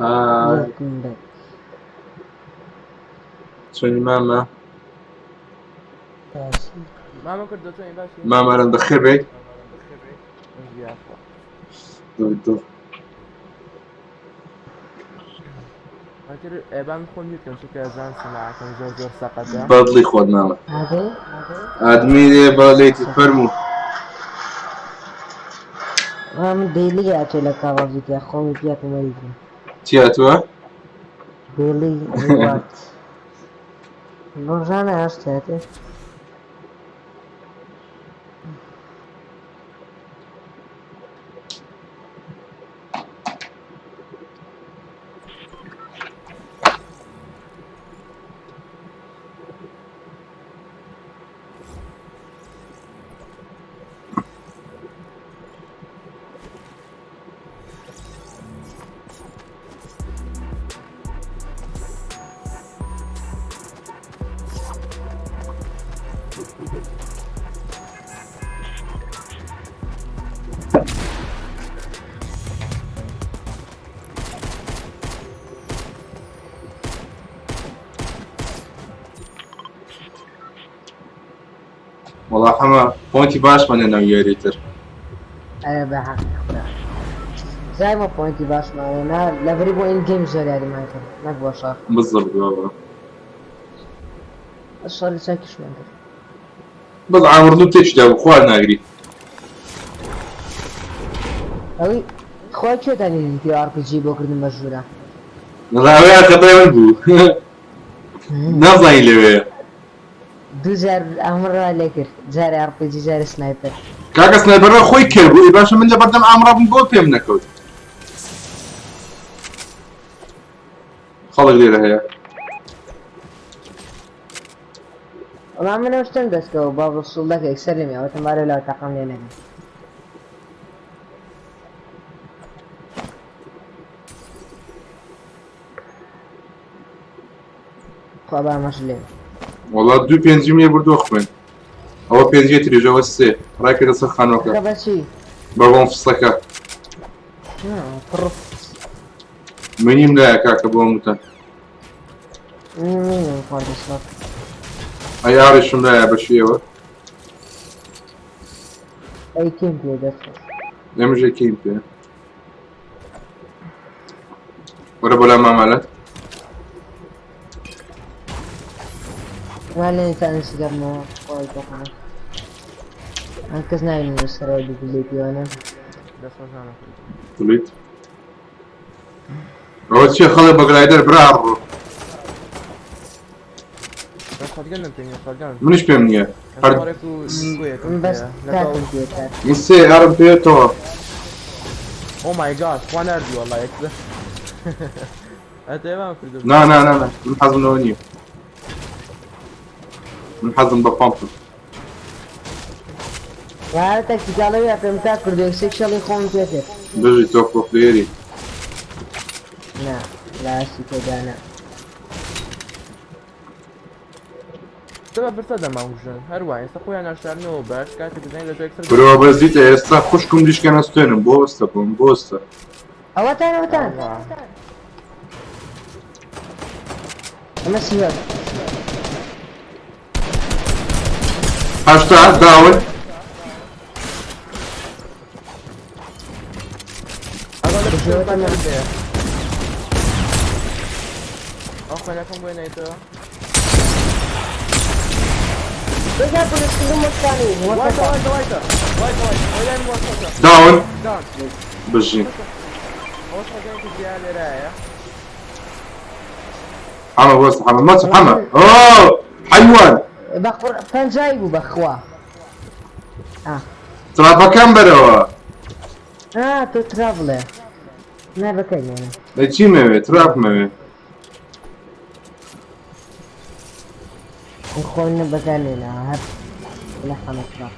های. Welcome back. چۆنی مامە؟ باشی. مامە کوردۆ چۆنی باشی؟ مامەرم بەخێر بێیت. بەش یاخوا. دڵ دڵ. ئاخر ئێبان خۆم میوت کەم چونکە ئەزان سەماعەکەم زۆر زۆر سەقەتە. بەدڵی خۆت مامە. هذا ئادمی لێ بە لێتی فەرموو. من دەیلی هاتووە لە کاڵ ئۆف دیوتی خۆمی پیا پێمەری بوو. چی هاتووە؟ دەیلی ڕیوارد. ڕۆژانە هەشت هاتێ. وەڵا حەمە پۆینتی باشمان لە ناو یاری تر. ئەرێ بە حەقی خودا. زای بۆ پۆینتی باشمان نا لەبری بۆ ئین گەیم زۆر یاریمان کرد نەک بۆ شەڕ. بالضبط بابا. شەڕی چاکیشمان کرد. بەس عامرلو تێکی دابوو خوار ناگری. ئەوەی خوا کوێتانی دیتی ئار پی جی بۆ کردن بە ژوورە؟ وەڵا ئەوەیان خەتای من بوو. نازانی لەوێیە. دوو جار ئامڕا لێ کرد جارێ ئار پی جی جارێ سنایپەر. کاکە سنایپەرە خۆی کەر بوو ئەی باشە من لە بەردەم ئامڕا بووم بۆ پێم نەکەوت. خەڵک لێرە هەیە. وەڵا من ئەو شتەم دەستکەوت بابڵ شڵدەکە یەکسەر لێم یا وتم بارێ لاو تەقەم لێ نەکەن. خوا با ئەمەش لێ. وەڵا دوو پێنجیم لێ بردووە خوێن. ئەوە پێنجیە تریش ئەوە سێ ڕای کردە سەر خانووەکە. کە بەچی؟ بە بۆم فسەکە. پڕ منیم لایە کاکە بۆم وتە. منیم خوا دەسڵات. ئەی ئاڕیشم لایە بەشی ئێوە. ئەی کێم پێ دەست. ئێمەش یەکەیم پێ. وەرە بۆ لای مامەلەت. وا لێ تا سگەرمەوە خۆی تەقەمە. ئەم کەس ناوی لەسەرەوە دوو گولەی پێوەنە. دەست خۆش مامە کوردۆ. دڵیت. ئەوە چییە خەڵک بە گلایدەر برا ڕۆ. بەس شۆتگەنم پێ نییە شۆتگەن. منیش پێم نییە. هەر هەر و نیگۆیەکم من بەس پێیە لەگەڵ تاکم پێ تاک. من سێ ئارم پێ تەواو. ئۆ مای گاد خوا ناردی وەڵا یەکسەر. ئەتێ مامە کوردۆ. نا نا نا نا من حەزم لەوە نییە. من حەزم بە پەمپم. وارە تەکتیکاڵەوی پێم تا کوردۆ یەکسەر شەڵی خۆم پێ کرد. بژی تۆ پرۆ پلەیەری. نا لە ئاستی تۆدا نا. سبب فرسە دەمانگوژن هەر وایە ئێستا خۆیان ناشارنەوە باش کاتێک بزانین لە جۆیەکسەر برۆ بەزیتە ئێستا خوشکم دیشکەنە ستێنم بۆ وەستە بۆم بۆستە. ئەوەتان ئەوەتان. ئەمە سیوەک. هەشتا داون. ئەو خوێنەکەم بۆ نایتەوە. بەجا پۆلیسکردن وەستانی وایتە وایتە وایتە وایتە وایتە ئەوەیان وەستە. داون. داون. بژین. ئەوە شۆتگەنێکی زیاد لێرایە. حەمە بۆستە حەمە مەچ حەمە. ئۆ حەیوان. بەخور پەنجای بوو بەخوا. تراپەکەم بەرەوە. تۆ تراڤڵێ. نا بەکەینێنە. لە چی مەوێ؟ تراپ مەوێ. خۆن بەکارنێنە هەر لە حەمە تراپ.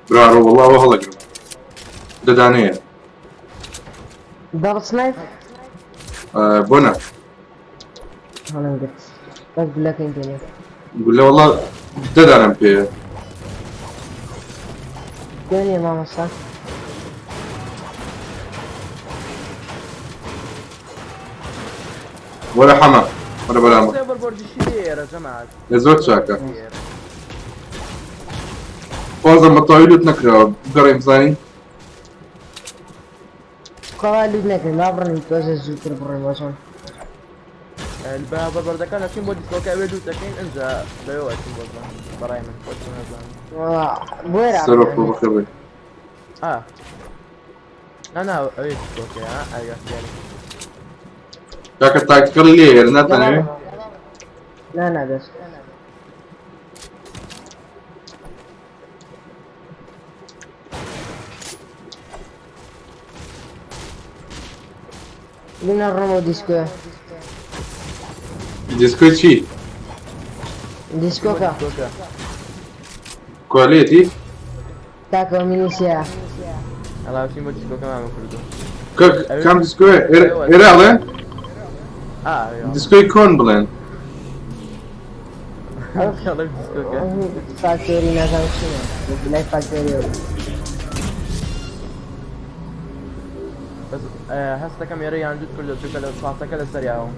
برارۆ وەڵا ئەوە هەڵەگرم. دەدانەیە. دەبڵ سنایپ؟ بۆ نا. هەڵم گرت. بەس گولەکەی پێ نییە. گولە وەڵا دەدانم پێیە. گوێ مامۆستا. وەرە حەمە وەرە بەرامە. سێبەر بۆردیشی لێرە جەماعەت. لە زۆر چاکە. خۆزە بە تەواوی لوت نەکراوە بگەڕێین بزانین. خوا لوت نەکەین با بڕۆین تۆزێ زووتر بڕۆین بۆ چۆن. بە بەردەکان ئەچین بۆ دیسکۆکە ئەوێ لوت دەکەین ئینجا لەوێوە ئەچین بۆ زان بەڕای من خۆت چۆن ئەزانم. بۆیە سەرۆک بۆ بەخێر بێی. ئا نا نا ئەوێ دیسکۆکەیە ئەگە دیارە. کاکە تاکتیکەڵی لێ هێرە ناتانەوێ؟ نا نا دەست. لنا ڕۆمەوە دیسکۆیە. دیسکۆی چی؟ دیسکۆکە. کوالێتی؟ کاکە مینیسیا. ئەڵا بچین بۆ دیسکۆکە مامە کوردۆ. کام دیسکۆیە؟ ئێرە ئەڵێ؟ دیسکۆی کۆن بڵێن. فاکتۆری نازانم چیە لای فاکتۆریەوە. بەس هەستەکەم ئێرە یان لوت کردو چونکە لە پاسەکە لەسەر یاوم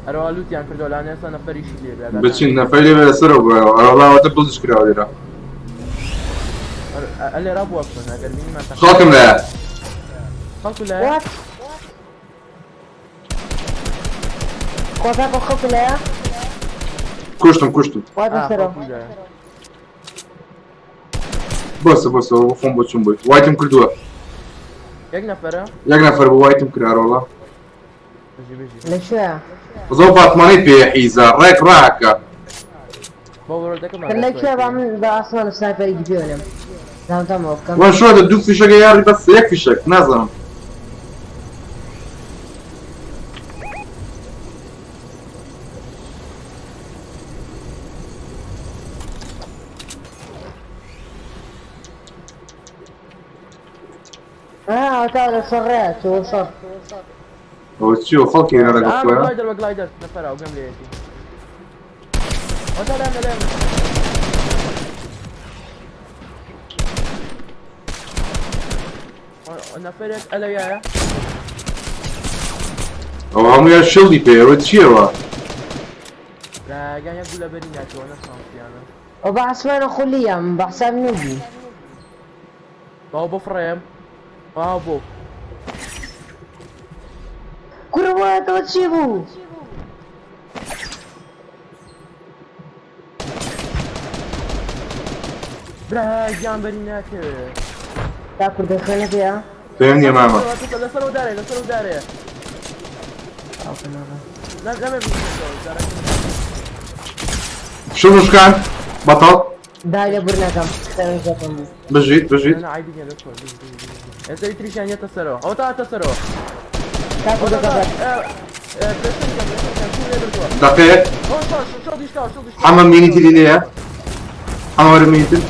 هەروە لوتیان کردو لان ئێستا نەفەریشی لێ بێ بچین نەفەری لێ بێ لەسەرەوە بۆیەوە ئەوەڵا ئەوەتە بڵجش کراوە لێرە. لێرە بوەستن ئەگەر بینیمان تەقە خەڵکم لایە. خەڵکو لایە. What? خۆ کاکە خەڵکو لایە؟ کوشتم کوشتم. وا لەسەرەوە. خەڵکو لایە. بۆسە بۆسە بۆ خۆم بۆ چون بووی وایتم کردووە. یەک نەفەرە؟ یەک نەفەر بوو وایتم کرد ئەرۆڵا. بژی بژی. لەکوێ؟ زۆر پاتمانەی پێ حیزە ڕێک ڕاکە. بۆ بەرۆدەکەمان لەکوێ با من بە ئاسمان و سنایپەرێکی پێوەنێم. زانتەمەوە بکەم. وە شۆ دە دوو فیشەکە یاڕی بەس یەک فیشەک نازانم. تا لەسەر ڕێ چۆ شەڕ. ئەوە چییە خەڵکی هێنا لەگەڵ خۆیان؟ گلایدەر بە گلایدەر نەفەرە ئەو گەم لێیەتی. ئەوەتا لایەن لەلایەن. نەفەرێک ئەلەویایە. ئەوە هەموویان شڵی پێ ئەوە چییەوە؟ گیان یەک گولە بەری ناکەوە نەشانسیانە. ئەو بە ئاسمانە خولیە بە حساب نوبی. باو بفڕێم باو بۆ. کوڕە وایەتەوە چی بوو؟ برا گیان بەری ناکەوێ. تا کوردە خوێنە پێیە؟ پێم نییە مامە. لەسەر دارێ لەسەر دارێ. نەمێ شوشکان بەتاڵ. دای لە بور نەکەم خوێنەکەم بوو. بژیت بژیت. عیبی نییە لەسەر ئێستا تریشیان یەتە سەرەوە ئەوە تا هاتە سەرەوە. تا کوردەکە بەر. دقەیەک. حەمە مینیتی لێیە. حەمە وەرە مینیتر.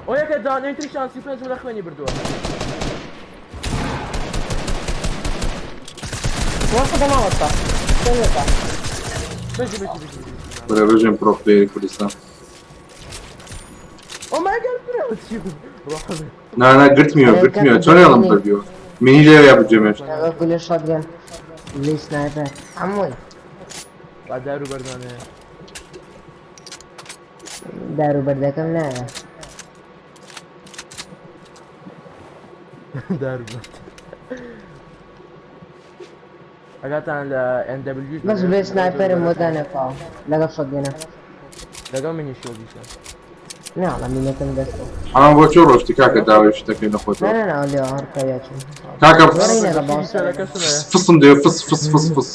ئەو یەکە دانەی تریشیان 35 لە خوێنی بردووە. وەخت مامۆستا. خوێنەکە. بژی بژی بژی. وەرە بژین پرۆ پلەیەری کوردستان. ئۆ مای گاد برا چی بوو؟ نا نا گرتمیەوە گرتمیەوە چۆن هێڵم بردیەوە؟ مینی لێوەیە بجێمێشت. لەگەڵ گولە شۆتگەن. گولەی سنایپەر. هەمووی. با دارو بەردانەیە. دارو بەردەکەم نایە. دارو بەرد. ئەگاتان لە NW بەس گولەی سنایپەرم بۆ دانێ پاو. لەگەڵ شۆتگەنە. لەگەڵ منی شۆدیشە. نا وەڵا مینەکەم دەستە. حەمە بۆ چۆ ڕۆشتی کاکە داوای شتەکەی لە خۆتەوە؟ نا نا نا لێوە هەر کاریا چوو. کاکە زۆرینە لە باوسە. فسم دەوێ فس فس فس فس.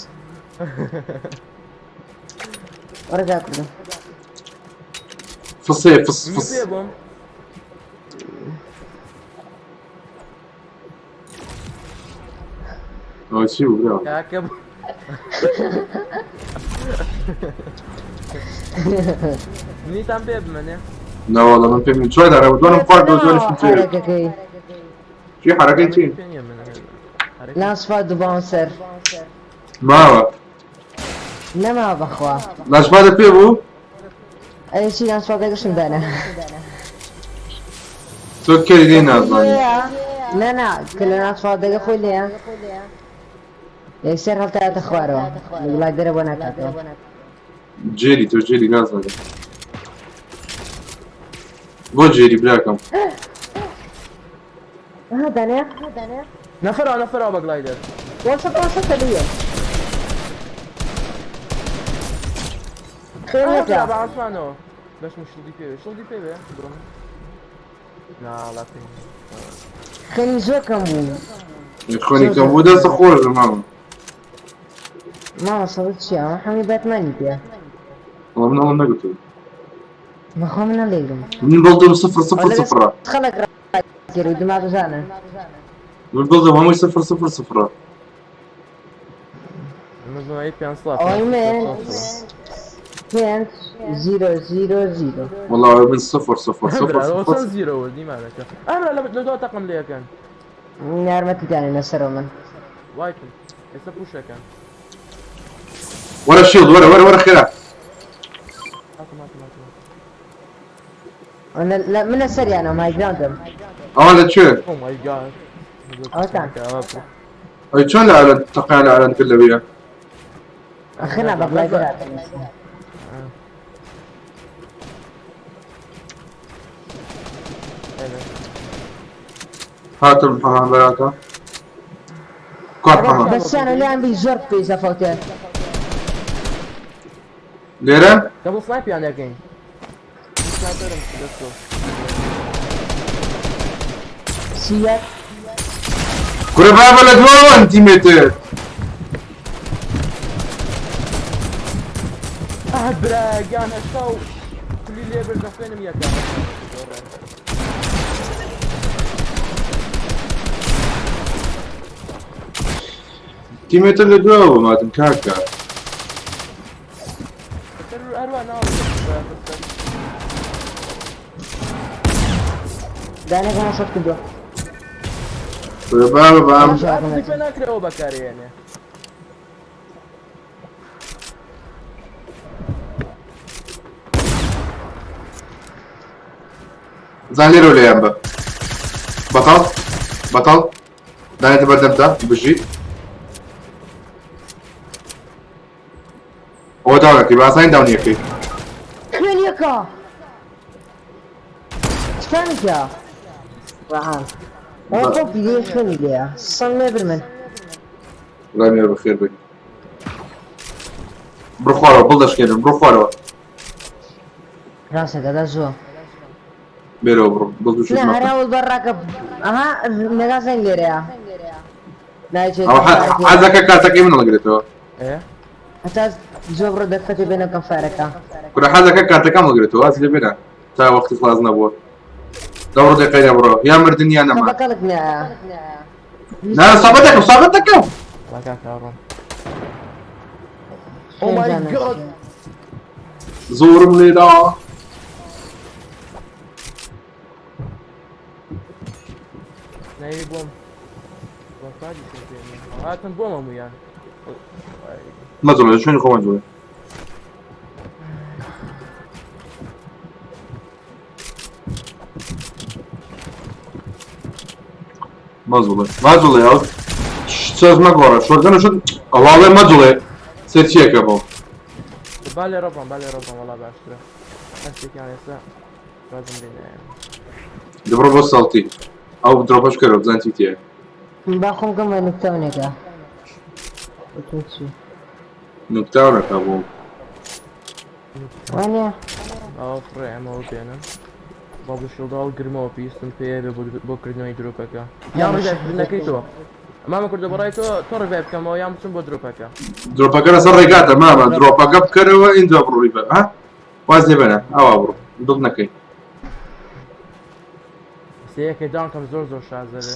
وەرە کاک کوردم. فسێ فس فس. پێ بووم. ئەوە چی بوو برا؟ کاکە منیتان پێ بمەنێ؟ نەوەڵا من پێم چوار دارە بوو دوانم خوارد و دوانیشم پێ. حرەکەکەی. چی حرەکەی چی؟ پێ نییە من. لانسفاد و باونسەر. ماوە. نەما بەخوا. لانسفادە پێ بوو؟ ئەی چی لانسفادەکەشم دانا. تۆ کەری لێ نازانی. نا نا کە لە ناو سوادەکە خۆی لێیە یەکسەر هەڵتایەتە خوارەوە لە گلایدەرە بۆ ناکاتەوە. جێری تۆ جێری نازانی. بۆ جێری براکەم. ها دانەیە نەفرا نەفرا بە گلایدەر. وەسەت وەسەت لێیە. خێر بە ئاسمانەوە. بەش شڵدی پێ شڵدی پێ بێ بڕۆم. نا لا پێ. خوێنی زۆر کەم بوو. خوێنی کەم بوو دەستە خۆش مامە. مامە سەبت چییە؟ ئەمە حەمی باتمانی پێ. وەڵام من ئەوەم نەگوتووە. بەخوا من نەڵێگرم. من بڵدم 0 0 0. خەڵک ڕاکرد و دماغ بزانە. من بڵدم هەمووی 0 0 0. من بڵێ پێ سڵاف. ئەوەی من 5 0 0 0. والله من 0 0 0 0. زیرۆ وردیمانەکە. ئەمرا لە دوا تەقم لێ ئەکەن. یارمەتیدانە لەسەرەوە من. وایتم ئێستا پوشەکەن. وەرە شیڵد وەرە وەرە وەرە خێرا. هاتم هاتم هاتم. من لەسەریانەوە مایگراوندم. ئەوە لە کوێ؟ Oh my god. ئەوەتان. ئەی چۆن لە ئالەند تەقیان لە ئالەند کرد لەویە؟ ئەخنا بە گلایدەر هاتم. هاتم حەمام بەراکە. کوڕ حەمام. بەسیانە لێیان بی زۆر پێویستە فەوتێ. لێرە؟ دەبڵ سنایپیان یەکەین. سنایپەرم دەستۆ. سیەک. کورە بابە لە دواوە تیمێتر. ئەه برا گیان هەشتا و کولی لێ بردە خوێنم یەکە. تیمێتر لە دواوە ماتم کاکە. هەروە ناو دانێک وەسەت کردووە. کورە بابە بام. پێ ناکرێەوە بەکارێنێ. زان لێرەوە لێیان بە. بەتاڵ بەتاڵ دانێتە بەردەمتا بژی. ئەوە داونەکەی بە ئاسانی داونیەکەی. خوێن یەکە. چکانێکە؟ ڕەهان. ئەوە تۆپی لێ خوێنی لێیە. سەم لێ بر من. ڕای بەخێر بێ. بڕۆ خوارەوە بڵ دەشکێنم بڕۆ خوارەوە. ڕاستە دەدا زووە. بێرەوە بڕۆ بڵ دوو نا هەر هەوڵ بە ڕاکە. ئەها نەگازن لێرەیە. ناچێت. ئەوە حەزەکە کارتەکەی من هەڵگرێتەوە. هەتا زۆر بڕۆ دەرفەتی بێنە کەم فارەکە. کورە حەزەکە کارتەکەم هەڵگرێتەوە واز لێ بێنە تا وەختی خلاص نەبووە. دەڕۆ دقیقەی بڕۆ یا مردن یا نەما. بەکەڵک نایە. نا سابەت دەکەم سابەت دەکەم. کاکە ڕۆم. Oh my god. زۆرم لێدا. نەی بۆم. وەفادیشم پێ نییە. هاتن بۆم هەموویان. مەجڵێ شوێنی خۆ مەجڵێ. مەجڵێ مەجڵێ ئەو سەر مەگۆڕە شۆردەن و شت ئەواڵێ مەجڵێ سەرچیەکە بۆ. با لێرە بڕۆم با لێرە بڕۆم وەڵا باشترە. هەستێکیان ئێستا بازم لێ نایەن. دەبڕۆ بۆ سەڵتی ئەو درۆپەش بکەرەوە بزان چی تیایە. با خۆم کەم بە نوکتاونێکە. چی؟ نوکتاونەکە بۆ. وانە؟ ئەوە فڕێ ئەمەوە بێنم. بابڵ شڵدا هەڵگرمەوە پێویستم پێیە بێ بۆ کردنەوەی درۆپەکە. یان ڕیڤایڤکردنەکەی تۆ. مامە کوردە بەڕای تۆ تۆ ڕیڤایڤ بکەمەوە یان بچم بۆ درۆپەکە. درۆپەکە لەسەر ڕێگاتە مامە درۆپەکە بکەرەوە ئینجا بڕۆ ڕیڤایڤ ها؟ واز لێ بێنە ئەوا بڕۆ دڵ نەکەی. سێیەکەی داونکەم زۆر زۆر شازە بێ.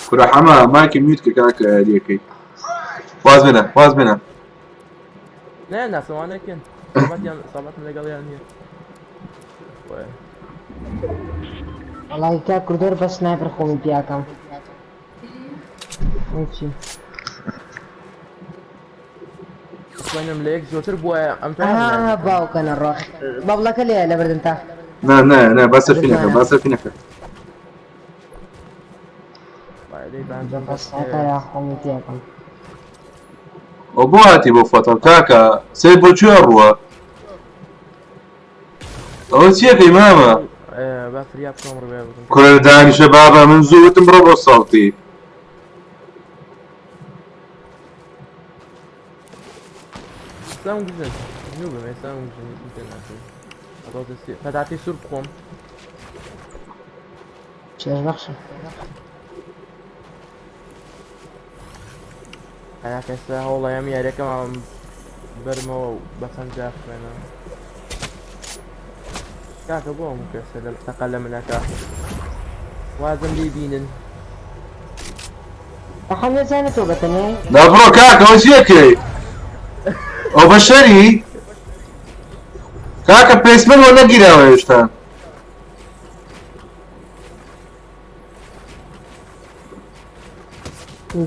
کورە حەمە مایکی میوت کە کاکە یاریەکەی. واز بێنە واز بێنە. نا ناسەوانەکەن. سابەتم لەگەڵیان نییە. وەڵای کاک کوردۆر بە سنایپەر خۆمی پیاکەم. چی؟ خوێنم لە یەک زۆتر بووە ئەم باوکە نەڕۆ. بابڵەکە لێیە لە بەردەم تا. نا نا نا با سەرفی نەکە با سەرفی نەکە. دەی بانجم بەس هەتا خۆمی تێکەم. ئەو بۆ هاتی بۆ فەتەڵ کاکە سەیر بۆ کوێ ڕووە؟ ئەوە چیەکەی مامە؟ با فریا بکەم ڕێ بکەم. کوڕە دانیشە بابە من زوو وتم بڕۆ بۆ سەڵتی. ئێستا گوژن نوبم ئێستا گوژن هیچم پێ ناکەی. پەتاتی سوور بخۆم. چێژ بەخشە. هەیاکە ئێستا هەوڵەیەم یاریەکەمان بەرمەوە و بە 50 خوێنە. کاکە بۆ هەموو کەسە لە تەقە لە منەکە وازم لێ بینن. حەمێ زانێ تۆ بەتەنێ؟ نا بڕۆ کاکە ئەوە چیەکەی؟ ئەو بەشەری؟ کاکە پلەیسمەنت وەرنەگیراوە هێشتا.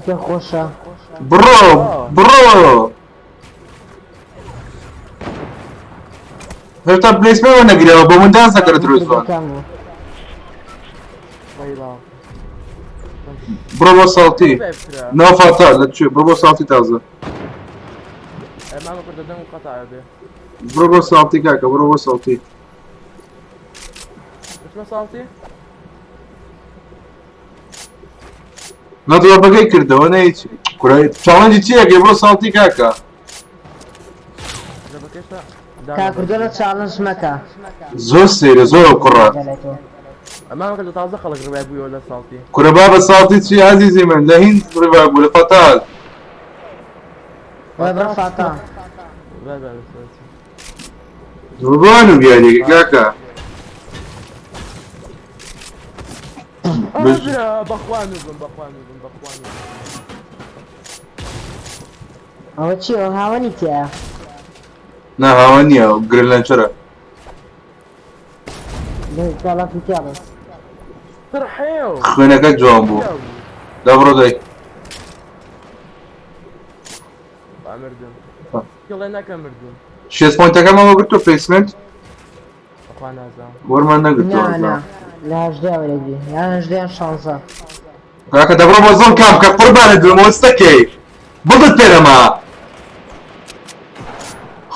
پێ خۆشە. بڕۆ بڕۆ هێشتا پلەیسمەنت وەرنەگیراوە بۆ من داس نەکەرە دروستوان. بڕۆ بۆ ساڵتی ناو فاتال لە کوێ بڕۆ بۆ ساڵتی تازە. بڕۆ بۆ ساڵتی کاکە بڕۆ بۆ ساڵتی. نە دڵۆپەکەی کردەوە نە هیچ. کورە چاڵنجی چیەکەی بڕۆ ساڵتی کاکە. کاکردۆ لە چاڵنج مەکە. زۆر سەیرە زۆر کوڕە. تازە خەڵک ڕێ بوویەوە لە ساڵتی. کورە بابە ساڵتی چی عەزیزی من لە هیند ڕیڤای بوو لە فەتال. وای بڕۆ فاتا. بڕوان و بیاریەکە کاکە. بەخوا نوبم بەخوا نوبم بەخوا نوبم. ئەوە چی ئەو هاوەنی تیایە؟ نا هاوەن نییە گرن لانچەرە. دەڵەفی تیاڵێ. خوێنەکە جوان بوو. دا بڕۆ دای. مردم. کڵێ نەکە مردم. شێست پۆینتەکەمان وەگرتووە پلەیسمێنت؟ بەخوا نازانم. وەرمان نەگرتووە. نا نا لە 18 وەرەگری یان 18 یان 16. کاکە دەبڕۆ بۆ زڵ کام کە قوربانت بم ئەوە چ دەکەی؟ بڵت پێ نەما.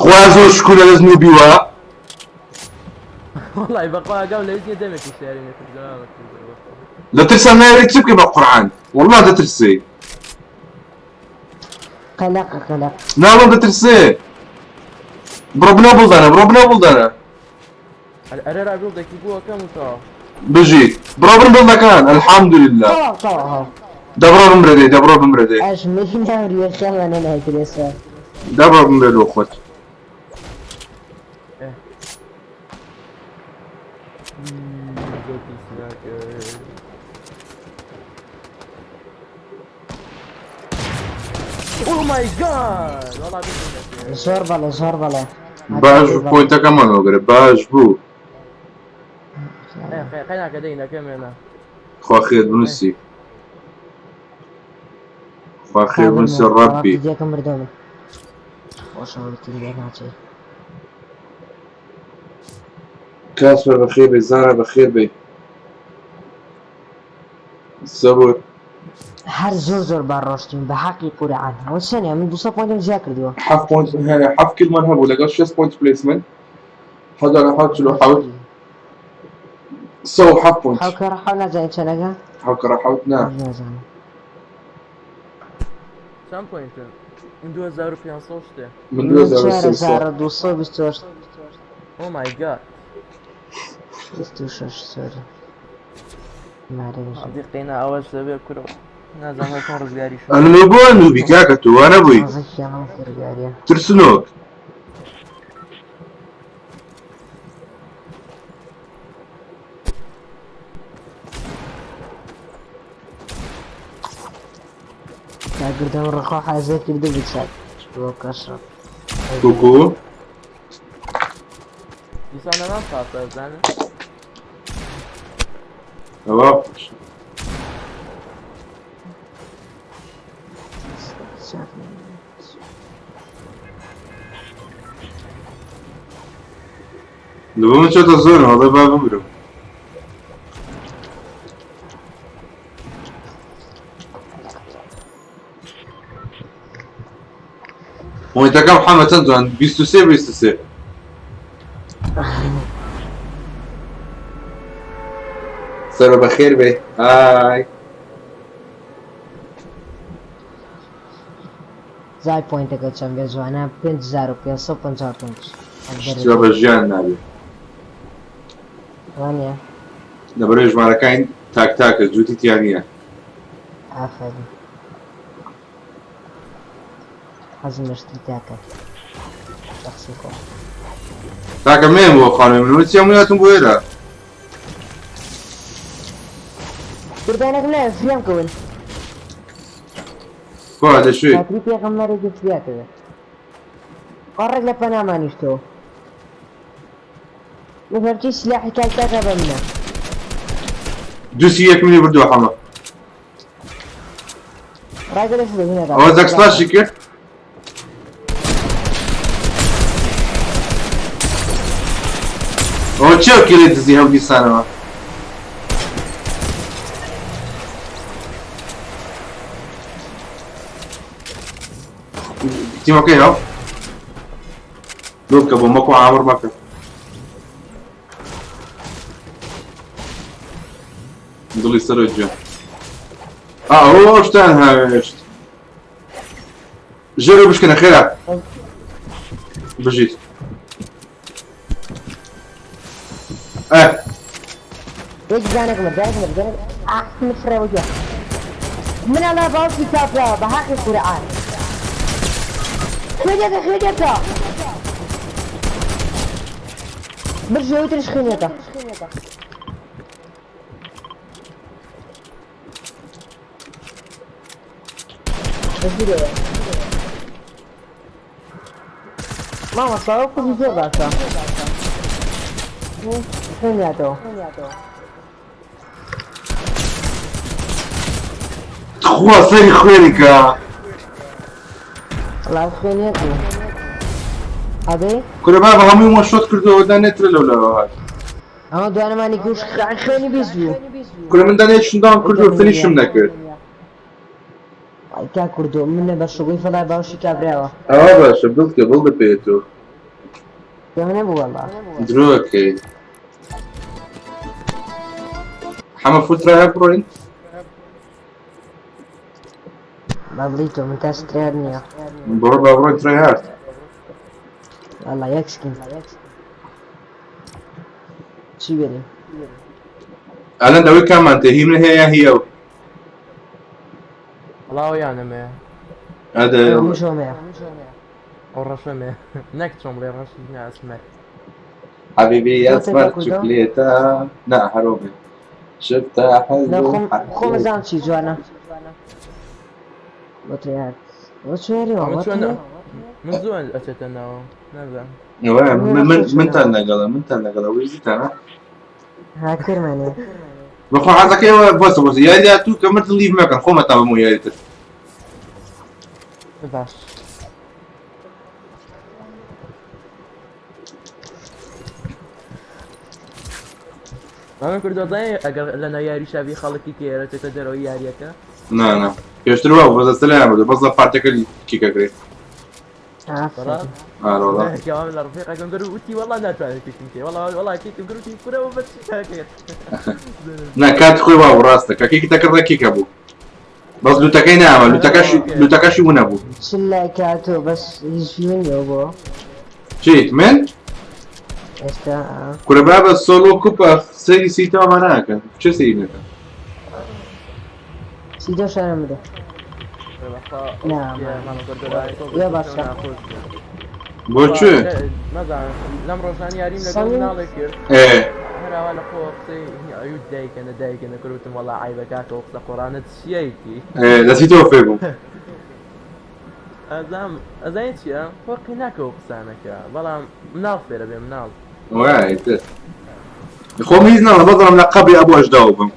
خوا زۆر شکور لە دەست نوبیوە. وەڵای بەخوا ئاگام لە هیچ نییە دەمێکی شاری نەکردم. لە ترسان ناوێری چ بکەی بە قورعان؟ وەڵا دەترسێ. قەلەقە قەلەق. ناڵم دەترسێ. بڕۆ بنەو بڵدانە بڕۆ بنەو بڵدانە. ئەرێ را بڵدێکی بووەکەم و تەواو. بژی بڕۆ بن بڵدەکان الحمدلله. تەواو تەواو. دەبڕۆ بمرە دەی دەبڕۆ بمرە دەی. ئەش ملی ناوریە خێڵانە نایکرێسە. دەبڕۆ بمرە لۆ خۆت. Oh my god! وەڵا زۆر بەڵێ زۆر بەڵێ. باش بوو پۆینتەکەمان وەگرە باش بوو. قەیناکە دەینەکەم ێنە. خوا خێر بنووسی. خوا خێر بنووسی ڕەبی. یەکەم مردم. خۆشەوەتی لێ ناچێت. کاسپەر بەخێر بێ زارا بەخێر بێ. زەبر. هەر زۆر زۆر با ڕۆشتین بە حەقی قورعان ئەوە چەنە من 200 پۆینتم زیاد کردووە. 7 پۆینت هەیە 7 کیلمان هەبوو لەگەڵ 6 پۆینت پلەیسمنت 1747 107 پۆینت. حەوکە ڕەحەو نازانین چەنەکە؟ حەوکە ڕەحەوت نا. نازانم. چەند پۆینتن؟ من 2500 شتێ. من 2300. 4228. Oh my god. 26 سۆری. قینا ئەوەش دەبێ کورە نازانم چۆن ڕزگاری شو. ئەنە بۆ نوبی کاکە تۆ وانە بووی. ترسنۆک. کاگردەم ڕەخۆ حازر کردو بچات بۆ کەشڕ. کوکو دیسان نەمان خاتە زانم. ئەوە لە بۆ من چۆتە زۆرم ئەڵێ با بمرم. پۆینتەکەم حەمە چەند جوان 23 23. سەرۆ بەخێر بێ ئای. زای پۆینتەکە چەند بێ جوانە 5555. شتیوە بە ژیان نابێ. وانە؟ لەبەرەی ژمارەکانی تاک تاکە جووتی تیا نییە. ئافەرین. حەزم لە شتی تاکە. شەخسی خۆم. تاکە مێم بۆ خانووی من وتی هەموو هاتم بۆ ئێرە. قوربانەکەم نایە فریام کەون. کوا لە کوێ؟ خاتری پێغەمبەرێکی فریا کەوێ. قەڕێک لە پەناما نیشتەوە. من هەرچی سلاحی تاک تاکە بە منە. دوو سی یەک منی بردووە حەمە. ڕاگە لە شوێ هینە ئەوە زەکسلاشی کرد. ئەوە چێ کێ دزی هەم دیسانەوە؟ تیمەکەی هەو لۆ بکە بۆ مەکۆ ئامر مەکە. دڵی سەرۆ گیان. ئەوە شتان هاوێشت. ژێرە بشکەنە خێرا. بژیت. ئە یەک دانێک مرد دانێک مرد دانێک ئاخ من فڕێوە گوێ. من ئەڵێ باوکی کاپراوە بە حەقی قورئان. خوێنێکە خوێنێکە. برژێ وترش خوێنێکە. بەژیرەوە. مامۆستا ئەو کوردی زۆر باشە. خوێنیاتەوە. تخوا سەری خوێنیکە. وەڵا خوێنیەک بوو. ئەدەی؟ کورە بابە هەمووی وان شۆت کردەوە دانێترە لەولاوە هات. ئەمە دوانەمانی گوش خوێنی 20 بوو. کورە من دانێ داوم کردو فنیشم نەکرد. ئای کا کوردۆ منە بە شوگەی فەڵای باوشی کابراوە. ئەوە باشە بڵکە بڵدە پێ تۆ. پێم نەبوو وەڵا. درۆکەی. حەمە فوت ترای بڕۆین؟ با بڵی تۆ من تا سترار نییە. بڕۆ با بڕۆین ترای هارد. وەڵا یەک سکین. چی بێنیم؟ ئەلەند ئەوەی کامان تێ هی من هەیە یا هی ئەو؟ وەڵا یانەمەیە. ئەدە من شۆمەیە. ئەو ڕەشەمەیە. نەک چۆن بڵێ ڕەشی نا ئەسمەر. حبيبي يا تۆ اسمر تێکا کوردۆ؟ شوكليتا نا هروبي شفتها نا حلو خۆم خۆم ئەزانم چی جوانە. بۆ ترێهات. بۆ چێریەوە ئەمە بۆ چۆنە؟ ترێ؟ من زۆر ئەچێتە ناوە. نازانم. من من منتان لەگەڵە منتان لەگەڵە ویزیتانە هاکرمانێ. بەخۆ حەزەکەی بۆسە بۆسە یاری تو کە مردن لیڤ مەکەن خۆمەتا بەمە یاری تر. باش. مامە کوردۆ زانی ئەگەر لە ناو یاری شابی خەڵکی کێرە چێتە دەرەوەی یاریەکە؟ نا نا پێشتر وا بوو بەس ئێستا لایان بردووە بەس لە پارتەکە کیکەکرێ. ئافەرین. ئارە وەڵا. کەوام لە ڕفیقەکەم کرد وتی وەڵا ناتوانێت کیکم کێ وەڵا وەڵا کیکم کرد وتی کورە بە چی تاکرد. نا کات خۆی وا بوو ڕاستە کە کیکی تەکرد ڕێک کیکە بوو بەس لوتەکەی ناوە لوتەکەشی لوتەکەشی ونە بوو. چ لایکاتۆ بەس هیچ ویو نییە بۆ چی من؟ ئێستا. کورە بابە سۆلۆ کوپە سەیری سیتاوە ناکەن چه سەیری نەکەن؟ سیدۆ شانە بدە. نا، مامە کوردۆ لای تۆ یا باشە. ناخۆش بوو. بۆ کوێ؟ نازانم لەم ڕۆژان یاریم لەگەڵ سەمیم؟ مناڵێک کرد. ئێ هەراوا لە خۆ قسەی ئەیوت دایکەنە دایکەنە کردوتم وەڵا عیبە کاکە و قسە قۆڕانە چیەیتی؟ ئێ لە سیتەوە فێر بووم. ئەزام ئەزانی چییە؟ فەرقی ناکەوە قسانەکە بەڵام مناڵ فێرە بێ مناڵ. وای تر خۆم هیچ ناڵێم بەس دەڵێم لە قەبری ئەبوو ئەژداو بم.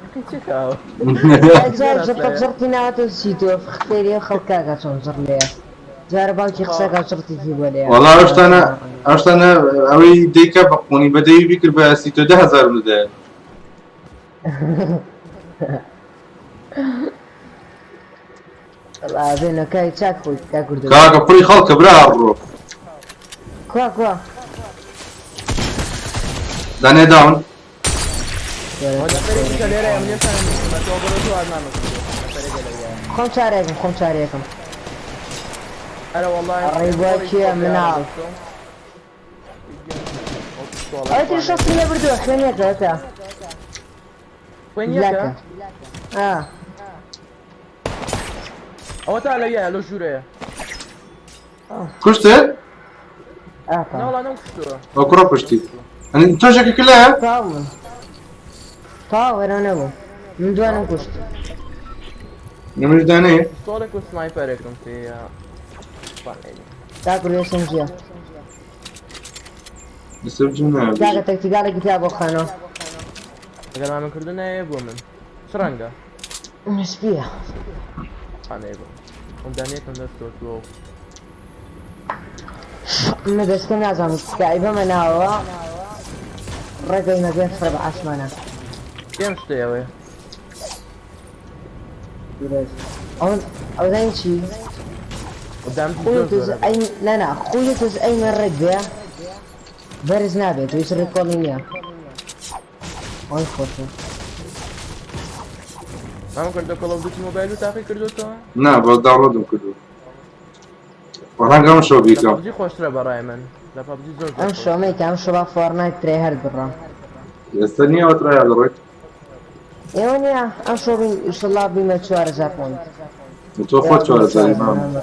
حەقی چی کاوە؟ جار زڕتە زڕتی ناوەتە سیدۆ فێری خەڵکاکە چۆن زڕ لێیە. جارە باوکی قسەکە چڕتێکی بۆ لێ. وەڵا ئەو شتانە ئەو شتانە ئەوەی دەیکا بە قۆنی بە دەوی بیکرد بە سیتۆ 10,000 بدایە. وەڵا بێنەکای چاک خۆی کا کوردە. کاکە پڕی خەڵکە برا ڕۆ. کوا کوا. دانێ داون. نەفەرێکیشە لێرەیە من هێشتا نەنووسیمەتەوە بڕۆ تۆ هەر مامە کوردۆ نەفەرێکە لەویایە. خۆم چارێکم خۆم چارێکم. ئەرە وەڵڵاهی ئەڕێ بۆ پۆڵی کێ پۆڵ مناڵ. ئەو پستۆڵە ئەوە تری شەستی لێ بردووە خوێنیەکە ئەوەتە. خوێنیەکە بلاکە. ئا. ئەوە تا لەویایە لەو ژوورەیە. کوشتت؟ ئا نەوەڵا نەمکوشتووە. ئەو کوڕە کوشتی. ئەنی تۆشێکی کلایە؟ تەواو بوون. تەواو وەرەوە نەبوو. من دوانم کوشت. منیش دانەیە. پستۆڵێک و سنایپەرێکم پێیە. تا کوردۆ سنجیە. لەسەر جوو نایە. کاکە تەکتیکاڵێکی تیا بۆ خانەوە. ئەگەر مامە کوردۆ نایە بۆ من. چ ڕەنگە؟ سپیە. خانەیە بۆ. ئەم دانەیەکم دەست کەوتووە. من دەستکەم نازانم کائیبەمە ناوەوە ڕێگەی مەگەن فرە بە ئاسمانە. پێم شتەیەوەیە. ئەو ئەو چی؟ قدام خۆی تۆز ئەی نا نا خۆی تۆز ئەی من ڕێک بێ بەرز نابێت هیچ ڕێکۆڵی نییە. ئەوەی خۆشە. مامە کوردۆ Call of Duty Mobile و تاقی کردوتەوە؟ نا بەس download م کردووە. ڕەنگە ئەم شەو لە بیکەم. PUBG خۆشترە بەڕای من. لە PUBG زۆر زۆر ئەم خۆشترە. شۆمەی کە ئەم شۆ با Fortnite tryhard بڕۆم. ئێستا نییە ئەوە tryhard دەڕۆیت؟ ئێوە نییە ئەم شۆ بین ئینشەڵڵا بینە 4000 point. تۆ خۆت 4000 مامە.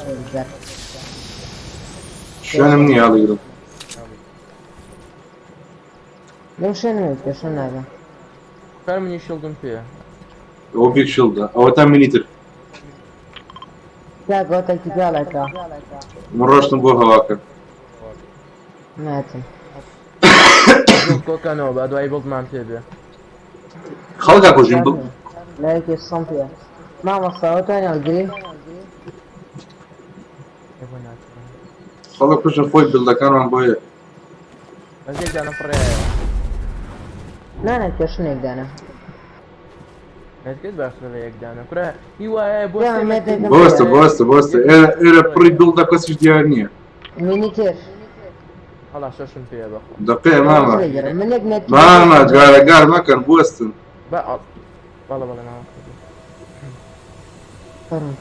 شوێنم نییە هەڵیگرم. لەم شوێنم پێ شوێن نابێ. فەر منی shield م پێیە. ئەوە big shield ە. ئەوە تا mini تر. کاکە ئەوە تەکتیکاڵێکە. من ڕۆشتم بۆ هەواکە. ناتم. build کۆکەنەوە با دوایی build مان پێ بێ. خەڵکا کوژین بڵ. لایەکی سەم پێ. مامۆستا ئەوە توانی هەڵگری؟ ئێوە ناتوانن. خەڵک کوژن خۆی build ەکانمان بۆیە. بەس یەک دانە فڕێیە. نا نا کێشنێک دانە. مێتکت باشترە لە یەک دانە. کورە هی وایە بۆ یا سێ مێتێکم بۆستە بۆستە بۆستە ئێرە ئێرە پڕی build ە کەسیش دیار نییە. mini تر. هەڵا شەشم پێیە بەخۆ. دەقێ مامە. من یەک مێت مامە گارەگار مەکەن بوەستن. با بەڵێ بەڵێ مامە کوردۆ. فەرموو.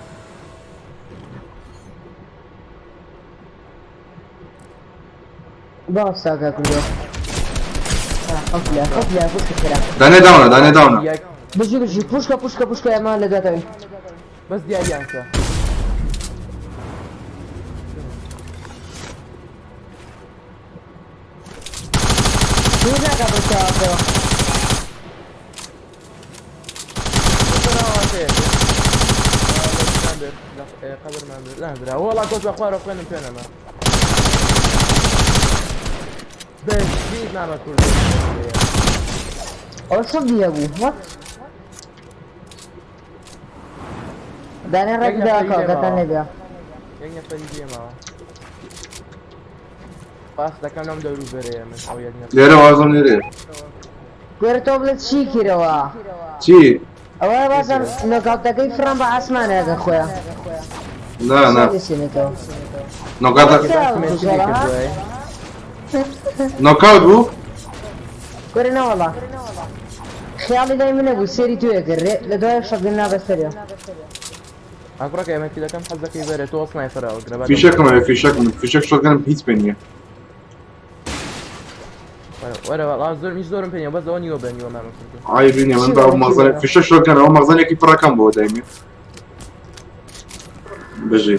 بۆ ساکا کوردۆ. قفلە قفلە پوشکە کرا. دانێ داونە دانێ داونە. یەک بژی بژی پوشکە پوشکە پوشکە ئێمە لە دواتەوەی. بەس دیاریان کە. دوور ناکا بە چاوەکەوە. قبرمان بێت. نا برا وەڵا کۆت بە خوارەوە خوێنم پێ نەما. بەشی مامە کوردۆ. ئەوە چۆن بیە بوو؟ وات؟ دانێ ڕێک یەک نەفەری داکەوە لێ کەتان ماوە. لێ بێ. یەک نەفەری لێ ماوە. باس دەکەم لەم دەوروبەرەیە من ئەو یەک نەفەر. لێرە وازم لێرەیە. گوێرە تۆ بڵێ چی کردەوە؟ چی؟ ئەوە بازم knockout ەکەی فڕان بە ئاسمانەکە خۆیان. نا نا. سێنێتەوە. knockout مێتری کردووە. knockout بوو؟ گوێرە نەوەڵا. خیاڵی لای منە بوو سێری توێ کرد لە دوای shotgun نابەسەرێ. ئاکوڕەکە ئێمە دەکەم حەزەکەی بەرێ تۆ sniper هەڵگرە با فیشەکم هەیە فیشەکم فیشەک shotgun م هیچ پێ نییە. وەرە وەڵا زۆر منیش زۆرم پێ نییە بەس ئەوە نیوە بە نیوە مامە کوردۆ. عیبی نییە من بە ئەو مەخزەنێک فیشەک shotgun ئەو مەخزەنێکی پڕەکەم بۆ دایمێ. بژی.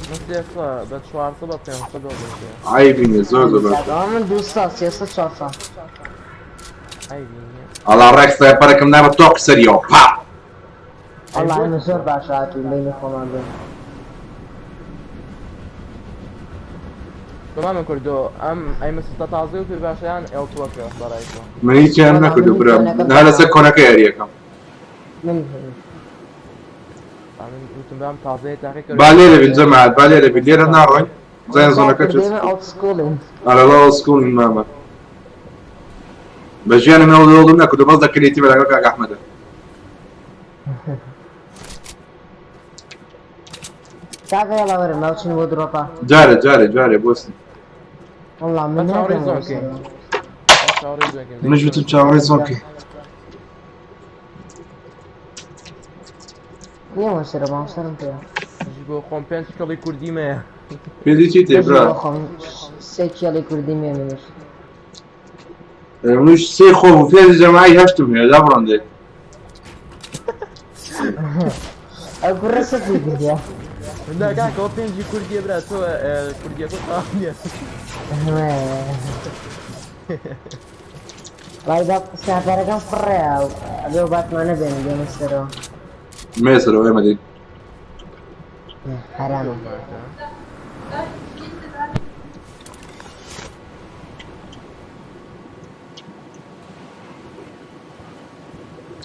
من سێسە بە 400 بە 500 دۆڵێک. عیبی نییە زۆر زۆر باشە. ئەوە من 200 300 400. عیبی نییە. ئەڵا ڕێک sniper ەکەم نا بە تۆقی سەریەوە پا. وەڵا ئێمە زۆر باشە هاتوین بینی خۆمان بین. تۆ مامە کوردۆ ئەم ئەی مسستە تازەی و پێ باشەیان ئێڵتوەکە بەڕای تۆ. من هیچیان وەڵا نەکردو من برام کۆنەکەم نها لەسەر کۆنەکە یاریەکەم. من من وتم بام تازەیە تاقی کردەوە. با لێرە بین جەماعەت، با لێرە بین، لێرە ناڕۆین. زین زۆنەکە چ ئێمە ئۆڵد سکوڵین. ئەرە ئۆڵد سکوڵین مامە. بە ژیانم ئەوڵ ئۆڵدم نەکردو، بەس دەکرێتی بەلەگەڵ کاک ئەحمەدە. کاکە یاڵا وەرە ماوچن بۆ درۆپا. جارێ جارێ جارێ بۆسن. والله من بە چاوەڕێی ناگەم زۆنکەین. چاوەڕێی زۆنکەین. منیش وتم چاوەڕێی زۆنکەین. نییە سەرە ماوسەرم پێ. بۆ خۆم پێنج کەڵی کوردی مەیە. پێدی چی تێ برا؟ بۆ خۆم سێ کێڵی کوردی مێ منیش. منیش سێ خۆم و پێنج جەماعی هەشتم هەیە دابڕاندێ. ئەو کوڕە سەفی کردیە. لا کاکە ئەوە پێنجی کوردیە برا، تۆ کوردیەکە تەواو نییە. وای با سناپەرەکەم فڕێ ئەبێ باتمانە بێنە بێنە سەرەوە. مێسەرەوە ئێمە دێین. حرامە.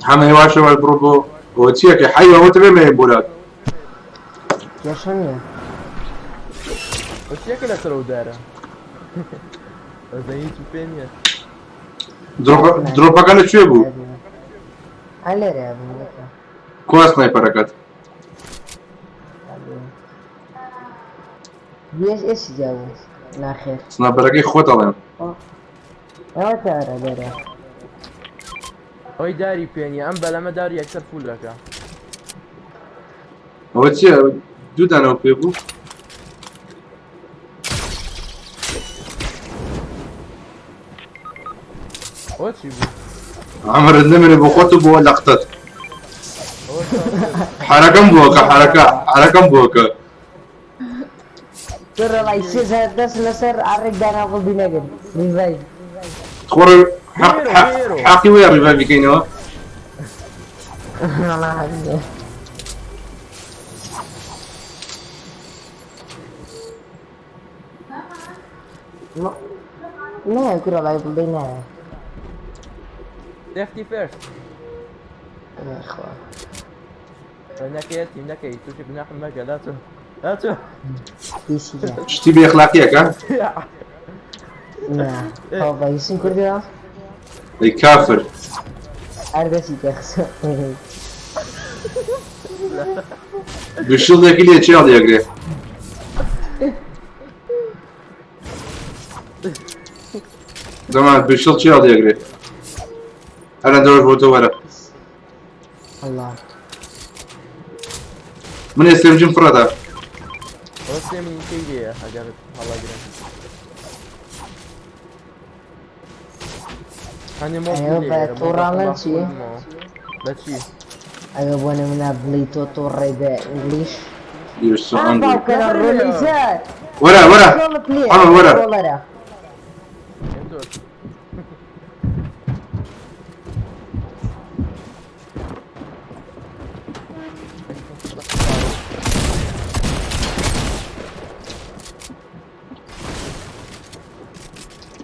حەمە هێواشە وای بڕۆ بۆ ئەوە چیەکەی حەیوە ئەوە تەبێ مەیە بۆلات. کێشە نییە. ئەو چیەکە لەسەر ئەو دارە؟ ئەزە هیچ پێ نییە. درۆپەکە لەکوێ بوو؟ هەر لێرەیە بوو. کوا سنایپەرەکەت؟ ئێس ئێسی جا بوو. ناخێر. سنایپەرەکەی خۆت ئەڵێم. ئەوە تارە لێرە. ئەوەی داری پێ نییە، ئەم بەلەمە داری یەکسەر فول دەکا. ئەوە چییە؟ دوو دانەوە پێ بوو؟ ئەوە چی بوو؟ عمرت نمرێ بۆ خۆت و بۆ لەقتەت. ئەوە چی؟ حرەکەم بووەکە، حرەکە، حرەکەم بووەکە. تۆ ڕای سێ جار دەست لەسەر ئاڕێک دانا بڵدی نەگرت. ریڤایڤ. خۆ حەقی وەیە ڕیڤایڤی کەینەوە؟ وەڵا حەقی. نایە کوڕە لای بڵدەی نایە. Safety first. خوا. نەکەیەتی نەکەی تووشی گوناحم مەکە، لا تۆ لا تۆ. پیسی جا. شتی بێ ئەخلاقیەکە؟ نا. ئەوە بە هیچم کردووە؟ ئەی کافر. هەر دەستی تێخستە. دوو شیڵدێکی لێ چێ هەڵیەگرێ؟ زەمان دوو شیڵد چێ هەڵیەگرێ؟ هەرە دەوەش بۆ تۆ وەرە. الله. من ئێسێمجیم فڕەدا. ئەوە سێ منیکەی لێیە ئەگەر هەڵەگرن. هەنێ مۆڵ ئەیوە لێیە، بە لە تۆڕاڵن مۆڵەکە چی؟ باخۆمەوە. بە چی؟ ئەگە بۆ نمونە بڵی تۆ تۆڕێ بە ئینگلیش. You're so ئا angry. باوکە لە ڕۆلیزە. وەرە وەرە. ڕۆڵت لێ. حەمە وەرە. ڕۆڵەرە. تۆ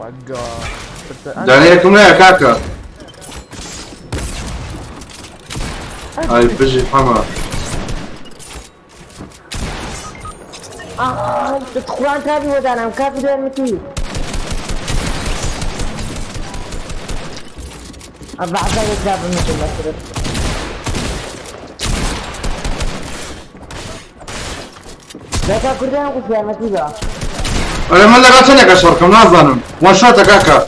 وەگا. دانەیەکم هەیە کاکە. ئای بژی حەمە. ئا خوان کابی بۆ دانام کابی دوێنمتی. ئەبعزا یەکدا بمتم لەسرت. دەکا کوردیان قوت یارمەتی بە. ئەرێ من لەگەڵ چەندێکە شەڕکەم نازانم. وان شۆتە کاکە.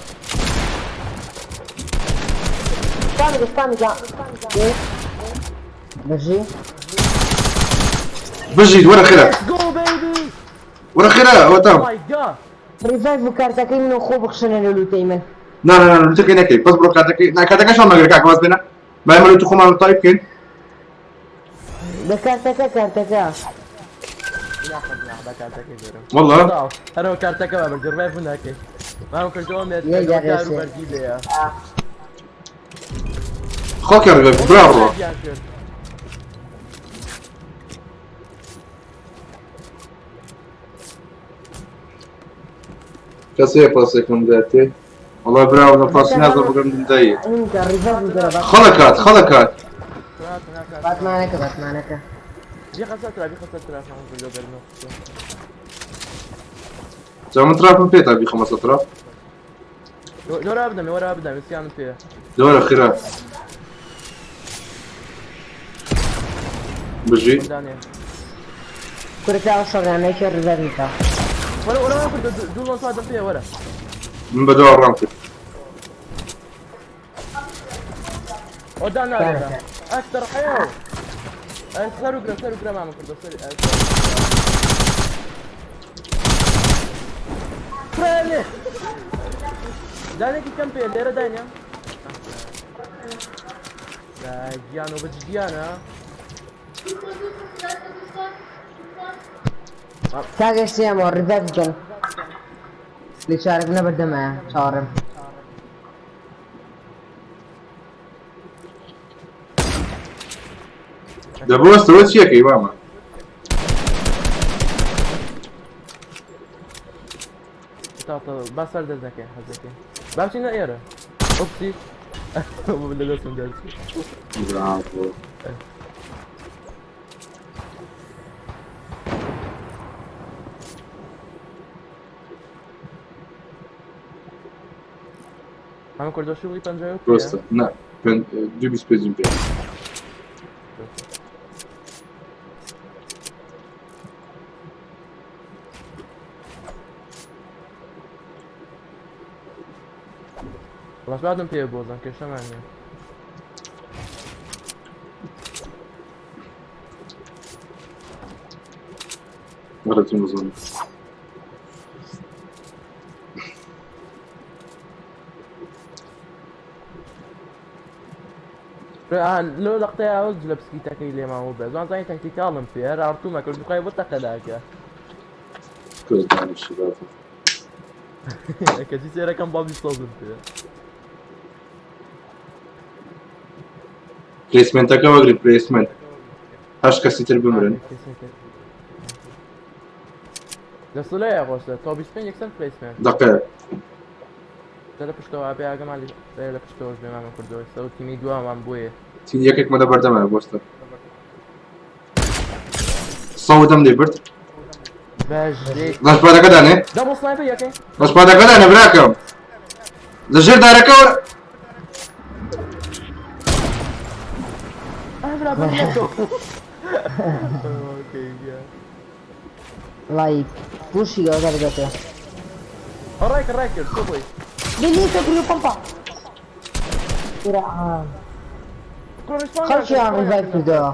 سپامیکە سپامیکە. بژی. بژیت وەرە خێرا. Let's go baby. وەرە خێرا ئەوە Oh تام. my god. ریڤایڤ و کارتەکەی من و خۆ بخشنە لە لوتەی من. نا نا نا لوتەکەی نەکەی، بەس بڕۆ کارتەکەی، نا کارتەکەش هەڵمەگرە کاکە واز بێنە. با ئێمە لوتی خۆمان تایپ بکەین. بە کارتەکە کارتەکە. گوناحە بە کارتەکەی بێرم. والله. هەرەوە کارتەکە بە بەرد ڕیڤایڤ ناکەی. مام کردەوە مێت یە دار و جارێ بەرگی لێیە. خۆکە ڕیڤایڤ برا ڕۆ. ڕیڤایڤیان کرد. کەسەیە پاسێکم داتێ وەڵا براوە لە پاسی نازە بگەم دایی انت ڕیڤایڤ بدەرە با خەڵکات خەڵکات باتمانەکە باتمانەکە بیخە سەر ترا بیخە سەر ترا مامە کوردۆ گەرمە جا من ترافم پێتا بیخەمە سەر تراف لۆرا بدەمێ وەرا بدەمێ سیانم پێ دۆرە خێرا بژی دانێ کورە پیاوە شەڕیانەیەکی ڕیڤایڤ بکە وەرە وەرە مامە کوردۆ دوو لۆن سوادم پێ وەرە من بەدوا ڕام کرد ئەو دانا لێرە ئەکتەر حەیەو سەر و گرە سەر و گرە مامە کوردۆ سەر فرێ دانێکی کەم پێ لێرە داینە لا گیانۆ بە جدیانە کاکە سیامەوە ڕیڤایڤ بکەن لە چارەک نەبەردەمایە چاوەڕێم دەبۆستەوە چیەکەی مامە تاتا با سەر دەست نەکەین حەزەکەین با بچینە ئێرە ئۆپسی لە دەستم دەرچوو براڤۆ مامە کوردۆ شوڵی پەنجای و ڕاستە نا دوو بیست پێنجم پێ وەڵا سوادم پێ بۆزان کێشەمان نییە غەڵەتیم بزانم لۆ لەقتەیە ئەو جلە پسکیتەکەی لێماوە بێ زوان زانی تەکتیکاڵم پێ هەر ئارتومە کرد بخوای بۆ تەقەداکە کوردستانی شباب کەچی سێرەکەم بابی سۆزم پێ پلەیسمنتەکە وەگری پلەیسمنت هەشت کەسی تر بمرن دەسڵەیە خۆشە تا 25 یەکسەر پلەیسمنت دقەیە لە پشتەوە ئەبێ ئاگەمان لە پشتەوەش بێ مامە کوردەوە سەو تیمی دوامان بۆیە تین یەکێکمە لە بەردەمە بۆستە سەودەم لێ برد باش لەشپادەکە دانێ دەبڵ سنایپەر یەکەی لەشپادەکە دانێ براکەم لەژێر دارەکە وەرە ئەبرا بەردەکەو ئۆکەی گیان وەڵی پوشی گەورە بدەتێ ڕای کرد ڕای کرد تۆ بۆی بلیتە گرو پەمپا کورە عام خەڵکیان ڕیڤایڤ کردەوە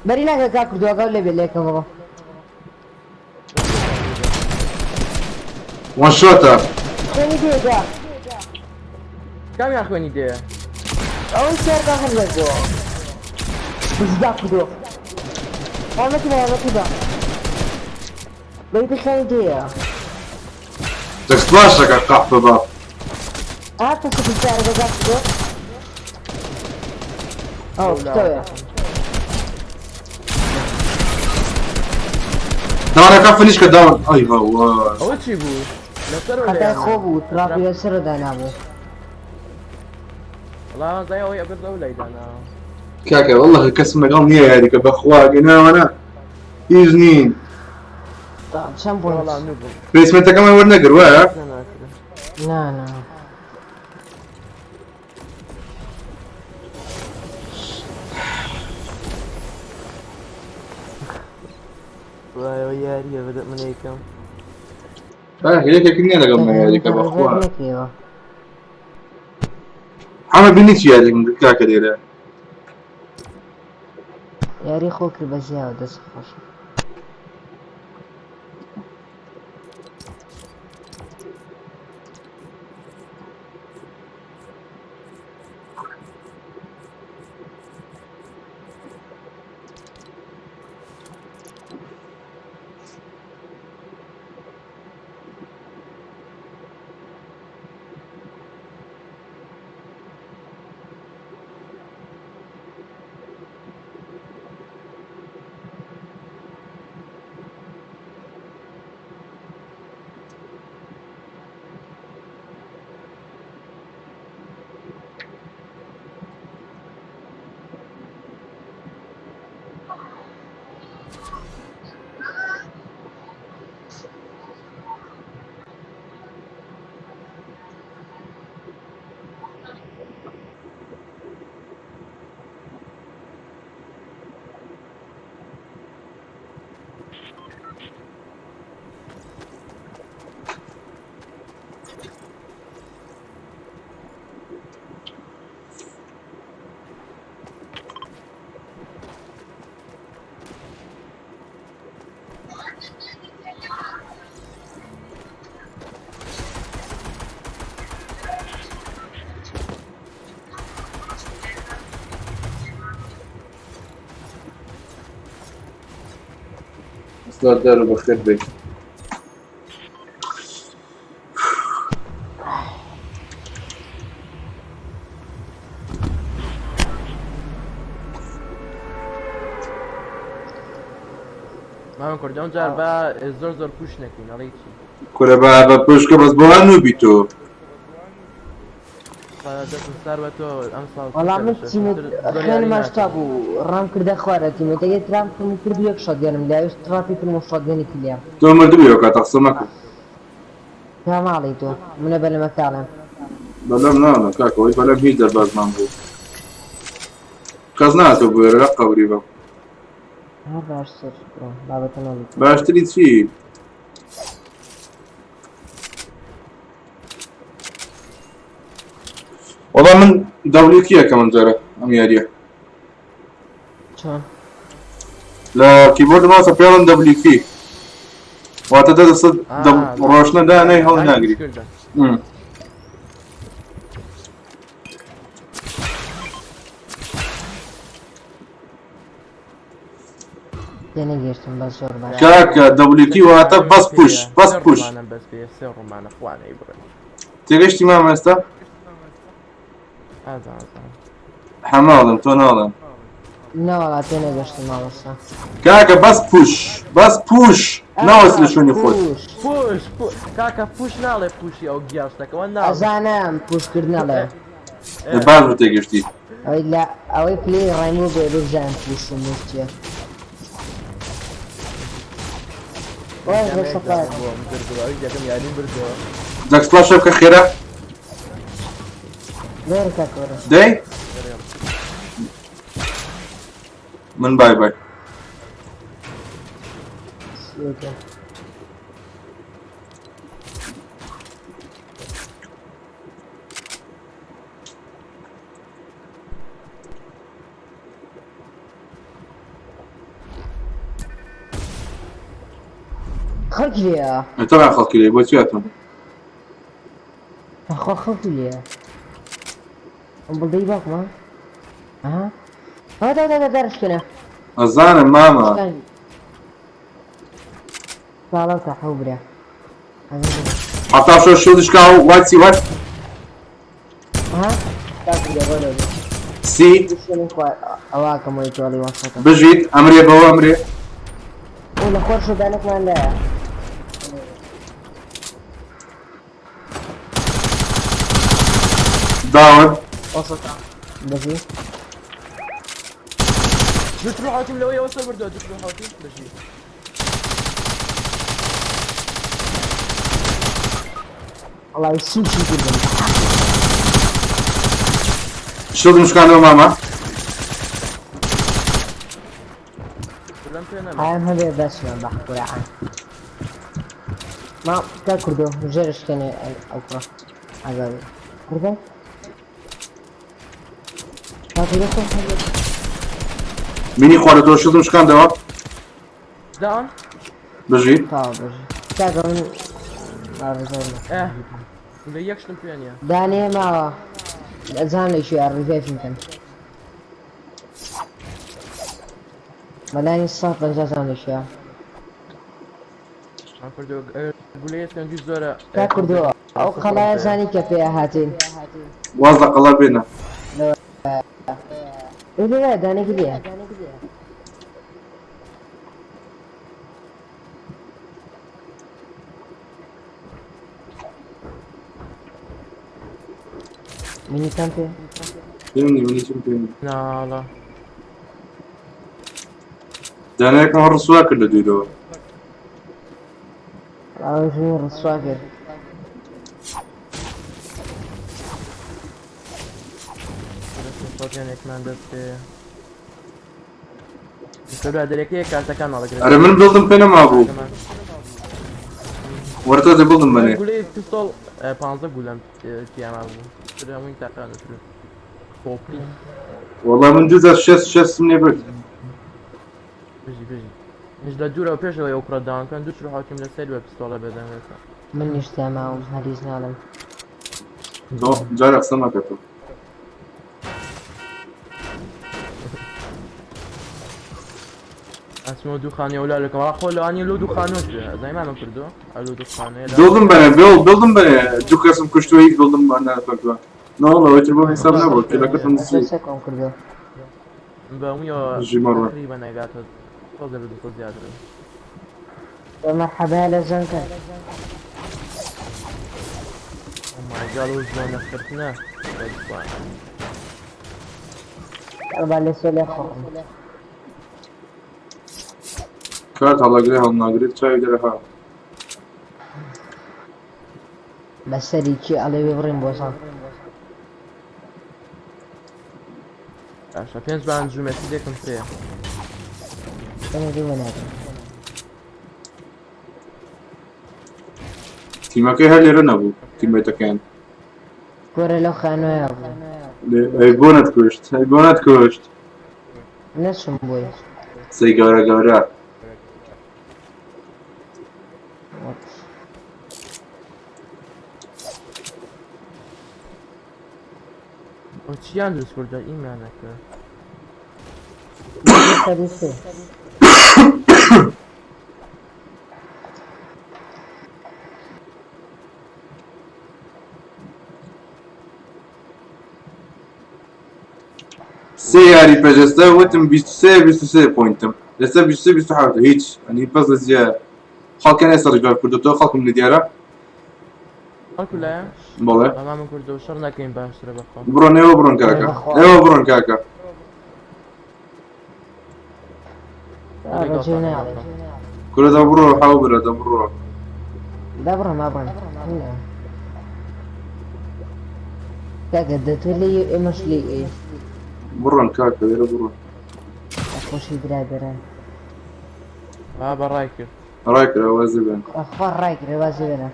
بەری ناکە کا کردووە گەو لێ بێ لێکەمەوە وان شۆتە خوێنی دێگا کامیان خوێنی دێ ئەوەی سێرکە هەڵێگەوە بزدا کردووە یارمەتی بە یارمەتی بە بەری خوێنی دێیە دەکسپلاش دەکە قەحپە بە ئا کەسە پرسیارەکە کا کردووە ئەو پشتەوەیە دارەکە فنیش کە داون ئەی هەوا ئەوە چی بوو لەسەر خەتای خۆ بوو ترافی لەسەر دانابوو وەڵا زای ئەوەی ئەبرد ئەو لای دانا کاکە والله کەسم لەگەڵ نییە یاریکە بەخوا گەناوەنە هیچ نین چەند بوون وەڵا نوو بوو پلەیسمنتەکەمان وەرنەگر وایە ناکرێ نا نا وایەوە یاریە بەدە من یەکەم کاکە یەکێک نییە لەگەڵ من یاریکە بەخوا نەکەیەوە حەمە بینی چی یاریکم کرد کاکە لێرە یاری خۆ کرد بە زیاوە دەست خۆش سڵاو دارو بەخێر بێی. مامە کوردی ئەم جار با زۆر زۆر پوش نەکەین ئەڵێی چی؟ کورە با بە پشکە بەس بۆ نوبی تۆ. دەستم سار بە تۆ ئەم ساڵ وەڵا من تیمێک خوێنم هەشتا بوو ڕام کردە خوارە تیمێتەکەی ترامپم کرد و یەک شۆتگەنم لاویش تراپی کردم و شۆتگەنێکی لێم. تۆ مردبووی ئەو کاتە قسە مەکە. تا ماڵی تۆ منە بەلەمە کاڵێم. بەلەم ناڵێم کاکە ئەوەی بەلەم هیچ دەربازمان بوو کەس ناتۆ بوێرە لە قەبری بە. هەر باشتر بابەتە ناڵی. باشتری چی؟ وەڵا من دەبلیو کی یەکەم ئەم جارە ئەم یاریە چۆن لە کیبۆرد ماوسە پێڵم دەبلیو کی واتە دە دەست ڕۆشنە دانەی هەڵ ناگری تێنەگەیشتم بەس زۆر باش. کاکە دەبلیو تی واتە بەس پوش بەس پوش. ڕۆمانە بەس پێ سێ ڕۆمانە خوانەی بڕێ. تێگەشتی مامە ئێستا؟ ئازان ئازان. حەماڵم تۆ ناڵێم. نەوەڵا تێنەگەشتم مامۆستا. کاکە بەس پوش بەس پوش ناوەست لە شوێنی خۆت. پوش پوش پوش کاکە پوش ناڵێ پوشی ئەو گیاشتەکەوە ناڵێ. ئەزانم پوشکردن ئەڵێ. باش بوو تێگەشتی. ئەوەی لە ئەوەی پلەی ڕایمۆ بێ بزانم پوش و موش چیە. وای زۆر سەفار. جاک سپلاشە بکە خێرا. لێرە کاکە وەرە. دەی من بای بای. سیەکە. خەڵکی لێیە. تەبعەن خەڵکی لێیە بۆ چی هاتوون؟ بەخوا خەڵکی لێیە. ئەم بڵدەی باوکمە. ئەها. ئەوە دا دا دا دارشکێنە. ئەزانم مامە. ساڵە کە حەو برا. 76 شیڵدی شکاوە وایت سی وایت. ها سی بژیت ئەمرێ بەوە ئەمرێ. لە خۆر شۆدانێکمان لایە. داون. بژی. دوو حوتیم لەوەی ئەوە سەر بردووە دوو حوتیم بژی. وەڵای سووکی کردم. شڵدم شکاندەوە مامە. لەم پێ نەما. ئایم هەبێ بەسمە بە قورعان. ما کا کوردۆ ژێرشکێنێ ئەو کوڕە ئازادی کوردە کا کوردۆ خۆ هەبێ. مینی خواردەوە شڵدم شکاندەوە. داون. بژی. تەواو بژی. کاکە من بابزانم. ئێ لە یەک شتم پێ نییە. دانێ ماوە ئەزان لە کوێ ڕیڤایڤم کەن. مەلانی 150 زان لە کوێ. من کوردۆ گولەیە سەنجی زۆرە. کا کوردۆ ئەو قەڵایە زانی کە پێ هاتین. واز لە قەڵا بێنە. ئێ لێرە دانێکی لێیە. منی کەم پێ پێم نیە منی چم پێ نیە. ناڵە. دانەیەکم هەر ڕسوا کرد لە دوورەوە. ئەو ژنی ڕسوا کرد. شۆتگەنێکمان دەست پێ برادەرەکەی کارتەکان هەڵەگرێت. ئەرێ من بڵدم پێ نەمابوو. وەرە تۆ بڵدم بەنێ. گولەی پستۆڵ 15 گولەم تیاما بوو. هەمووی تاقانە تۆپی. وەڵا من دوو جار شەست شەستم لێ برد. بژی بژی. منیش لە دوورەوە پێشەوەی ئەو کوڕە داوام دوو چل و حەوتیم لەسەر بە پستۆڵە بێدەنگەکە. من نیشتا ماوم هەریز ناڵم. تۆ جارێ قسە مەکە تۆ. ئەچمەوە دوو خانەی ئەولا لەکەم. وەڵا خۆ لەوانیە لۆ دوو خانۆش بێ. ئەزانی مامە کردووە؟ ئەو لۆ دوو خانەیە لا. بڵدم بەنێ بڵ بڵدم بەنێ دوو کەسم کوشتووە هیچ بڵدم نەکردووە. نەوەڵا ئەوەی تر بۆم حیساب نەبوو کێلەکەتم ئەسەر دزی. سەکۆم کردووە. بە هەموویەوە ژی مەڕە. تقریبا نەگاتە تۆزێ بە دوو سەد زیاتر. مەرحەبا لە زەنکە. Oh my god, ئەو زۆنە خرتنە. ئەربا لە سێ لێ خۆم. کارت هەڵەگرێ هەڵناگرێت چاوی دەرەها. بەسەری کێ ئەڵێ بڕین بۆزان. باشە پێنج بان جومێتی دێکم پێیە. ئێمە دوو ناکەم. تیمەکەی هەر لێرە نەبوو تیمێتەکەیان. کۆرە لەو خانووەیە بوو. ئەی بۆ نەتکوشت ئەی بۆ نەتکوشت. نەچم بۆی. قسەی گەورە گەورە. ئەو چیان دروست کردە ئیمانەکە. سەری سێ. سێ یاری پێشێستا وتم 23 23 پوینتم لەسەر 23 27 هیچ ئەنی بەس لە زیاد خەڵکیان ئێستا ڕیڤایڤ کردوتەوە خەڵکم لێ دیارە. خەڵکو لایە؟ بەڵێ. مامە کوردەوە شەڕ نەکەین باشترە بەخۆم. بڕۆن ئێوە بڕۆن کاکە ئێوە بڕۆن کاکە. بەجێ ناڵێ. کورە دە بڕۆ حاو برە دە بڕۆ. دەبڕم ئەبڕم. کاکە دەتوێ لێ ئێمەش لێ ئێ. بڕۆن کاکە لێرە بڕۆن. خۆشی برادەران. بابە ڕای کرد. ڕای کرد وازی بێن. خوا ڕای کرد وازی بێنە.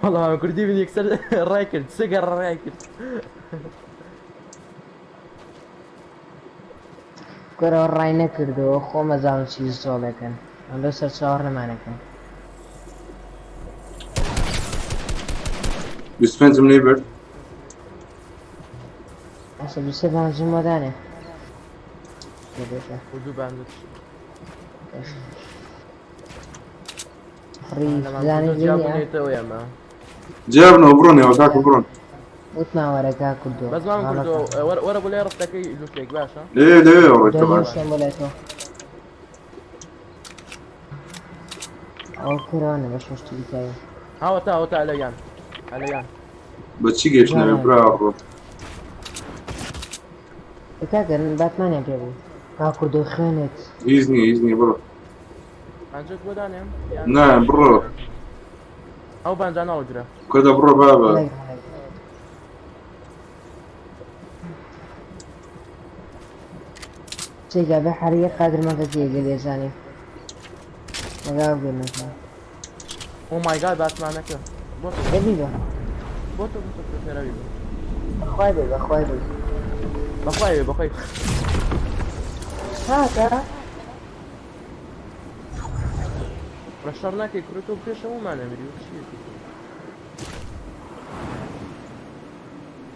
وەڵا مامە کوردی بن یەکسەر ڕای کرد سگەر ڕای کرد. کورە ڕای نەکردەوە خۆمەزانم چی زۆڵێکن. ئەم سەر چاوەڕێمانەکەن. 25م لێ برد. ئەسە 23 بانجم بۆ دانێ. و دوو باندت. فڕی زانی لێ نییە. جیابوونێتەوە ئێمە. جیابنەوە بڕۆن ئێوە کاکە بڕۆن. وتمان وەرە کا کردووە. بەس مامە کوردەوە وەرە بۆ لای ڕستەکەی لوتێک باشە؟ لێ لەوێ ڕۆیتەوە. دەنیشم بۆ لای تۆ. ئەو کورانە بە شەشتی دیکەوە. هاوەتا هاوەتا ئەلەیان ئەلەیان. بە چی گەیشتنەوە برا ڕۆ. کاکە باتمانیان پێ بوو. کا کوردۆ خوێنێت. هیچ نییە هیچ نییە بڕۆ. بانجت بۆ دانێم؟ نا بڕۆ. ئەو بانجانە هەڵگرە. کورە بڕۆ بابە. چێگا بە حەریە قادرمەکە تێگە لێزانی. لەگاو بێنەکە. Oh my god باتمانەکە. بۆ تۆ دەبی بە. بۆ تۆ بۆ تۆ خێراوی بۆ. بەخوای بێ بەخوای بێ. بەخوای بێ بەخوای. هاکە. بە شەڕ ناکەی کوڕە تۆ پێش هەموومان ئەمری و چییە؟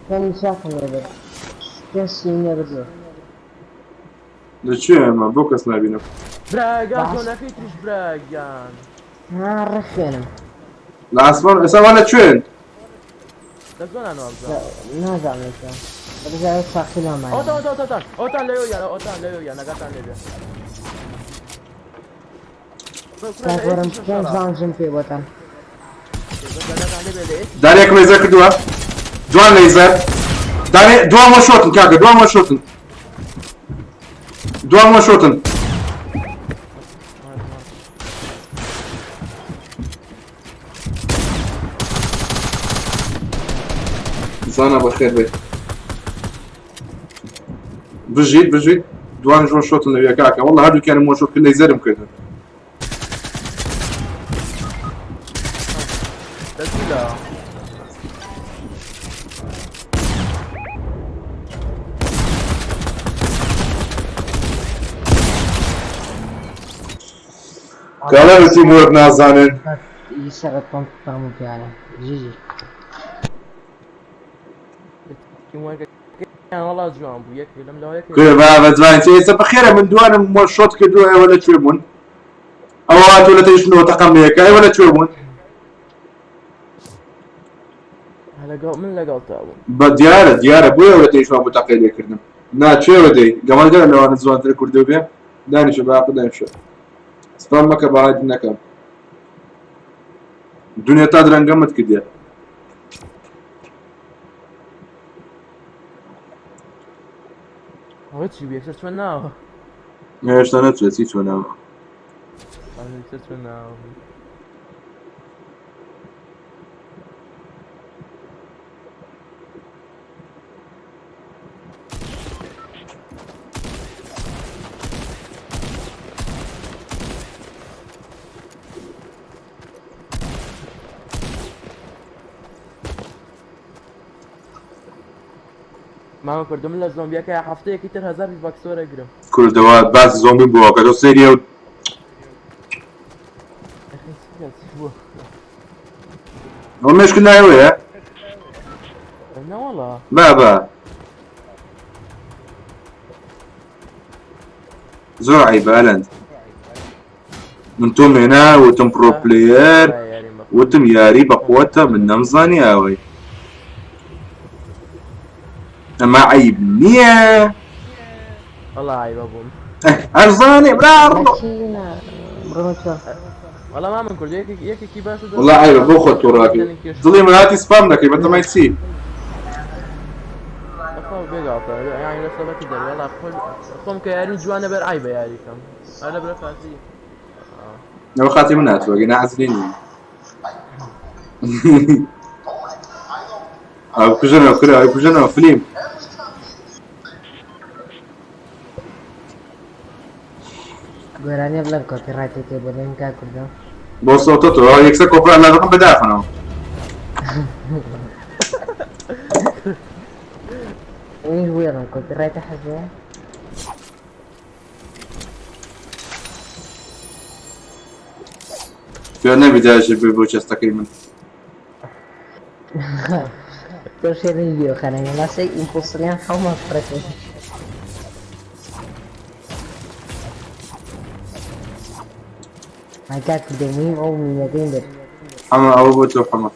خوێنی چاکم لێ برد. پێنج سیم لێ بردووە. لەکوێ ئێمە بۆ کەس نابینم. براگیان باس. تۆ نەکەی تریش براگیان. ها ڕەخوێنم. لە ئاسمان ئێستا وا لەکوێن؟ لە زۆنان وابزانم. نازانم لەکوێ. بەزای ساقی لەمانە. ئەوتان ئەوتان ئەوتان ئەوتان لەوێ یان ئەوتان لەوێ یان ئەگاتان لێ بێ. کاکۆرم پێنج بانجم پێ بۆتان. دانێکم لەیزەر کردووە. دوان لەیزەر. دانێ دوان وە شۆتن کاکە دوان وە شۆتن. دوان وە شۆتن. زانا بەخێر بێت. بژیت بژیت دوان ژۆن شۆتن لەوێ کاکە والله هەردووکیانم وە شۆت کرد لەیزەرم کردن. کاڵا تیم وەرک نازانن. کورە بابە جوان چێ ئێستا بەخێرە من دوانم وە شۆت کردووە ئێوە لە کوێ بوون ئەوە هاتوو لە تەیشتنەوە تەقەم لێکە ئێوە لە کوێ بوون لەگەڵ من لەگەڵ تا بووم بە دیارە دیارە بۆیە ئەوە تەیشتوان بۆ تەقەی لێکردم نا کوێوە دەی گەمەڵ گەرە لەوانە جوانتر کوردۆ بێ دانیشە باقی دانیشە سپام مەکە با هایدی نەکەم دنیا تا درەنگەمت کردێ ئەوە چی بوو یەکسەر چوە ناوە هێشتا نەچوە چی چوە ناوە یەکسەر چوە ناوە مامە کوردم لە زۆمبیەکە هەفتەیەکی تر هەزار ڤاکس وەرەگرم. کوردەوە باسی زۆمبی بووە کە تۆ سەیری ئەو ئەو مێشک لایەوەیە نەوەڵا بابا زۆر عیبە ئەلەند من تۆم هێنا وتم پرۆ پلەیەر وتم یاری بەقوەتە من نەمزانی ئاوەی ئەمە عیب نییە والله عیبە بووم ئەرزانێ برا والله ما من کوردی یەکێکی باش والله عیبە بۆ خۆت توڕاکەی دڵی من هاتی سپام دەکەی بەتەمای چی يعني لە دەر والله خۆم کە یاری جوانە بەر عیبە یاریکەم ئەرە برا خاتی لەوە خاتی من هاتووە گەنا عەزلی نییە ئەو کوژەنەوە کورە ئەو کوژەنەوە فلیم گۆرانیە بڵێن کۆپی ڕایتی تێ بڵێن کا کوردۆ بۆ سۆتۆ تۆ یەکسەر کۆپرا لادەکەم بەداخەنەوە منیش بڵێم کۆپی ڕایتە حەزەیە فێر نەبی دایشی بێ بۆ چێستەکەی من. تۆ شێرنی دیوەخانەکە لاسەی ئیمپۆسریان حەومە فرەکەی. هاي کاک کوردۆ مهم ئەو مینەکەی بێت. حەمە ئەوە بۆ تۆ حەمە.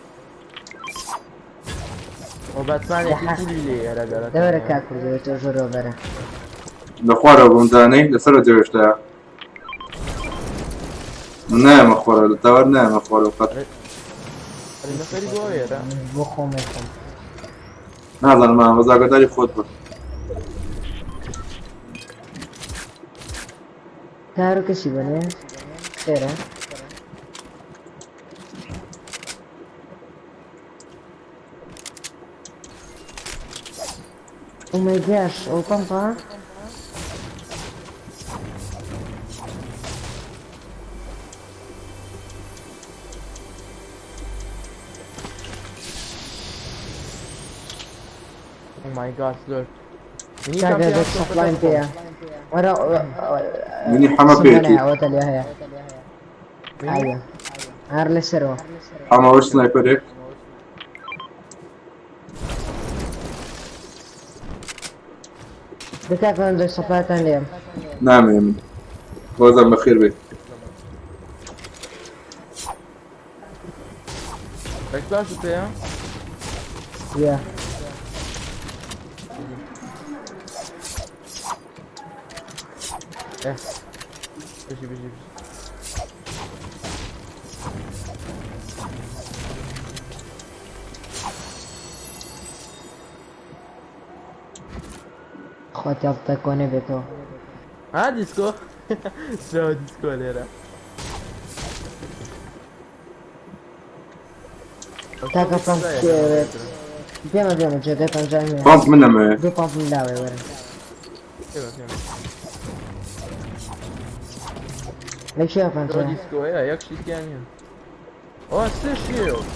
ئەو باتمانێکی پولی لێ یارە دەوەرە کاک کوردۆ تۆ زۆرەوە بەرە. لە خوارەوە بۆم دانەی لەسەر جەوێشتایە. من نایەمە خوارەوە لە تاوەر نایەمە خوارەوە قەت. نەفەری بۆ ئێرە. بۆ خۆم خۆم. نازانم مامە بەس ئاگاداری خۆت بە. کارو کەسی بۆ نییە خێرە. Oh my gosh, ئەو پەمپە Oh my god زۆر منی کاکە چامپیۆن دەست سەپلایم پێیە وەرە منی حەمە پێیەتی. ئەوەتە لێ هەیە ئایە هەر لەسەرەوە حەمە وەش سنایپەرێک. دە کاکە من دەست سەپلاتان لێم نامەوێ من. بۆزان بەخێر بێت. بەش پێیە یا بژی بژی بژی خۆت یاڵتە کۆنە بێتەوە ها دیسکۆ سراوە دیسکۆ لێرە کاکە پەمپ کێوێت. بێمە بێمە جێگای پەنجا نییە. پامپ من نەمەوێ. دوو پامپم لاوێ وەرن. پێمە پێمە. لە کوێ تۆ پەنجا؟ دیسکۆیە یەک شتی تیا نییە. ئەوە سێ شیڵد.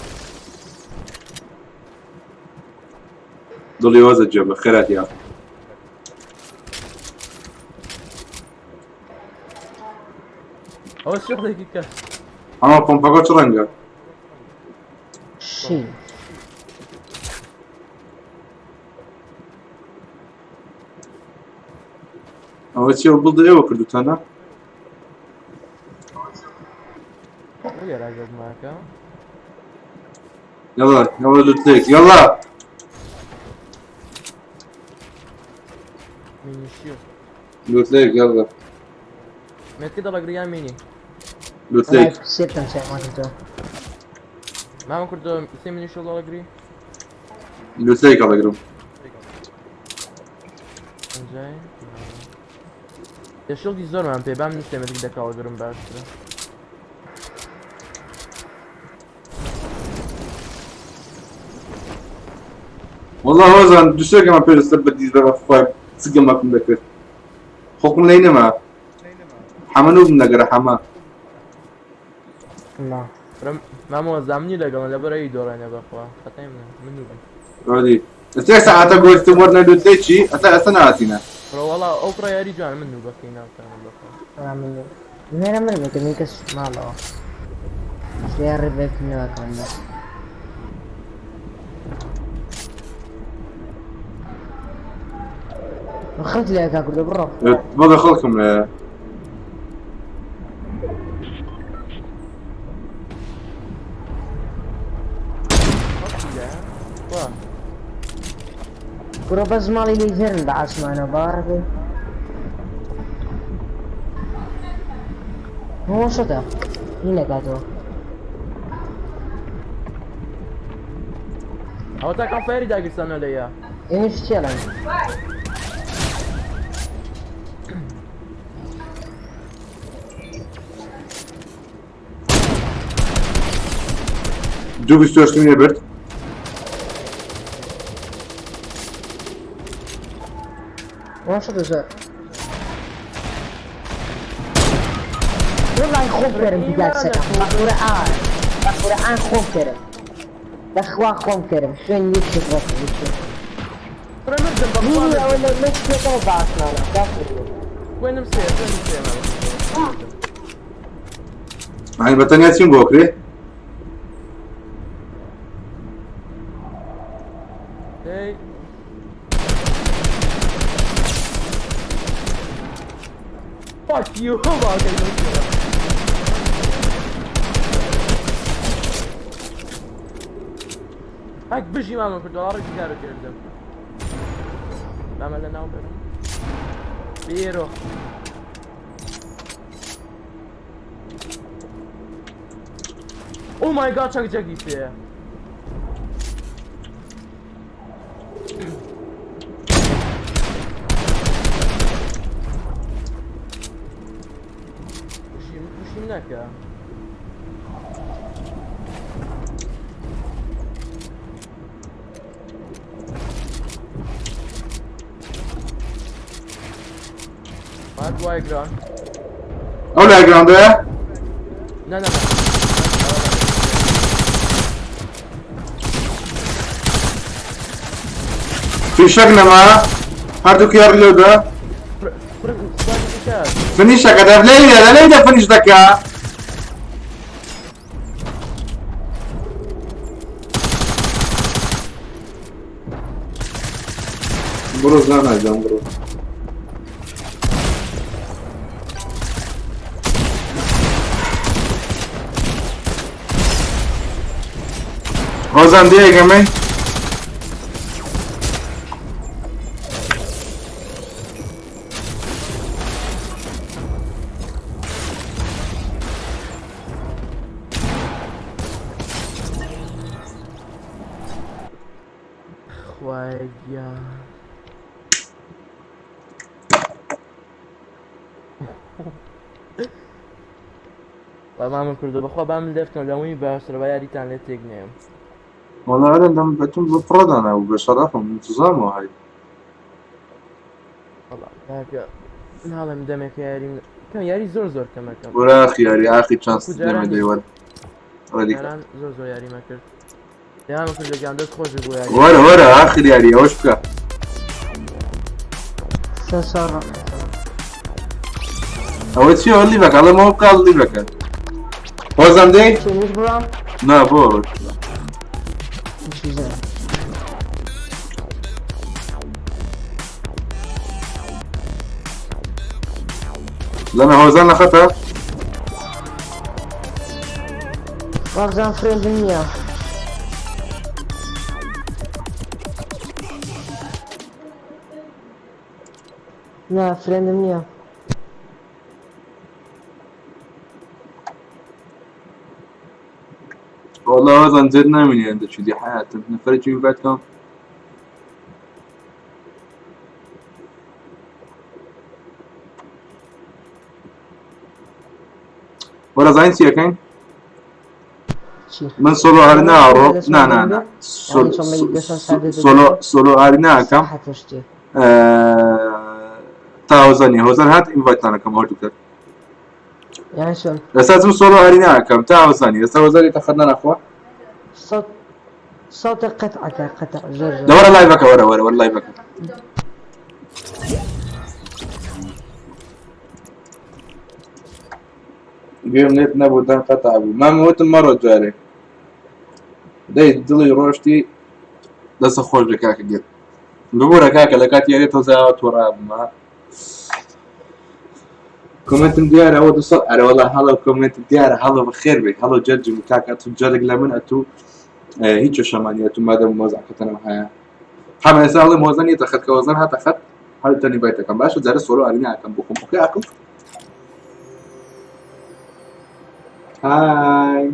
دڵی وەزە گوێ بە خێرات یا. ئەوە شیڵدێکی کە. ئەمە پۆمپەکە چ ڕەنگە؟ شین. ئەوە چییە بڵدە ئێوە کردوتانە؟ لێرە گەزماکە. يلا يلا لوتليك يلا. مینی شیڵد. لوتليك يلا. مێتکە دەڵەگری یان مینی؟ لوتليك. سێ پەنجا ماکردەوە. مامە کوردۆ سێ مینی شیڵد دەڵەگری؟ لوتليك هەڵەگرم. پەنجای؟ شیڵدی زۆرمان پێ با من سێ مێتک دەکاوەگرم باشترە. والله هۆزان دووسێکەمە پێ لەسەر بەدیز بە خۆی سگەمەکم دەکرد. خۆکم لێی نەما. حەمە نوبم دەگەرە حەمە. نا. مامە زامنی لەگەڵم لەبەر ئەوی دۆڕێنە بەخوا خەتای منە من نوبم. ڕۆدی. ئەستا سەعاتە گۆشتم وەرنە لوتلێکی ئەتا ئەستا نهاتینە. بڕۆ وەڵا ئەو کوڕە یاری جوانە من نوبەکەی ناوتانم بەخوا. من نێرە من بکە من کەس ماڵەوە. شێ ڕێبێکردنەوەکان بەس. خەڵک لێکا کوردە بڕۆ. بەڵێ خەڵکم لێ. خەڵکی لێ؟ وا. کوڕە بەس ماڵی لێزەرن بە ئاسمانەوە باوەڕ بێ. هۆ شتە. هی نەکاتەوە. ئەوە تا کەم فەیری داگیرسانەوە لێیە. ئێمەش چێڵن. دوو بیست و هەشتم لێ برد. هۆ شتە زۆر. وەڵای خۆم کەرم دیگار سەرم. بە قورئان. بە قورئان خۆم کەرم. بەخوا خۆم کەرم. خوێن یەکێک ڕەسم یەکێک. کوڕە مردم بەخوا مینی مردم. ئەوە لە مەشکێکەوە بە ئاسمانەوە. کافر بوو. خوێنم سێ خوێنم سێ مامە. یعنی بە تەنیا چیم بۆ کرێ؟ هەی. Fuck you باوکەی نووسیوە. هەک بژی مامە کوردۆ ڕێکی کارو کردم. مامە لە ناو بەرم. بیرۆ. Oh my god چەک جەگی پێیە. کوشیم نەکە. هات وای گران. ئەو لای گراندەیە؟ نا نا نا. فیشەک نەما هەردووکی هەر لێودا. فنیشەکە دەب لێیدا لە لێیدا فنیش دەکا. بڕۆ زانا گیان بڕۆ. هۆزان دێگەمەی؟ خوایە گیان. مامە کوردۆ بەخوا با من لێفتم لەوەی باشترە با یاریتان لێ تێک نێم. والله ئەرێ لەم بەتم بە پڕۆدانا بوو بە شەرەفم انتظام هەی. وەڵا کاکە ناڵێم دەمێکە یاریم کەم یاری زۆر زۆر کەمەکەم. وەرە ئاخی یاری ئاخی چانس وەکو جاران لێمە نیست. دەی وەرە. وەرە دیکە. جاران زۆر زۆر یاریمە کرد. دەیان کرد لەگیان دەست خۆش بۆ یاری. وەرە وەرە ئاخر یاری ئەوەش بکە. سەسۆڕ. ئەوە چییە ئەوە لیڤەکە ئەڵێم ئەوە بکە لیڤەکە. هۆزان دێی؟ چێنیش بڕام؟ نا بۆ چیزە. لەمە هۆزان لە خەتە؟ وابزان فرێندم نییە. نا فرێندم نییە. والله هۆزان جد نامینی ئەندە چی دی حیاتم نەفەرێکی ئینڤایت کەم. وەرە زانین چی ئەکەین؟ چی؟ من سۆلۆ ئارینا ئەڕۆ دەستمان نا نا نا بێ؟ سۆ- یعنی چۆن سۆ- دەستم سار دێتە سۆلۆ دەرێ؟ سۆلۆ ئارینا ئەکەم ساحەتە شتێ. تا هۆزانی هۆزان هات ئینڤایتانەکەم هەردووکە یعنی چۆن؟ ئێستا چم سۆلۆ ئارینا ئەکەم تا هۆزانی ئێستا هۆزانی تەخەت نەناخوا صوت صوت قطعة قطع زۆر زۆر. لە وەرە لایڤەکە وەرە وەرە وەرە لایڤەکە گوێم لێت نەبوو دەم قەتع بوو مام وتم مەڕۆ جارێ دەی دڵی ڕۆشتی دەستە خۆش بێ کاکە گێت ببوورە کاکە لە کاتی یاریە تۆزاوە تووڕا بوومە کۆمێنتم دیارە ئەوە دوو سەد ئەرە وەڵا هەڵۆ کۆمێنتم دیارە هەڵۆ بەخێر بێت هەڵۆ جەرجم کاکە ئەتوو جەرگ لە من ئەتوو هیچ کێشەمان نییە ئەتوو مادەم مۆزعەکەتەنەوە هەیە حەمە ئێستا ئەڵێم هۆزان نیەتە خەت کە هۆزان هاتە خەت هەر تەنی بایتەکەم باشە جارە سۆلۆ ئارینە ئەکەم بۆ خۆم ئۆکەی ئەقڵ های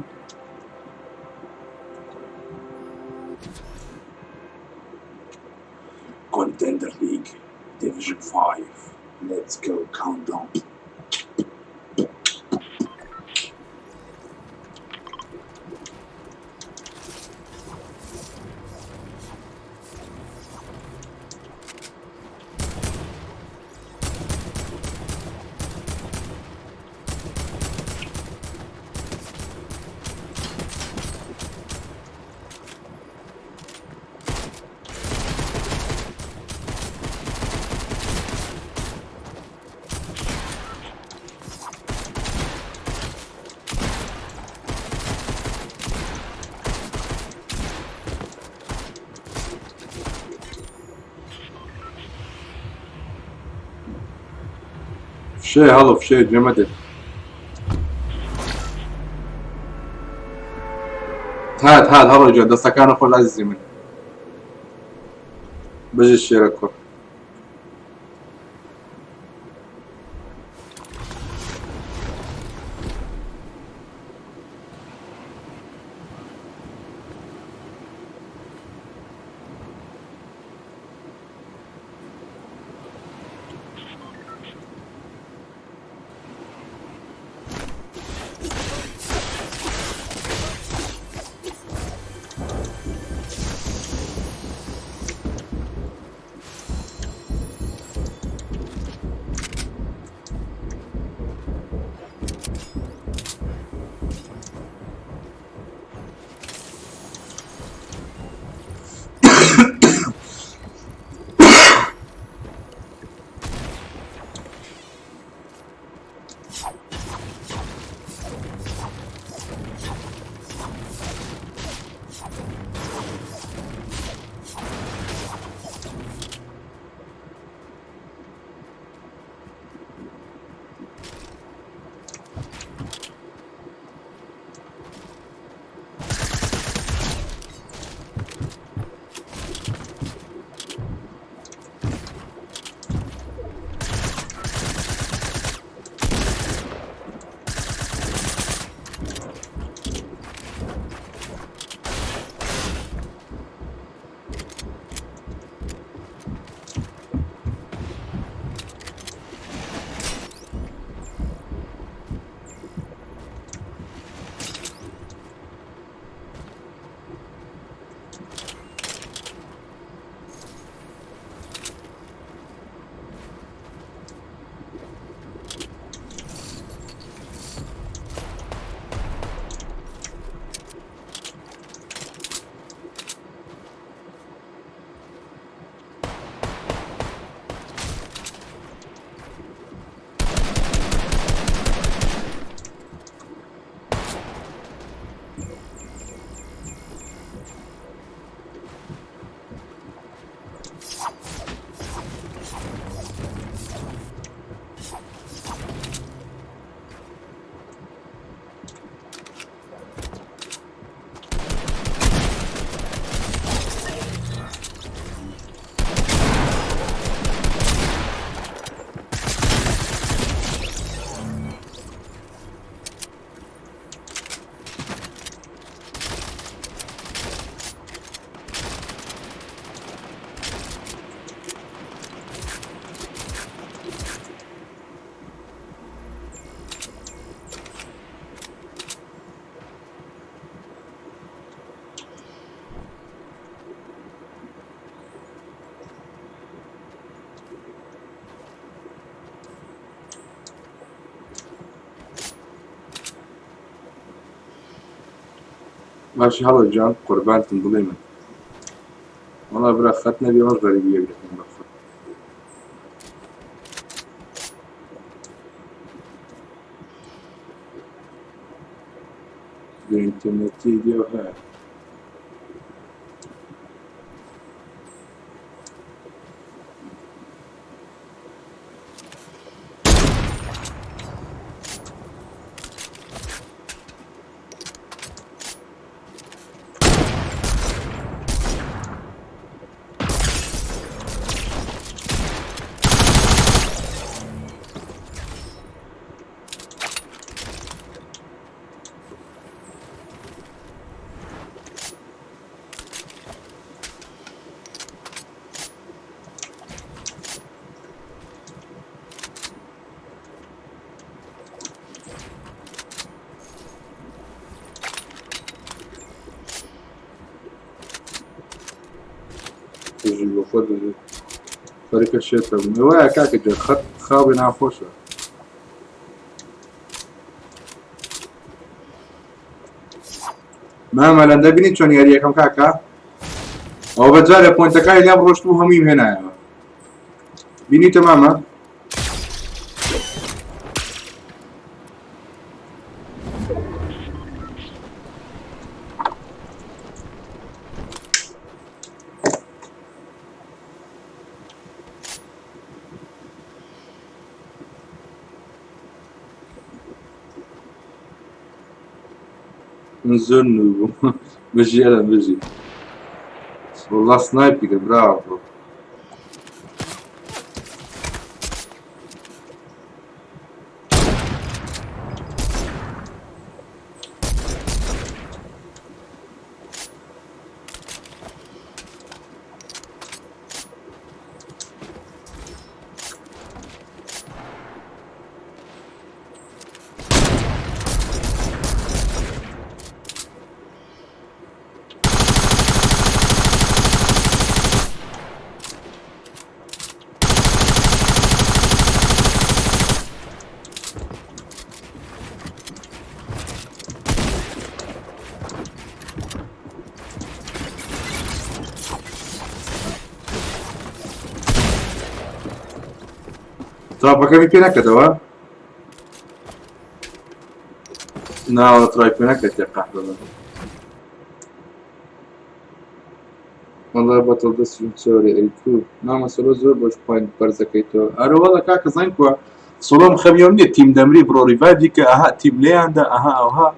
Contender League Division 5. Let's go countdown. فشێ هەڵۆ فشێ جەمەدت هات هات هەڵۆ گیان دەستەکانە خۆش عەزیزی من بژی شێرە کوڕ باشی هەڵۆ گیان قوربانتم دڵی من وەڵا برا خەت نەبی ئەوەش غەریبی یەک دەکەم بەخوا. ئینتەرنێتی دیەوە هەیە. بژی بۆ خۆت بژی خەریکە شێتە بووم وایە کاکە گیان خەت خاوێ ناخۆشە مامە لەندە بینی چۆن یاریەکەم کاکە ئەوە بە جارێ پۆینتەکانی لێم ڕۆشت و هەموویم هێنایەوە بینیتە مامە من زۆر نوو بووم بژی ئەلەن بژی والله سنایپی کرد براوە تراپەکەمی پێ نەکەتەوە ناوە ترای پێ نەکەتێ قەحبە وەڵا بەتەڵ دەستم چۆرێ ئەی کو مامە سۆلۆ زۆر بۆش پوینت بەرزەکەیتەوە ئەرە وەڵا کاکە زانین کووە سۆلۆم خەمیەوە نییە تیم دەمری بڕۆ ڕیڤایڤی کە ئەها تیم لێیاندا ئەها ئەوها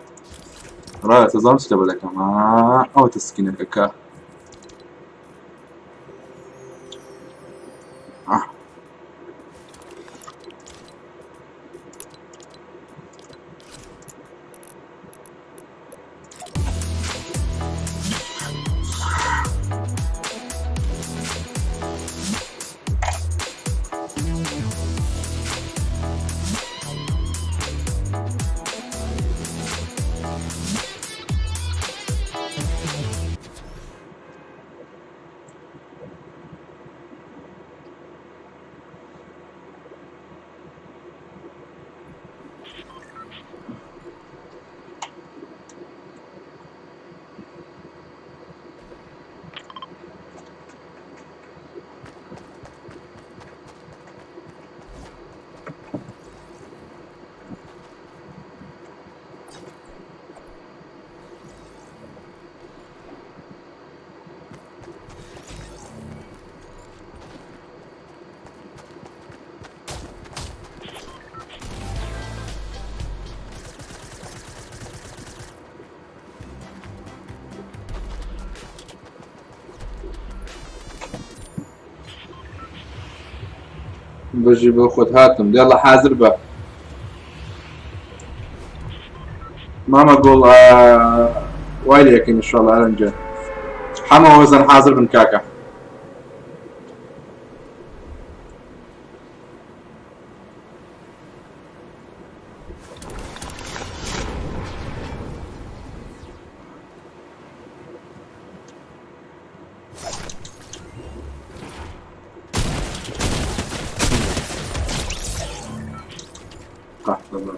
ڕایە تەزانم چ لەبە دەکەم ئەوە تەسکینەکە کە بژی بۆ خۆت هاتم دێڵە حازر بە مامە گوڵ وای لەکەین انشاءالله ئەرنجە حەمە وەزن حازر بن کاکە قەحپە.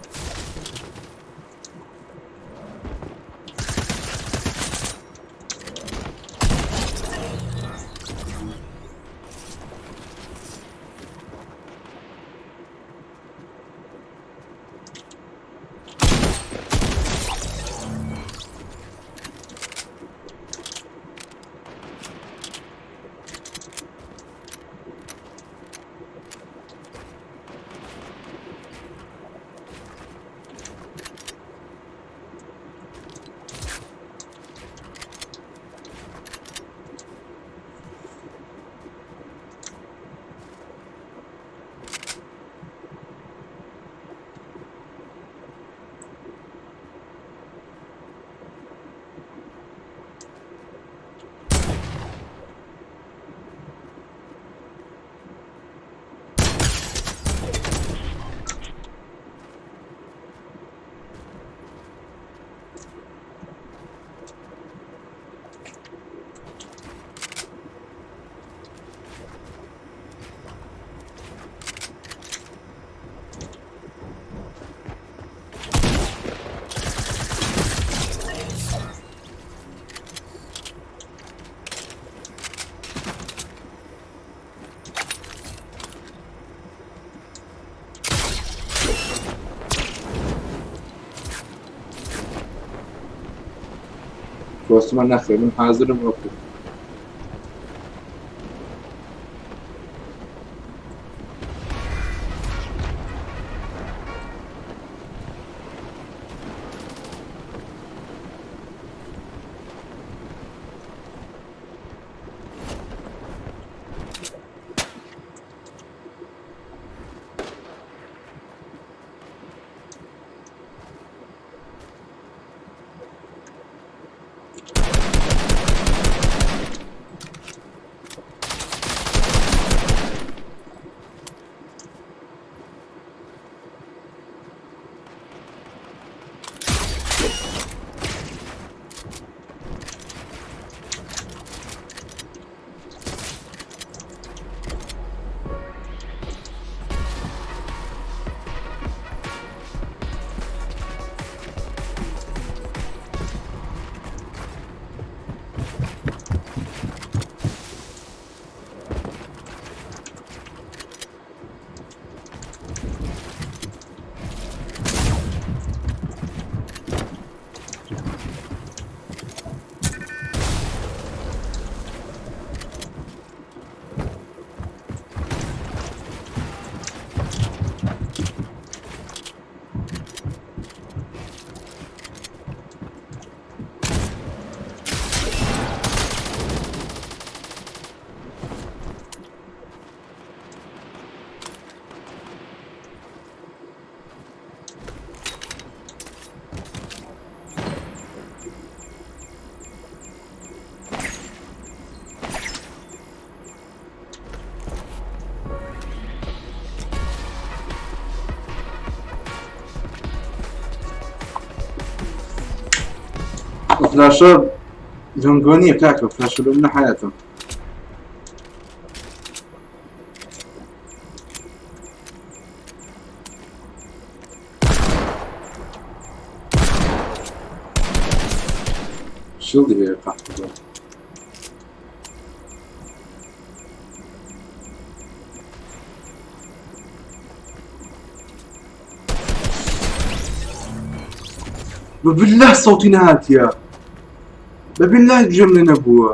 کۆستمە نەخێر من حازرم وەکو فلاشە جەنگۆ نییە کاکە فلاشە لە منە حیاتم شیڵدی هەیە قاحبە. بەبالله سەوتی نەهاتیە بەبالله گوێم لێ نەبووە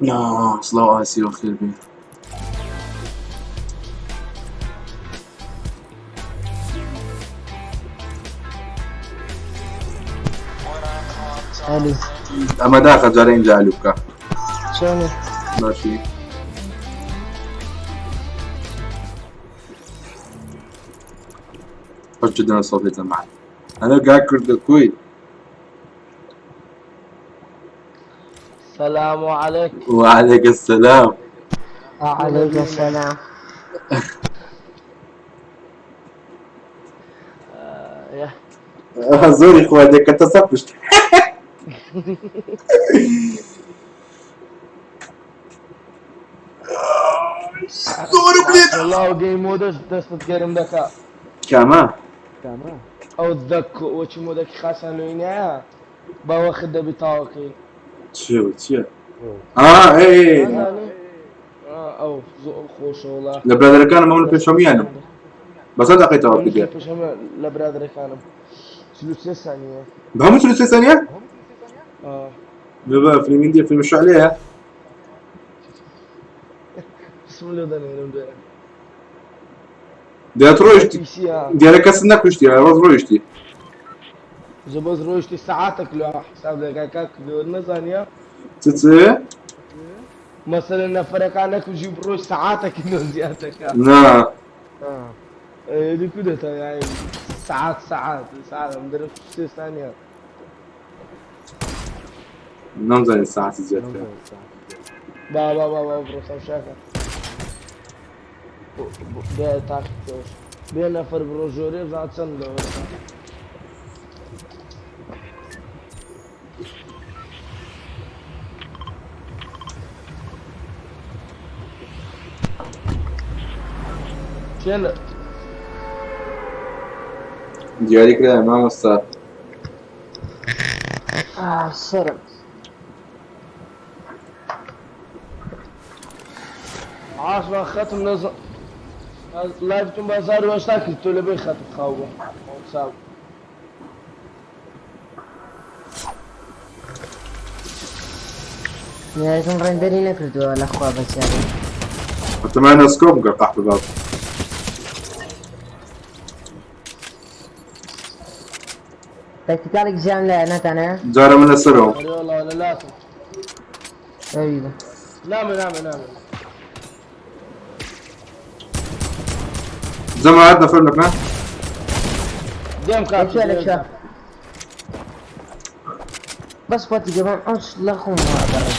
نا سڵاو ئاسی وەخێر بێ ئەلو ئەمە داخە جارە ئینجا ئەلو بکە چۆنی باشی خوش جدا صوتي سمعت انا قاعد كرد الكويت السلام عليكم وعليك السلام وعليك السلام يا زوري خواتك تصفشت زۆر بلێت والله گەی مۆدەش دەستت گەرم دەکا کامە ئەو دەک وەچی مۆدەکی خاسان لۆینایە با وەخت دەبی تاوەکەی چیە چیە ئا ئێ نازانی ئەو زۆر خۆشە وڵا لە برادەرەکانم ئەو لە پێشەمیانم بەسەر دەقەی تەواو کردیە پێشەمە لە برادەرەکانم 43 ثانية بە هەموو 43 ثانية اه بابا فيلم هندي فيلم شو عليها بسم الله دەنێرم دوێنێ دیارە ڕۆیشتی پیسیە دیارە کەس نەکوشتی ڕۆز ڕۆیشتی زۆ بەس ڕۆیشتی سەعاتێک لە حساب دەکا کاک نەزانیە چ چ مەسەلەن نەفەرەکان نەکوژی بڕۆی سەعاتێکی لۆ زیاتەکە نا دي كده يعني ساعات ساعات ساعات مدرب سي ثانية نەمزانی ساعتی زیاتر با با با با بڕۆ تەمشاکە. بێ تاقیکەوەش بێ نەفەر بڕۆ ژۆرێ بزان چەند لەوەستا. کێ لە دیاری کرایە مامۆستا. ئاه سەرم. عاسمان خەتم لە لایفتم بازار وەستا کرد تۆ لەبێ خەتم خاو بوو ساو. یاریکم ڕێندەری نەکردووە لەخوا بەچاری. ئەتەمانە سکۆپ بکە قەحپە باب. تاکتیکاڵێک جیان لایە ناتانە؟ جارە من لەسەرەوە. ئەرێ وەڵا لە لاتم. ئەوی بە. نامێ نامێ نامێ. جەماعەت نەفەر لەکە؟ دێم کاک. لەکوێ لەکوێ؟ بەس پۆتی گەبەم ئەو لە خۆم ئەگەڕێ.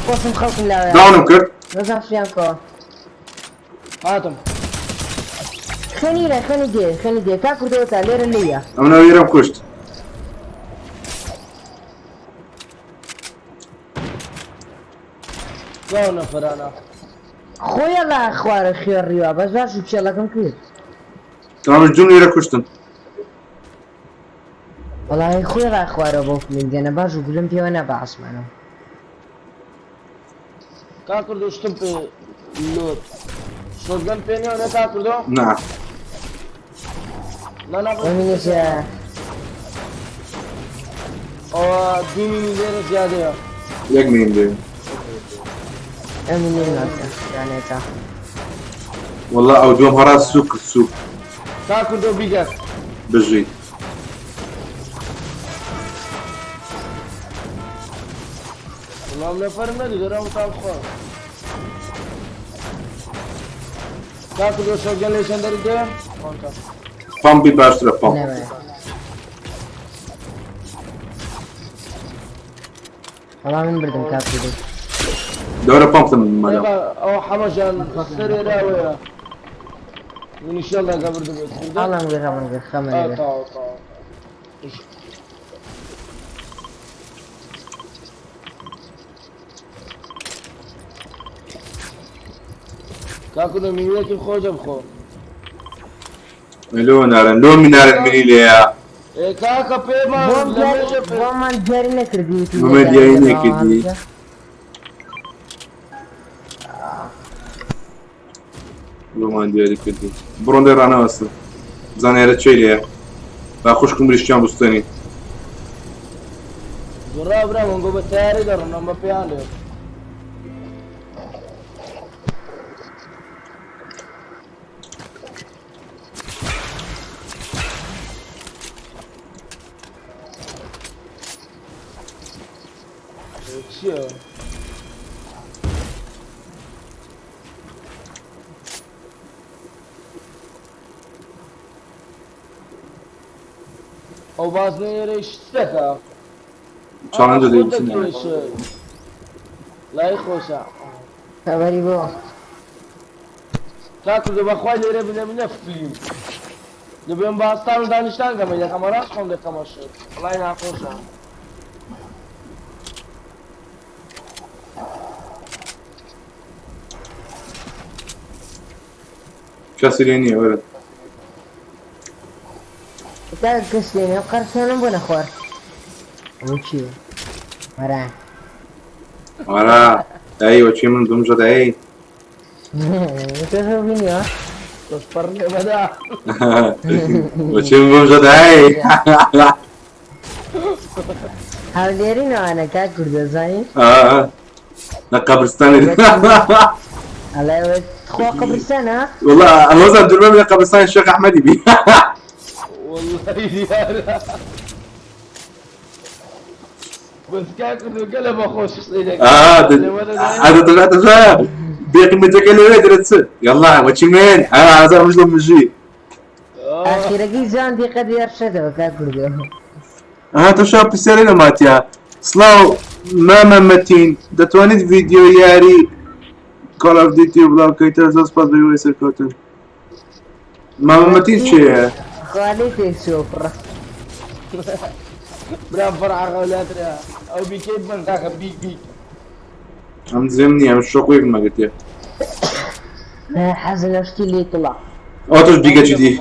خۆشم خەڵکم لاوێ. داونم کرد. ڕزا فریان کەوە. هاتم. خوێنی لە خوێنی دێ خوێنی دێ تا کوردەوە تا لێرە لێیە. ئەمن ئەویرەم کوشت. گاو نەفەرانە. خۆیە لە خوارە خوێڕیوە بەس باش و پشێڵەکەم کرد. تەمامش دوم لیرە کوشتم. وەڵی خۆی ڕاخوارەوە بۆ فلنگەنە باش و گولم پێوە نا بە عاسمانەوە. کاک کوردۆ شتم پێ لۆت. شۆتگەن پێ نییە نە کاک کوردۆ؟ نا. نا نا ئەمینیش ئەوە دوو مینی لێرە زیادەیە. یەک مین لێ. ئەمینی ناسە دانێتە. والله ئەو دووەم هەڕا سوک کرد سوک. کاک کوردۆ بیگەر. بژیت. وەڵام نەفەرم نەدی دەرام تام خوا. کاک کوردۆ شۆتگەن لێ چەند دەری دێ؟ خۆنکە. پەمپی باشترە پەمپ. نەوێ. وەڵا من بردم کاک کوردۆ. دەورە پەمپتم مەلەم. ئەو حەمەژان سەرێ راوەیە. منیشەڵ لەگە بردبێت. ئاڵام گرت ئەڵام گرت خەمە لێ. تاو تاو. کاک کوردۆ میوەیەکی خۆشە بخۆ. لۆ نارن لۆ منارن منی لێیە. ئێ کاکە پێمان بۆم لە دیاری مێژە پێ بۆمان دیاری نەکردی وتی بۆمان دیاری نەکردی. بۆمان دیاری کردی. بڕۆن لێ ڕانەوەستن. بزانە ئێرە چێ لێیە. با خوشکم بریشتیان بستێنی. جڕا برا من گۆ بە تەیارەی دەڕۆن ئەم بە پێیان لێ. چییە؟ ئەو بازنەیەرەی شتەکە. چاڵنج دەدەی بچینە. لای خۆشە. خەبەری بۆ. کاک کوردۆ بەخوای لێرە بنە بنە فلیم. دەبێم باستان و دانیشتان گەمە یەکەمە ڕاست خۆم دەکەمە شت. وەڵای ناخۆشە. کەسی لێ نییە وەرە. تا کەس لێ نییە قەرسانم بۆ نەخوارد. ئەوە کێیە؟ وەرە. وەرە دایی وەچی من بمژە دایی. تۆ بینیوە؟ بەس پەڕنێ بەدا. وەچی من بمژە دایی. هەولێرین ئەوانە کاک کوردە زانی؟ لە قەبرستانی. ئەڵێ خوا قەبرستانە؟ والله ئەوەزان درمەم لە قەبرستانی شێخ ئەحمەدی بی. والله دیارە. بەس کاک کوردۆ گەلە بە خۆش قسەی دەکەی. هذا طلعت بێقیمەتەکە لەوێ درت چ یاڵا وەچی من ئازار مژ لە مژی. ئاخیرەکەی جوان دیقەت لێ ڕشێتەوە کاک کوردۆ. ئەها تۆ شا پرسیارێ لە ماتیا. سڵاو مامە مەتین دەتوانیت ڤیدیۆ یاری Call of Duty بڵاو کەیتەوە زۆر سپاس بە هیوای سەرکەوتن مامە مەتین کێیە؟ خوا لێی تێکچووە کوڕە. برام فەرع غەولاترە ئەو بیکەی بن کاکە بیک بیک. ئەم دزێم نییە ئەم شۆقوێک مەگرتێ. حەز لە شتی لێ تڵا. ئەوە تۆش بیگە چی دی؟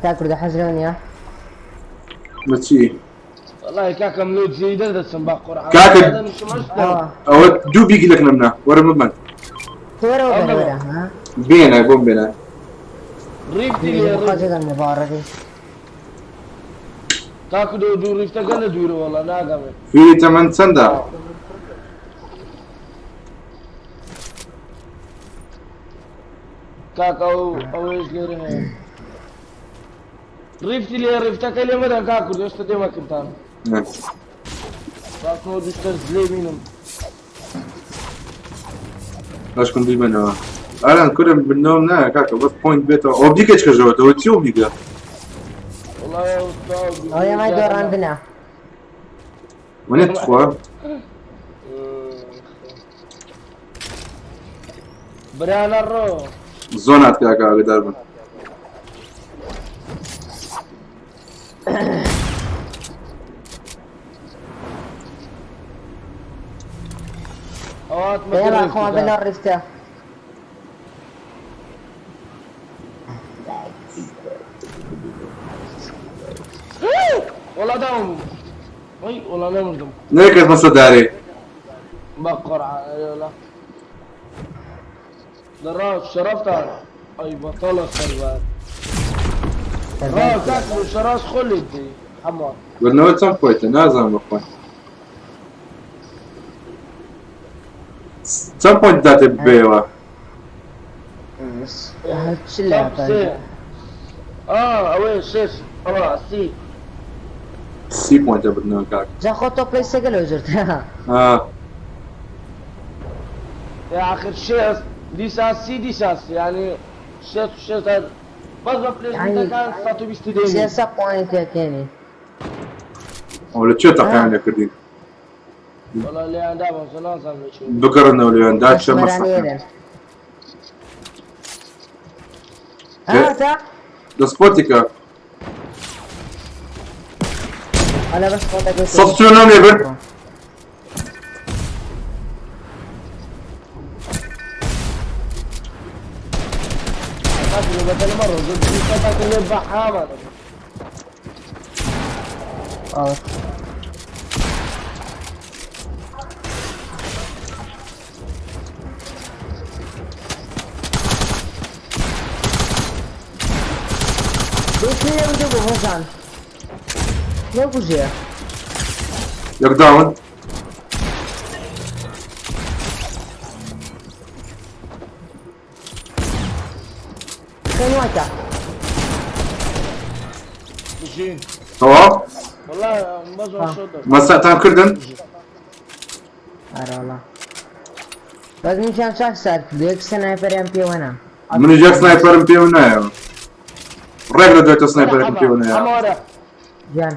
کاک کوردە حەز لەو نییە؟ لە چی؟ والله کاکەم لۆ جێی دەردەچم بە قورعان کاکە ئەوە دوو بیگی لەکنم نا وەرە ببەن وەرەوە بەرە وەرە ها بێنە بۆم بێنە ڕیفتی لێ خۆزگەم مبارەکی کاکو دو دوو ڕیفتەکە لە دوورە وەڵا ناگەمێ فیری تەمەن چەندە؟ کاکە ئەو ئەوەیش لێرە هەیە ڕیفتی لێ ڕیفتەکە لێ مەدەن کاک کورد ئێستا دێمە کردتان باکۆ دوستەر زلێ بینم باشکم بیبەنەوە ئاران کورم بنەوەم نایە کاکە بەس پۆینت بێتەوە ئەو بیکە چکەژەوەتەوە چی ئەو بیکە ئەوە مای دۆڕاندنە وەنێ تخوا برانە ڕۆ زۆنات کاکە ئاگدار بن يلا اخوان بلا الرفته والله داوم وي والله نمردم نێکەس مەسە دارێ بە قرعة لا دراج شرفتان اي بطلة خربان اه كاك شراس خلدي حمار بەرنەوە چەند پۆینتە نازانم بەخوا چەند پۆینت داتێ ببێەوە چ لە اه اوي شش اه سي سی پۆینتە بردنەوە کاک جا خۆ تۆ پلەی سێگە لەو جرت آه. يا اخر شيء ديسا سي ديسا سي يعني شيت شيت بس بليز يعني كان ساتو بيستديني سێسە پۆینتەکەنی ئەو لە چێ تەقیان لێکردین والله اللي عندها بس شو بگەڕنەوە لێیان دا چە مەسەکە ئەسمەرانێرن هاتا لە سپۆتیکە ئەلە بەس خۆتەکەی سەد چوە نۆم لێ برد بدل مرة قلت اللي بحامل اه لێم دوو هۆزان نەگوژێ یەک داون خێنواتە تەواو والله بزر شو مەسەتان کردن ئارەوەڵا بەس منیشان چاک سارد کرد یەک سنایپەریان پێوە نا منیش یەک سنایپەرم پێوە نایەوە ڕێک لە دوای تۆ سنایپەرێکم پێوە نایەوە حمارة گیان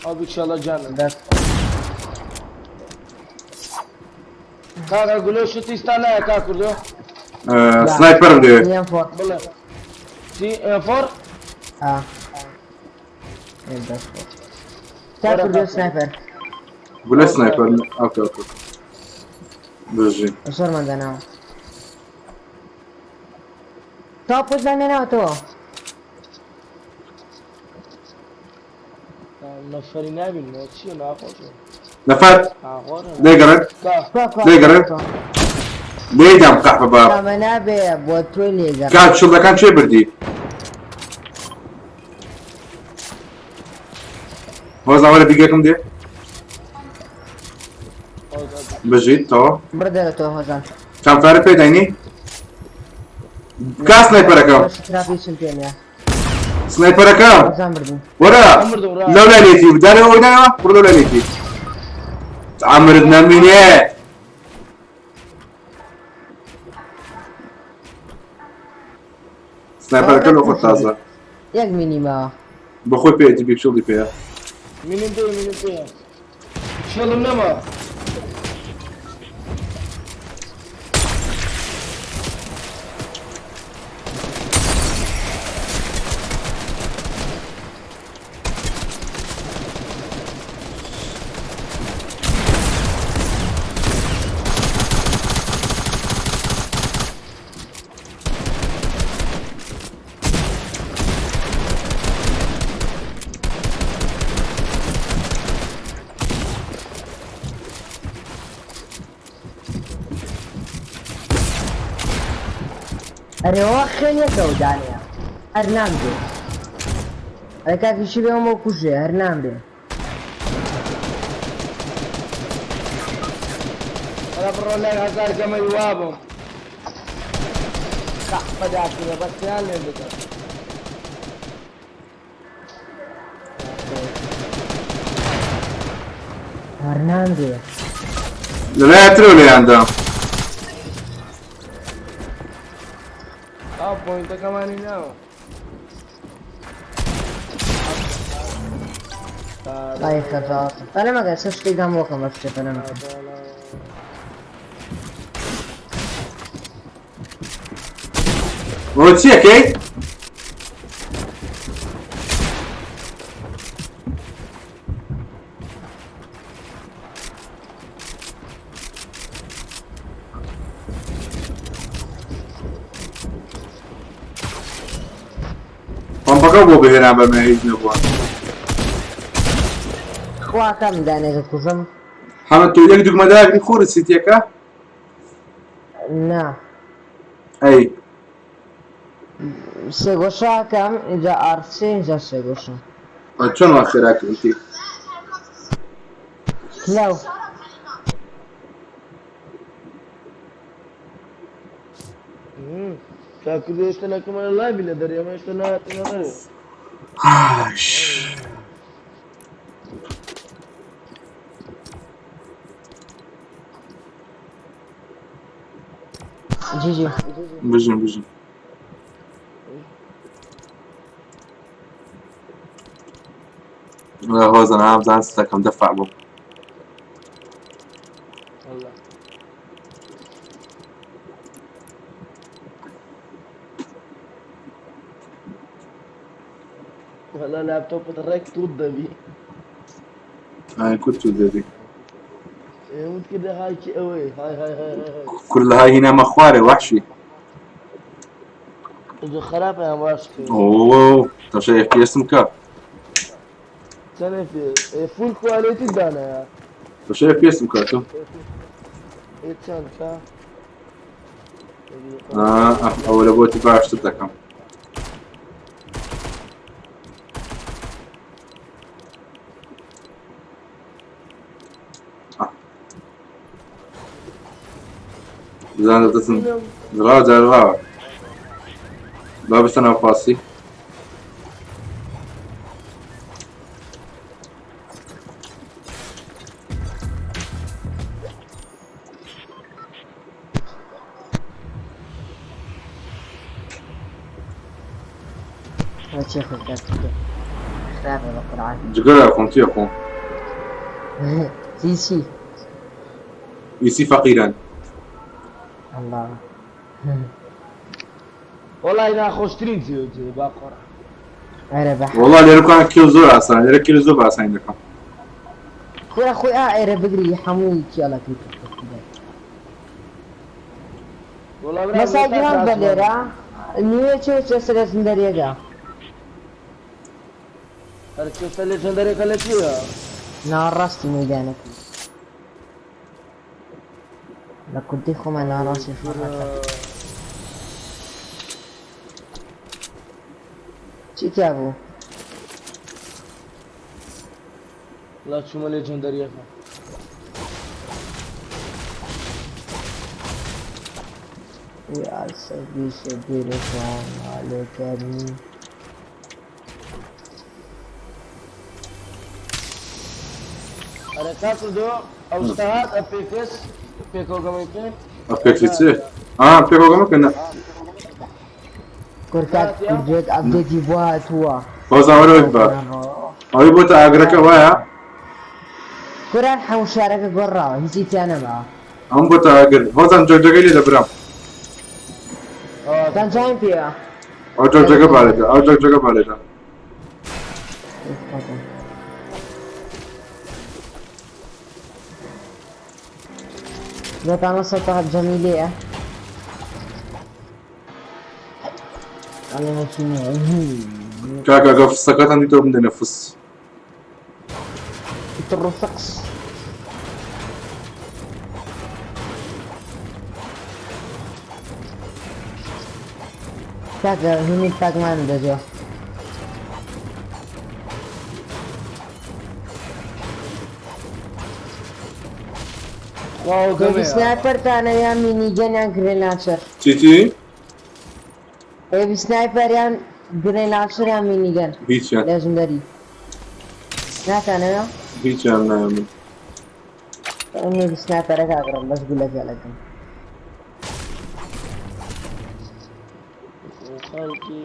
ابو ان شاء الله جانا دەست كاكا قولوا شو تستنى يا كاكو دو سنایپەرم دەوێت ام فۆر بالله سي فور آه. دەست تا کردو سنایپەر گولە سنایپەر ئۆکە ئۆکە بژی زۆرمان دەناوە تا پۆزان ناوە تۆ نفري نابي الموتشي ناخذ نەفەر ناخذ لێگەڕێن كا کوا کوا لێگەڕێن لێدام قەحپە باب کامە نابێ بۆ تۆی لێگەڕ کاک شڵەکان چێ بردی هۆزان وەرە بیگەکەم دێ بژیت تەواو بردەرە تۆ هۆزان چەند فارە پێداینی کا سنایپەرەکەم ترافیچم پێ نییە سنایپەرەکەم هۆزان بردن وەرە لەو لای لێتی دانەوە ئەوی دانەوە بڕ لەو لای لێتی عمرت نەمینێ سنایپەرەکە لۆ خۆت تازە یەک مینیماوە بەخۆی پێیەتی بیکشڵی پێیە منم پێ منم پێ شێڵم نەما. ئەرێ وا خوێنێکەوە دانەیە هەر نامرێ. ئەرێ کاکی شی بێمەوە کوژێ هەر نامرێ. ئەرە بڕۆ لای هەزار گەمەی وابم. قەحپە داکرێ بەسیان لێ بدە. هەر نامرێ. لەلایە ترەوە لێیاندا. ئا پۆینتەکەمانی ناوە. ئای خەفا. پەلەمەکە سەر شتێک گەمۆکەم بە شتێ پەلەمەکە. ئەوە چیەکەی؟ پەمپەکە بۆ بهێنان بەمێ هیچ نەبووە. خواکەم دانێکە کوژم. حەمە تۆ یەک دوگمە داگری خۆرت سیتیەکە؟ نا. ئەی سێگۆشەکەم ئینجا ئارسێ ئینجا سێگۆشە. چۆن وا خێرا کردی؟ لاو. کاکردو ئێستا لەکەمە لایڤی لە دەرێ ئەمە ئێستا ناتنە دەرێ. ئاش. جیجی. بژین بژین. لا هۆزە نابزان ستەکەم دەفع بوو. والله. والله لابتوب ڕێک توت دەبی. ئای کورد تو دەبی. وت کردە هاکی ئەوەی های های های های های. کورد لە های هینا مەخوارێ وەحشی. زۆر خراپە یان باش کرد. ئۆ تەشە FPS-م کە. چەند فول کوالێتی دانایە. تەشە FPS-م کە تۆ. ئێ چەند کە؟ ئەوە لە بۆتی باشتر دەکەم. بزانە دەچم ڕاوە جار ڕاوە. با بچە ناو پاسی. چی خۆ کاک خراپە بە قورعان. جگەرە خۆم چیە خۆم؟ چی چی؟ ئیسی فەقیران. الله. وەڵای ناخۆشترین جێ با قۆڕا. ئەرێ بە وەڵا لێرەکان کێو زۆر ئاسان لێرە کێو زۆر بە ئاسانی دەکەم. خۆی خۆی ئا ئێرە بگری هەمووی کێڵەکەی. وەڵا برا مەسا گیان بە لێرە نیوێ چێ چێ سەر زندەریەکە. ئەرە چێ سەر لێژەندەرێکە لە چییە؟ ناڕاستی مەیدانەکە. لە کوردی خۆمان ناڕاستی خۆمان. چی تیا بوو؟ وەڵا چوومە لێژەندەریەکە. We are so busy, beautiful, look at me. ئەرە کاکردۆ ئەو شتە هات ئەپێکس پێکەوە گەمەی بکەین؟ ئەپێکسی چێ؟ ئا پێکەوە گەمە بکەن. کورکات کوردێت ئەپدەیتی بۆ هاتووە. هۆزان وەرەوە بە. ئەوەی بۆتە ئاگرەکە وایە؟ کورە هەموو شارەکە گۆڕاوە هیچی تیا نەماوە. ئەم بۆتە ئاگر هۆزان جەرجەکەی لێ دەبرام. دەنجایم پێیە. ئەو جەرجەکە بالێتە ئەو جەرجەکە بالێتە. دەتانە سەتا جەمیلەیە. کاکە گە فسەکەتان دیتەوە بدەنە فس. تڕفقس. کاکە هینی پاکمان دەجۆ. خوا سنایپەرتانە یان مینیگەن یان گرێن لانچەر. چی چی؟ ئێوی سنایپەر یان گرێن لانچەر یان مینیگەن. هیچیان. لێژندەری. ناتانەوە؟ هیچیان نایە من. ئەمێ سنایپەرەکە ئەگڕم بەس گولە پێڵەکەم. خەڵکی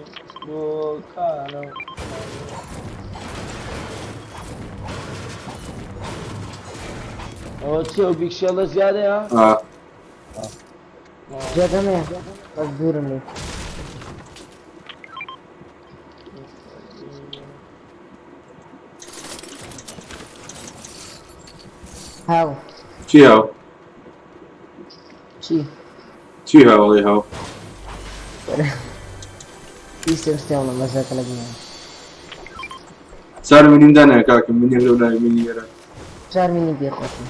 بۆکانە. ئەوە چیە ئەو بیگ شێڵە زیادەیە؟ ئا. جێگەم هەیە بەس دوورم لێ. هاو. چی هاو؟ چی؟ چی هاو ئەڵێ هاو؟ ویستم شتێ بڵێم بەس لە بینم. چار منیم دانایە کاکە منیەک لەو لای منی ئێرە. چار منی پێ خۆشم.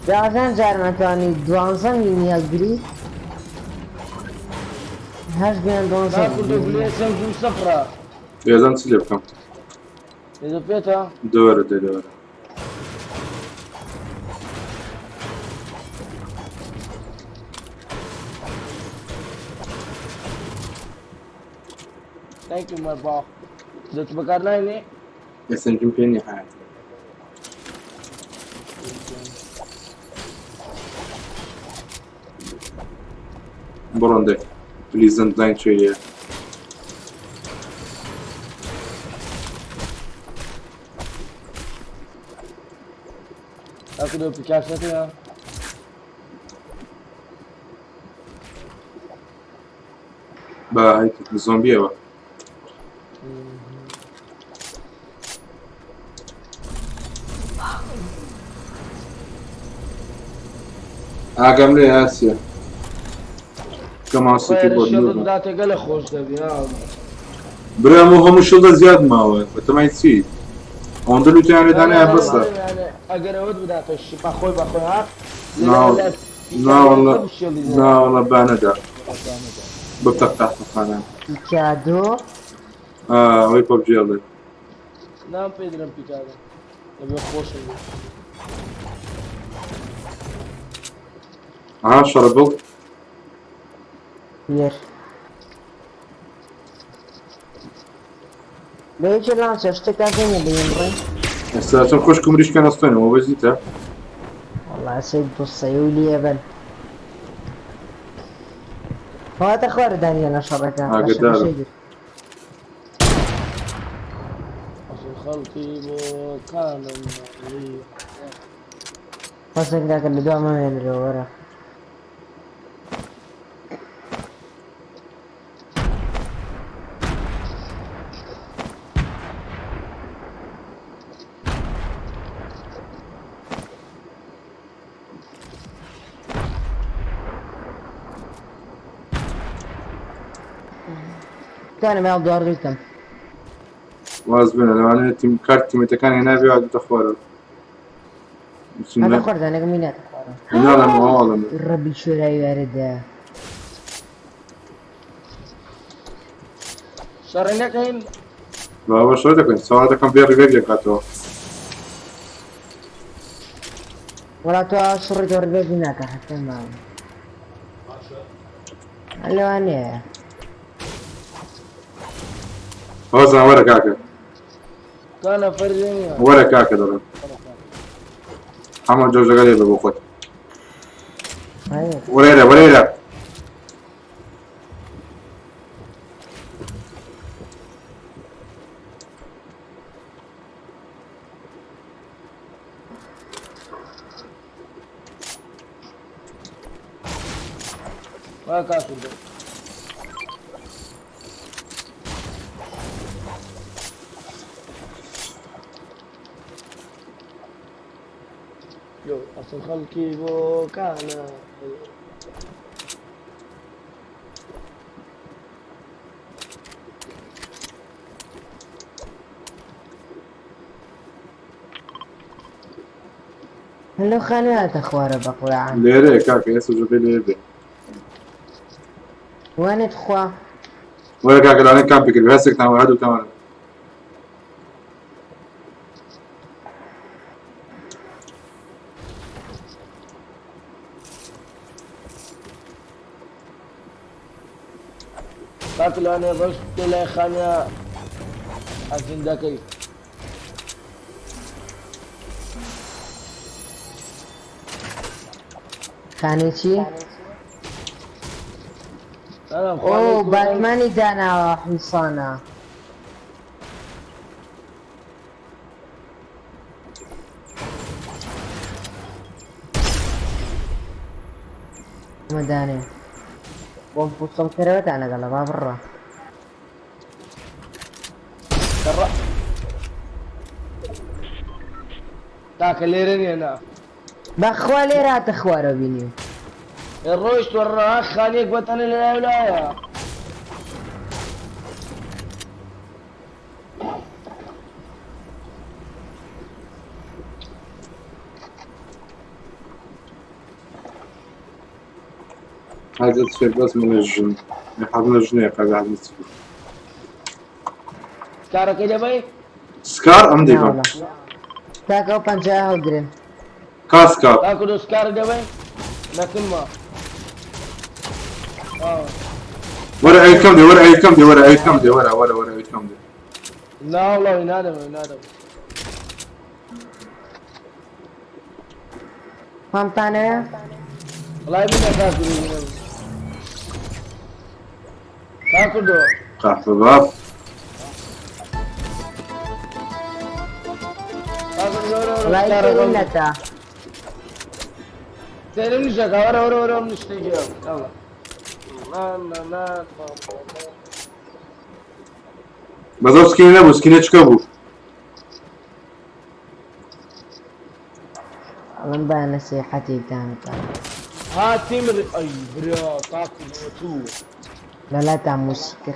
دازان جارمان توانی دوانزە مینی هەڵگری هەشت بیان دوانزە کوردۆ گولێ سەم دوو سەفرە. لێزان چی لێ بکەم؟ لێ پێتە؟ دەوەرە دێ دەوەرە. Thank you my boy. دەت بەکار ناینێ؟ ئێسەنجم پێ نییە حەیات. بڕۆن دێ پلیزنت لاین کوێیە؟ ئەکردۆ پیکاسەکەیە؟ بە زۆمبیەوە. ئاگام لێ ئاسیا کەماسێکی بۆ داتێ گەلە خۆش دەبی. برام و هەموو شڵدە زیاد ماوە بەتەمای چی؟ ئەوەندە لوتیان لێدانایە بەسە. ئەگەر ئەوەت بداتە شپا خۆی بەخۆی ها؟ ناوەڵە ناوەڵە بانەدا ببتە قاحپەخانە. پیکادۆ؟ ئەوەی پەبجی ئەڵێ. نام پێ درم پیکادۆ دەبێ خۆشم بێ. ئەها شەڕە بڵ. یەر. لە یەکێ لانچە شتێک تازە نییە لێم بڕێ. ئێستا چەند خوشکم ریشکە نەستێنەوە بەزیتە. وەڵا سێ دووسەی و لێبن. هاتە خوارە دانیە لە شەڕەکە. ئاگدارم. خەڵکی بۆکانم خۆشێک داکە لە دوا مەمێنرەوە وەرە. توانم هێڵ دوارگەی واز بێنە لەوانەیە تیم کارت تیمەتەکانی نابێ وادتە خوارەوە. هذا خوارد أنا قمينات خوارد. ناڵێم ئەوڵم. ربي شو راي وارد. شەڕی نەکەین؟ بابا شەڕ دەکەین چاوەڕێ دەکەم بێ ڕیڤێڤ دەکاتەوە. وەڵا تۆ شڕی تۆ ڕیڤێڤی ناکە حتى ما لەوانەیە. هۆزان وەرە کاکە. کانە فەرزێ نییە. وەرە کاکە دەڵێم. هەموو جۆژەکە لێ بە بۆ خۆت. وەرێرە وەرێرە. وا کاکردۆ. یۆ ئەسڵ خەڵکی بۆکانە. لەو خانووە هاتە خوارە بە قورعان. لێرەیە کاکە ئێستا ژەبێ لێرە بێ. وانێ تخوا. وەرە کاکە لەوانەیە کامپی کردبێ هەرسێکتان وەرە هەردووکتان وەرن. کاکە لەوانەیە ڕۆشت بێ لای خانە ئەجندەکەی. خانەی چی؟ ئۆ باتمانی داناوە حیسانە. مەدانێ بۆم پوچەڵ کەرەوەتان لەگەڵە با بڕە. کاکە لێرە نییە نا. بەخوا لێرە هاتە خوارەوە بینیم. ڕۆیشت وەڕا خانیەک بەتەنێ لە لای لایە. هذا تصير بس من الجن حظنا الجن قاعد عاد نستفيد. سکارەکەی دەبەی؟ سكار ام ديفا. کاکە ئەو پەنجەیە هەڵگرن. کا سكار. کاکە دۆ سکارە دەبەی؟ نەکردمە. وەرە ئەوی کەم دێ وەرە ئەوی کەم دێ وەرە ئەوی کەم دێ وەرە وەرە وەرە ئەوی کەم دێ. نا وەڵا نادەم نادەم. خۆمتانەوێ؟ وەڵای بینە کاکە بینە. کاکە دۆ. قەحپە باب. وەڵای سەیرم نەکا. سەیرم نیشەکە وەرە وەرە وەرە من شتێکی يلا. نا نا نا بەس ئەو سکینە نەبوو سکینە چکە بوو. ئەڵم با نەسیحەتێکتان بکەم. ها تیمر ئەی برا کاکە دۆ تو. لەلاتان موسیقی.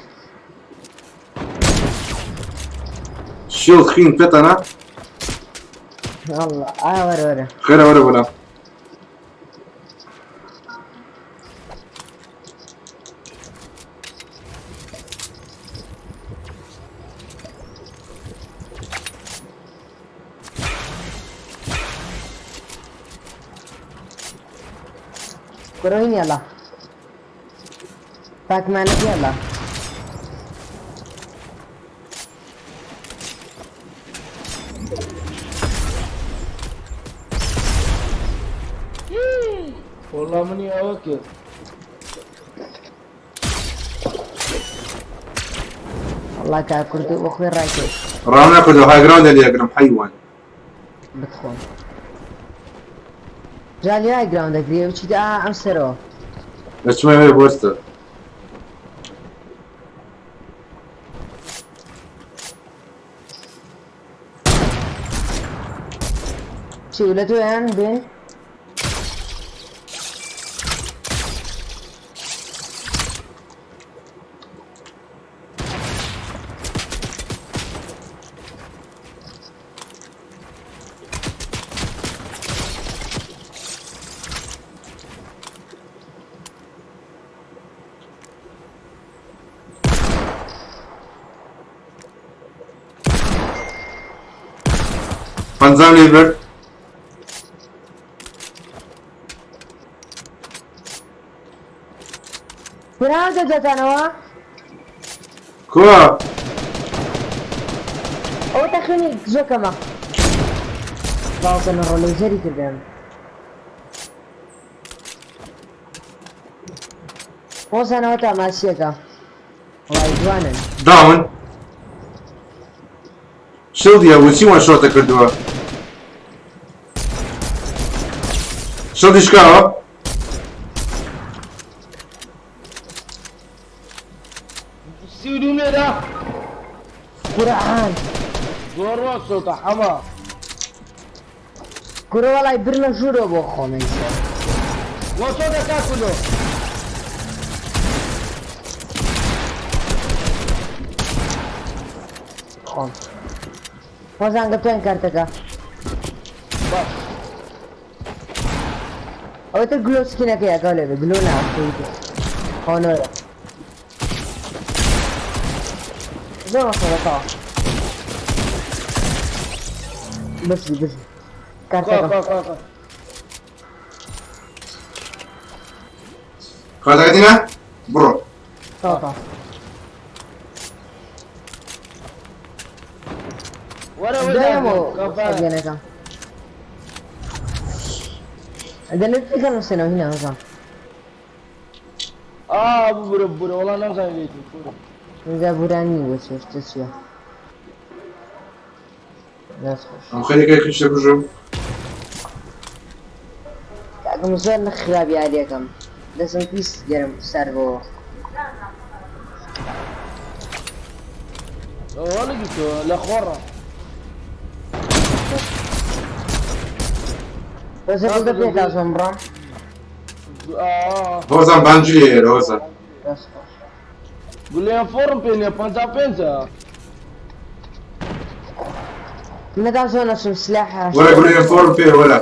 شیڵد خین پێتانە؟ والله ئا وەرە وەرە. خێرە وەرە بۆ لام. کوڕین یەڵا. پاکمانە یەڵا. والله منی ئەوە کرد. والله کاک کوردو بۆ خۆی ڕایکرد. ڕام نەکردەوە های گراوند لێ ئەگرم حەیوان. بتخۆم. جا لێ های گراوند دەگری بچیتە ئا ئەم سەرەوە. دەچمە وێ بۆستە. چی لە تۆیان بێن؟ پەنجام لێ برد. کورە دەداتانەوە؟ کوا؟ ئەوە تەخوێنی زۆر کەمە. باوکە نەڕۆ لەیزەری کردم. خۆزانەوە تا ماسیەکە. وەڵای جوانن. داون. شڵدی هەبوو چی وان شۆتە کردووە؟ شڵدی شکاوە؟ شۆتە حەمە. کورە وەڵای برمە ژوورەوە بۆ خۆم ئیسە. وان شۆتە کاک کوردۆ. خۆم. هۆزان گەتوێن کارتەکە. باش. ئەوەی تر گلۆ سکینەکەیە گەو لێ بێ گلۆ نا هۆنۆرە. زۆر مەسەلە تەواو. بژی بژی. کوا کارتەکەم. کوا کوا کوا. کارتەکە دینا بڕۆ. تەواو تەواو. وەرە دایەمەوە وەرە شۆتگەنەکەم. دەلێت پێکەم نووسێنەوە هینا هۆزان. ئا ببورە ببورە وەڵا نەمزانی لێیت بورە. اینجا بورانی بۆ چێشتە چییە؟ دەست خۆش. ئەم خەریکە خیشتە بژم. کاکم زۆر لە خراپ یاریەکەم دەستم پیس گەرم سەر بۆ. هەڵگی تۆ لە خۆڕە. بەسە بڵدە پێ تا زۆم بڕام. ئا هۆزان بانجی لێرە هۆزان. دەست خۆش. گولێن فۆڕم پێ نییە 55ە. منەدا زۆر نەچم سلاح. وەرە گولێن فۆرم پێ وەرە.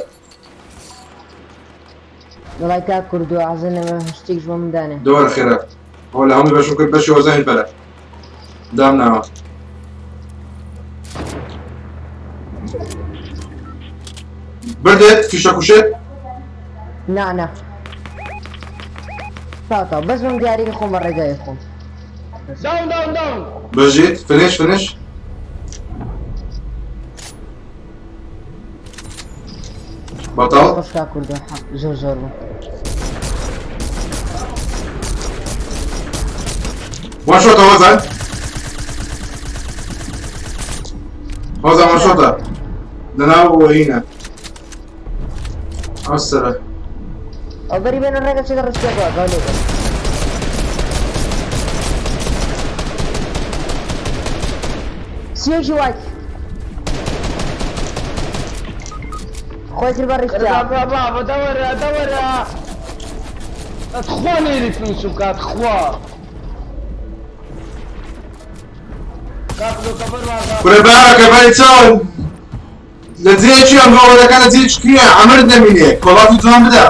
وەڵای کاک کوردۆ عەزە نەمە شتێکش بۆ من دانێ. دەوەرە خێرا. ئەوە لە هەمووی بەشم کرد بەشی هۆزانی پەرە. دام ناوە. بردێت فیشە کوشێت؟ نا نا. تاو تاو بەس بم دیاریکە خۆم بە ڕێگای خۆم. داون داون داون. بژیت فنش فنش. بەتاڵ. خۆش کاک کوردۆ حەق زۆر زۆر بوو. وان شۆتە هۆزان. هۆزان وان شۆتە. لەناو هینە. ئەو سەرە. ئەو بەری بێنە ڕێگە چێتە ڕستێکەوە گەو لێ بێ. سیەکی وایت. خۆی کرد بە ڕیشتیا. بابا دەوەرە دەوەرە. تخوا نێری فنشم کات خوا. کاک لۆ کەفەر واکە. کورە باوەکە بای چاوم لە جێیەکی ئەم هەوڵەکە لە جێیەکی کرێ عەمرت نەمینێ کۆڵاتی جوان بدە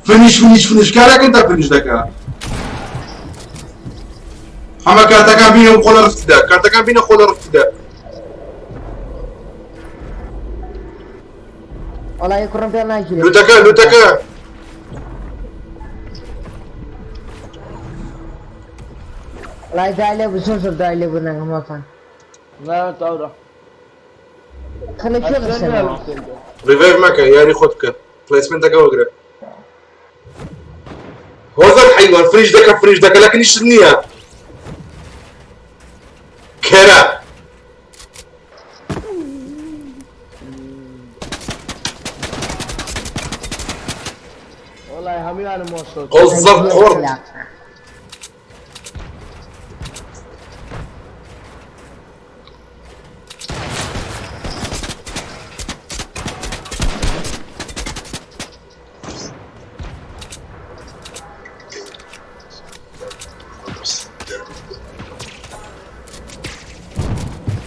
فنیش فنیش فنیش کارەکەن تا فنیش دەکا هەمە کارتەکان بینە و خۆ لە ڕفتیدا کارتەکان بینە خۆ لە ڕفتیدا. وەڵای کوڕم پێ ناگیرێ. لوتەکە لوتەکە. وەڵای دای لێ بوو زۆر زۆر دای لێ بوو نەگەم وەتان. نا تاورە. خەلە کوێ بەسەرەوە؟ ڕیڤایڤ مەکە یاری خۆت بکە پلەیسمنتەکە وەگرە. هۆزان حەیوان فریش دەکە فریش دەکە لە کنیشت نییە. کەرە. وەڵای هەموویانم وان شۆت. قۆزە قۆڕ.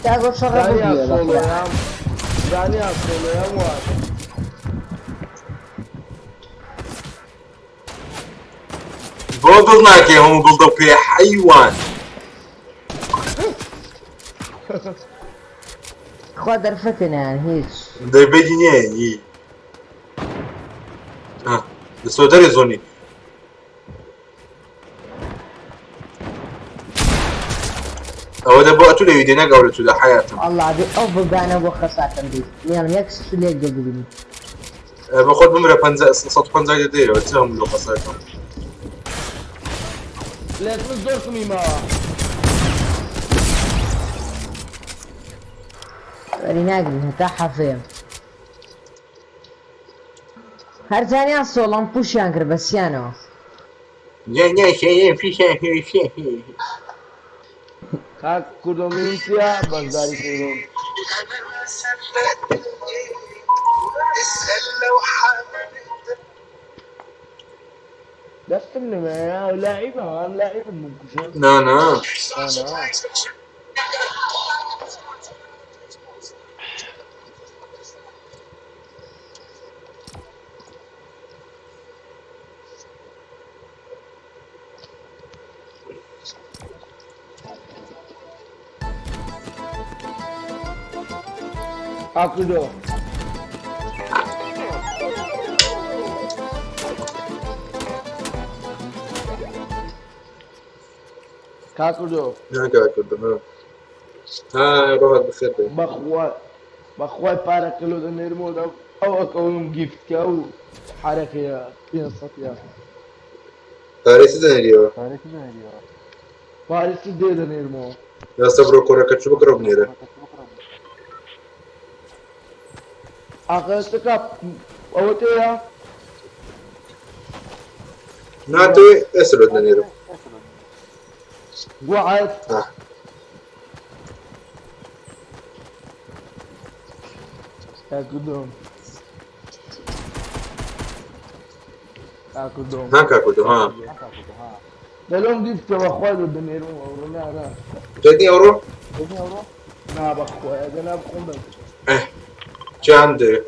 تاگۆ شەڕە دانیان بگیرە بەخوا. سۆلۆیام دانیان سۆلۆیام وان. بۆ دڵ ناکەی هەموو گوڵدە پێ حەیوان. خوا دەرفەتێ نایان هیچ. دەربەجی نییە ی. لە سۆدەرێ زۆنی. ئەوە دە بۆ ئەتو لەوی دێ نەک ئەو لە تو دە حەیاتم. ئەڵڵا بێ ئەو بگانە بۆ خەساتم بیت نیان یەک سولێک دەبینی. بە خۆت بمرە 150 دەدەیەوە چ هەموو لۆ خەساتم. لێت من زۆر کمی ماوە. وەری ناگرین هەتا حەفەیە. هەرجانیان سۆڵەم پوشیان کرد بە سیانەوە. کاک کوردۆ من چییە بەشداری کردم. دەستم نمایە ئەو لاعیبە ئەم لاعیبم بکوژن نا نا نا کاکردۆ کاکردۆ نا کاکردم ها ها ڕۆحت بەخێر بێ بەخوا بەخوای پارەکە لۆ دەنێرمەوە ئەو ئەکەونم گیفت کە ئەو حرەکەیە 500 یا پارەی چ دەنێریەوە پارەی چ دێ دەنێرمەوە دەستە بڕۆ کۆڕەکە چ بکڕە بنێرە ئاخە ئێستا ئەوە تێیە ناتەوێ ئێستا لۆت دەنێرم وعد ها. کاکردۆم کاکردۆم ها کاکردم ها دەلۆم گیفتە بەخوای لۆ دەنێرمەوە ئەوڕۆ نا نا جێتنی ئەوڕۆ نا بەخوای ئەگەر نا بخۆم دەم ئeh چیان دەوێ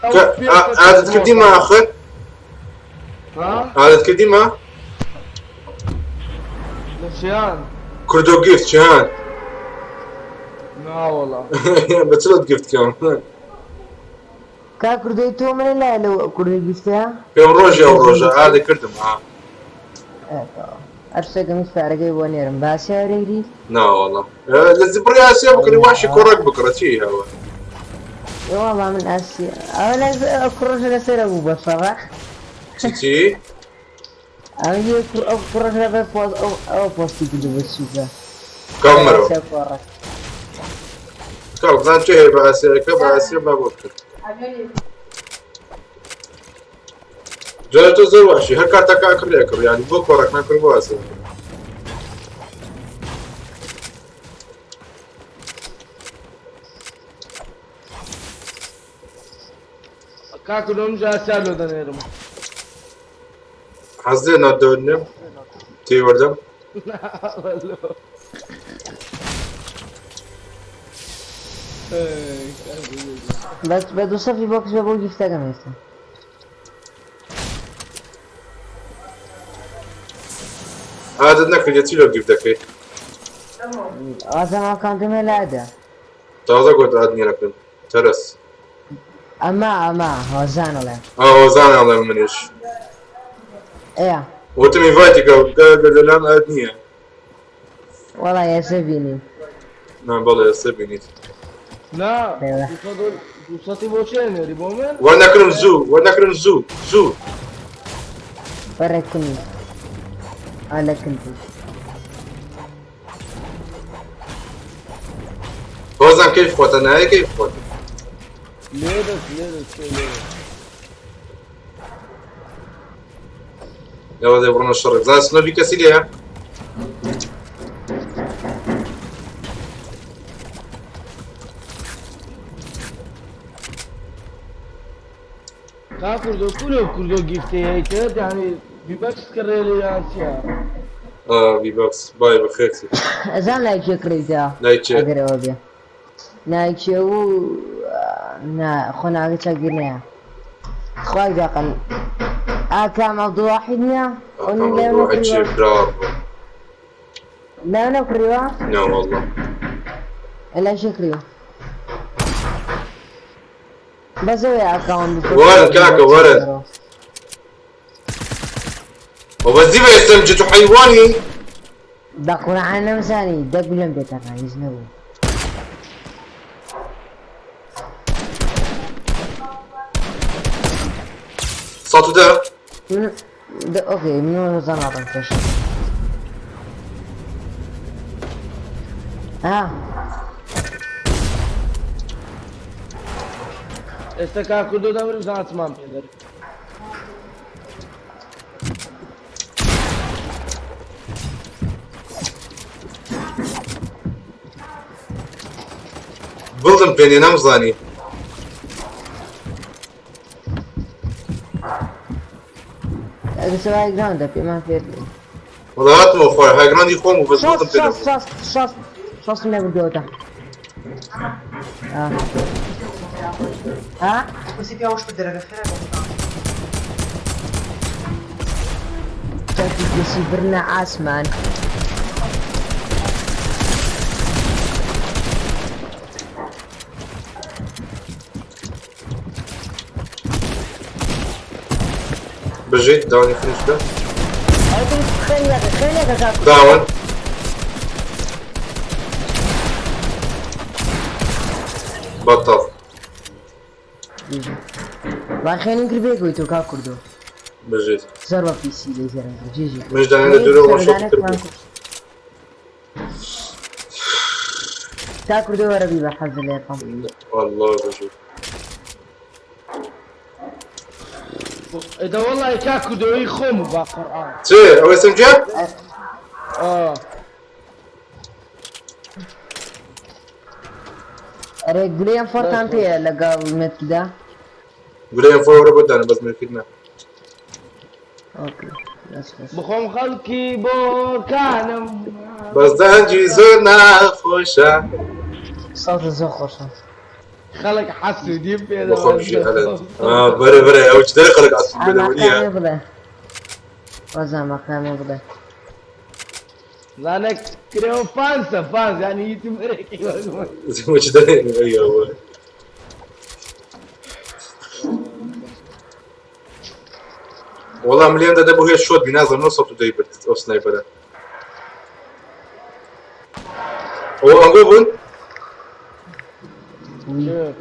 ئەو کە 500 عادەت کردیمە ئاخر ها عادەت کردیمە لە چیان کوردۆ گیفت چیان نا وەڵا بە چ لۆت گیفت کەم کا کوردەی تۆ منە لا لەو کوردی گیفتەیە پێم ڕۆژی ئەو ڕۆژە ئادە کردم ها هەر شتێکم هیچ پارەکەی بۆ نێرم باسیا وەرەگری نا وەڵا لە زبڕی ئاسیا بکڕی واشی کۆڕەک بکڕە چی هەوە والله من ئاسیا ئەوە لە کوڕەشە لەسەرە بوو بە شەڕە چی چی ئەو یە کوڕ ئەو کوڕەش لە بە پۆست ئەو ئەو پۆستی کردو بە چیکە کامەرەوە ئاسیا کۆڕەک کاک بزان چێ هەیە بە ئاسیاکە بە ئاسیا با بۆ بکە جارێ تۆ زۆر وحشی هەر کارتەکە ئەکڕی ئەکڕی یعنی بۆ کۆڕەک ناکڕی بۆ ئاسیا کاکردۆم ئاسیا لۆ دەنێرم حەز لێ نادۆنم تێوەردەم نا وەڵا. ئەی، کاکردۆ. بەس بە دوو سەفی بۆکس بە بۆ گیفتەکەم ئێستا عادەت نەکردی چی لۆ گیفت دەکەی ئازم ئەکاونتم هەیە لادا تازە گۆت ئاد نییە نەکردم تەرەس ئەما ئەما هۆزان ئەڵێم ئا هۆزان ئەڵێم منیش ئەیە وتم ئینڤایتی کە لەلام ئاد نییە وەڵا ئێستا بینیم نا بەڵێ ئێستا بینیت نا ئێوە. دووسەدی بۆ چێ نێری بۆ من وەرنەکردم زوو وەرنەکردم زوو زوو وەرە کنی ئا لە کن بوو هۆزان کەیف خۆتە نایە کەیف خۆتە لێ دەست لێ دەست چێ لێ دەست. لەوە دەی بڕۆنە شەڕێک زان سنۆبی کەسی لێیە کاکردۆ کورۆ کوردۆ گیفتێ هەیتر یعنی بیبەکس کڕێ لێ یان چییە ئا بیباکس بای بەخێرتی ئەزان لای کێ کڕیتە لای کێ ئەگەر ئەوە بێ نایکێ و نا خۆ ناوەکەی چاک بیر نایە خوای داقن ئاکام عەبدوڵواحید نییە ئەو لەو واحد چیە نەکڕیوە برا لەو نەکڕیوە نا والله لای کێ کڕیوە بەس ئەوەیە ئەکاونت وەرن کاکە وەرن وبس دي بس حيواني بە قورعان نەمزانی دە گولەم بێتەقا هیچ نەبوو صوته ده من دە ئۆکەی من زاناڕم پێش ها ئێستا کاکردۆ دەمرم زانچمان پێ دەر بڵدم پێنێ نەمزانی. ئەگە سەوای گراوندە پێمان فێر وەڵا هاتمەوە خوار هایگراندی خۆم و بەس شەست بۆتم پێ شەست نەبوو شەست شەست شەستم نەبردەوەتە آه. ها چاکی کەسی برنە ئاسمان بژیت داونی فینش بکە خوێنیەکە خوێنیەکە کاک داون بەتەڵ با خوێنیم کرد بێگوی تۆ کاک کوردۆ بژیت زۆر بە پیسی لێزەرم کرد جیجی منش دانێ لە دوورەوە وان شۆت تر بوو تا کوردۆ وەرە بی بە حەز لێکەم والله بژیت إذا والله كاكو دوي خم بقرآن چێ ئەوەی سمجە آه ئەرێ گولەی ئەم فۆرتان پێیە لەگەڵ مێتکدا گولەی ئەم فۆرە بۆ دانە بەس ملکیت نا ئۆکەی دەست خۆش. بخۆم خەڵکی بۆکانم بەس دەنگی زۆر ناخۆشە سەوتە زۆر خۆشە خەڵک حەسوودیم پێ بەخۆم بژی ئەلەند آه، بەرێ بەرێ ئەو چ دەرێ خەڵک ئەسود بێدەوە نییە ئاماقامێ بڵێ وەزامەکامێ بڵێ زانە کرێەوە فانسە فانس یعنی یوتیوبەرێکی وەک من. چ دەرێ ئەیەوە والله مليان ده هي الشوط بينازل نص دەی برد ئەو سنایپەرە ئەوە ئەنگۆ بوون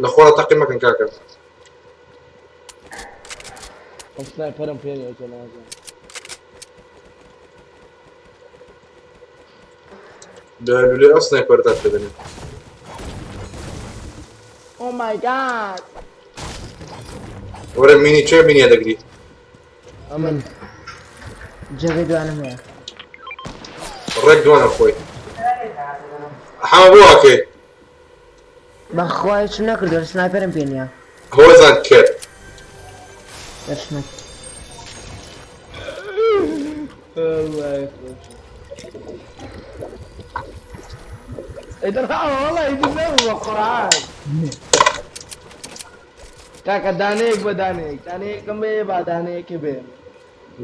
لە خۆرا تەقی مەکەن کاکە ئەم سنایپەرم پێ نییە تۆ نازانم. لە لولێ ئەو سنایپەرە تا پێدەنێ Oh my god. وەرە مینی چێ مینیە دەگری ئەمن جێگەی دوانم هەیە ڕێک دوانە خۆی حەمە بۆ واکەی بەخوا هیچم نەکردووە سنایپەرم پێ نییە هۆزان کرد دەرشمە الله يخلص إذا والله يدمر القرآن کاکە دانەیەک بە دانەیەک دانەیەکم بێ با دانەیەکی بێ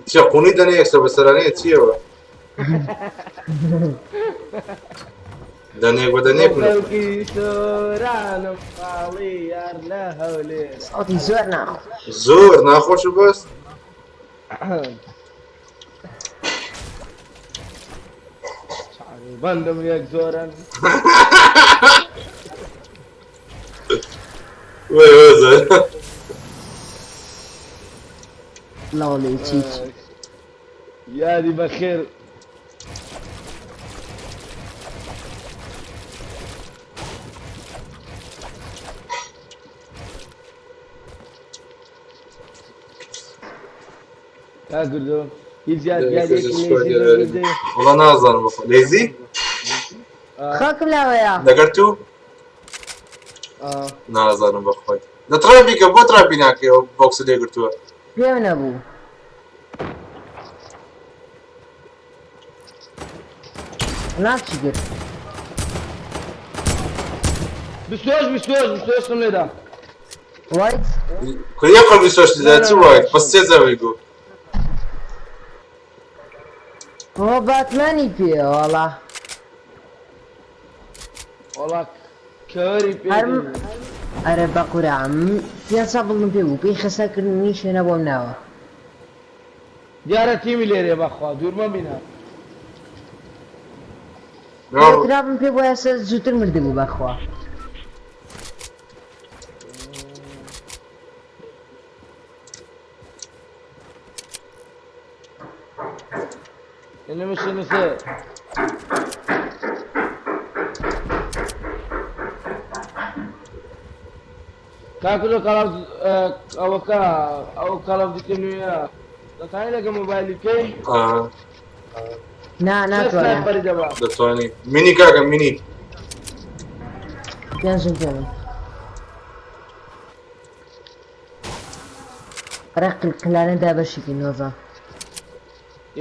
چیە قوونی دەنێ یەکسەر بەسەرانەیە چیەوە دانەیەک بە دانەیەک بوون. خەڵکی سۆرانم خاڵی یار لە هەولێر سەوتی زۆر ناخۆش زۆر ناخۆش و بەس بەندم یەک زۆرن وەی وەزە لەوەڵی چی چی یاری بەخێر کاک کوردۆ هیچ یادگاریەکی لێزی نەبردێ؟ وەڵا نازانم بەخۆ لێزی خەڵکم لاوەیە لەگەر تو آه. نازانم بەخۆی لە ترافیکە بۆ ترافی ناکەی ئەو بۆکس لێ گرتووە پێم نەبوو ناچی کرد 28 28 28 لێدا وایت کوریە قەڵبی سۆش دا چ وایت بەس سێ زاوی گو بۆ باتمانی پێ وەڵا وەڵا کەوەری پێ هەر ئەرێ بە قورعان پێ بڵم پێ بوو پێی خەسەکردنی شوێنە بۆم ناوە دیارە تیمی لێرێ بەخوا دوور مەبینە ترابم پێ بۆ ئێستا زووتر مردبوو بەخوا إنه مش نساء کاکو کاڵ ئەوەکە ئەو کاڵ دیکە نوێیە دەتوانانی لەگە مۆبایلی بکەی نا ناتوانم سنایپەری دەبا دەتوانی مینی کاکە مینی پێنجم پێ من ڕێک قلقلانە دابەشێکی نۆزە.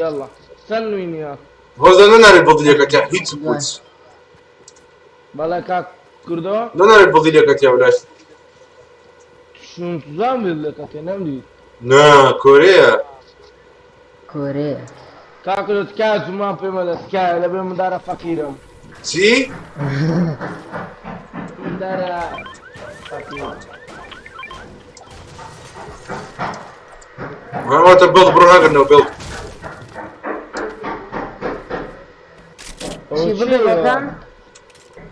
يلا سنويني يا هۆزان نەنارێت بەدڵیەکە تیا هیچ پوچ بەڵێ کاک کوردۆ نەنارێت بەدڵیەکە تیا ولای شون تزان بەدڵەکە نەمدیت نا کۆرەیە کۆرەیە کاک کوردۆ تکایە زومان پێ مەدە تکایە لەبێ مندارە فەقیرم چی؟ مندارە فەقیرم هەواتە بڵ بڕۆ ناگرنەوە بڵ چی بڵێ بەکەم؟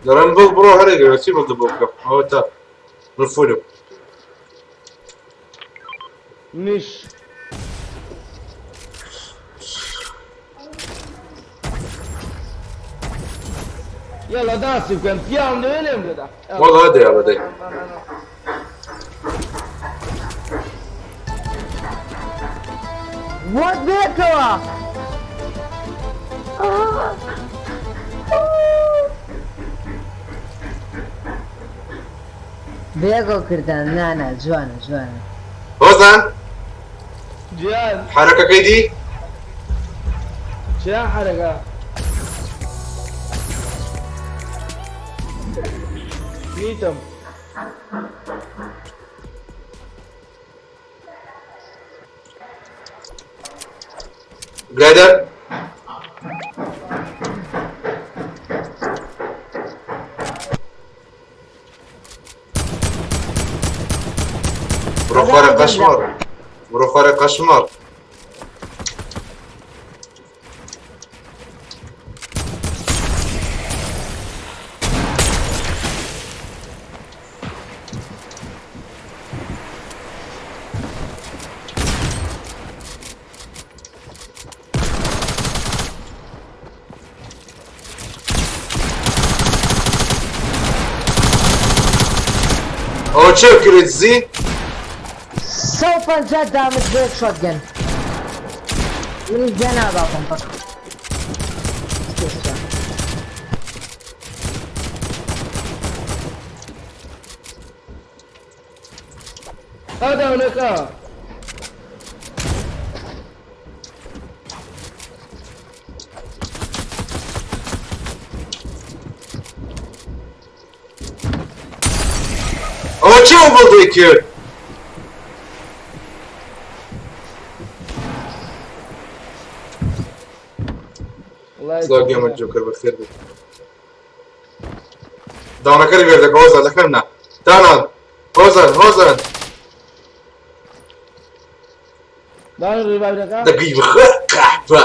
دەڵێن بڵ بڕۆ هەرێگەوە چی بڵ بۆ بکەم ئەوە تا من فولم منیش يلا داسي بکەن پیاوم دەوێ لێم بدە وەڵا دەیا بەدەی وەت بێکەوە بێگۆ کردن نا نا جوانە جوانە هۆزان جیان حرەکەکەی دی چیا حرەکە نیتم گلایدەر بڕۆ خوارە قەشمەڕ بڕۆ خوارە قەشمەڕ ئەوە چێ کرد زی 150 دامج بۆ یەک شۆتگەن منیش گیان نابا پەمپەک ئەداونەکە ئەوە چێ ئەو بڵدەی کرد سڵاو گێمەر جۆکەر بەخێر بێت داونەکەری بێردەکە هۆزان لەخوێم نا دانان هۆزان هۆزان دان ڕیڤایڤەکە دەگەی بخە قەحپە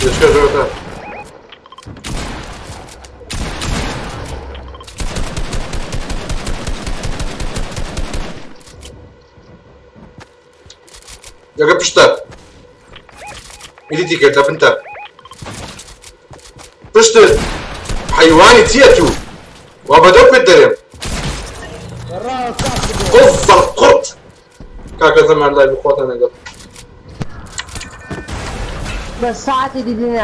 دەچکە لەگە پشتە ئیدیتی کرد بنتە پشتت حیوانی چییە تو وا بەدەو پێت دەرێم قوز القرط کاکە زەمان لای بخۆتان لەگەڵ بەس ساعتی دیدی.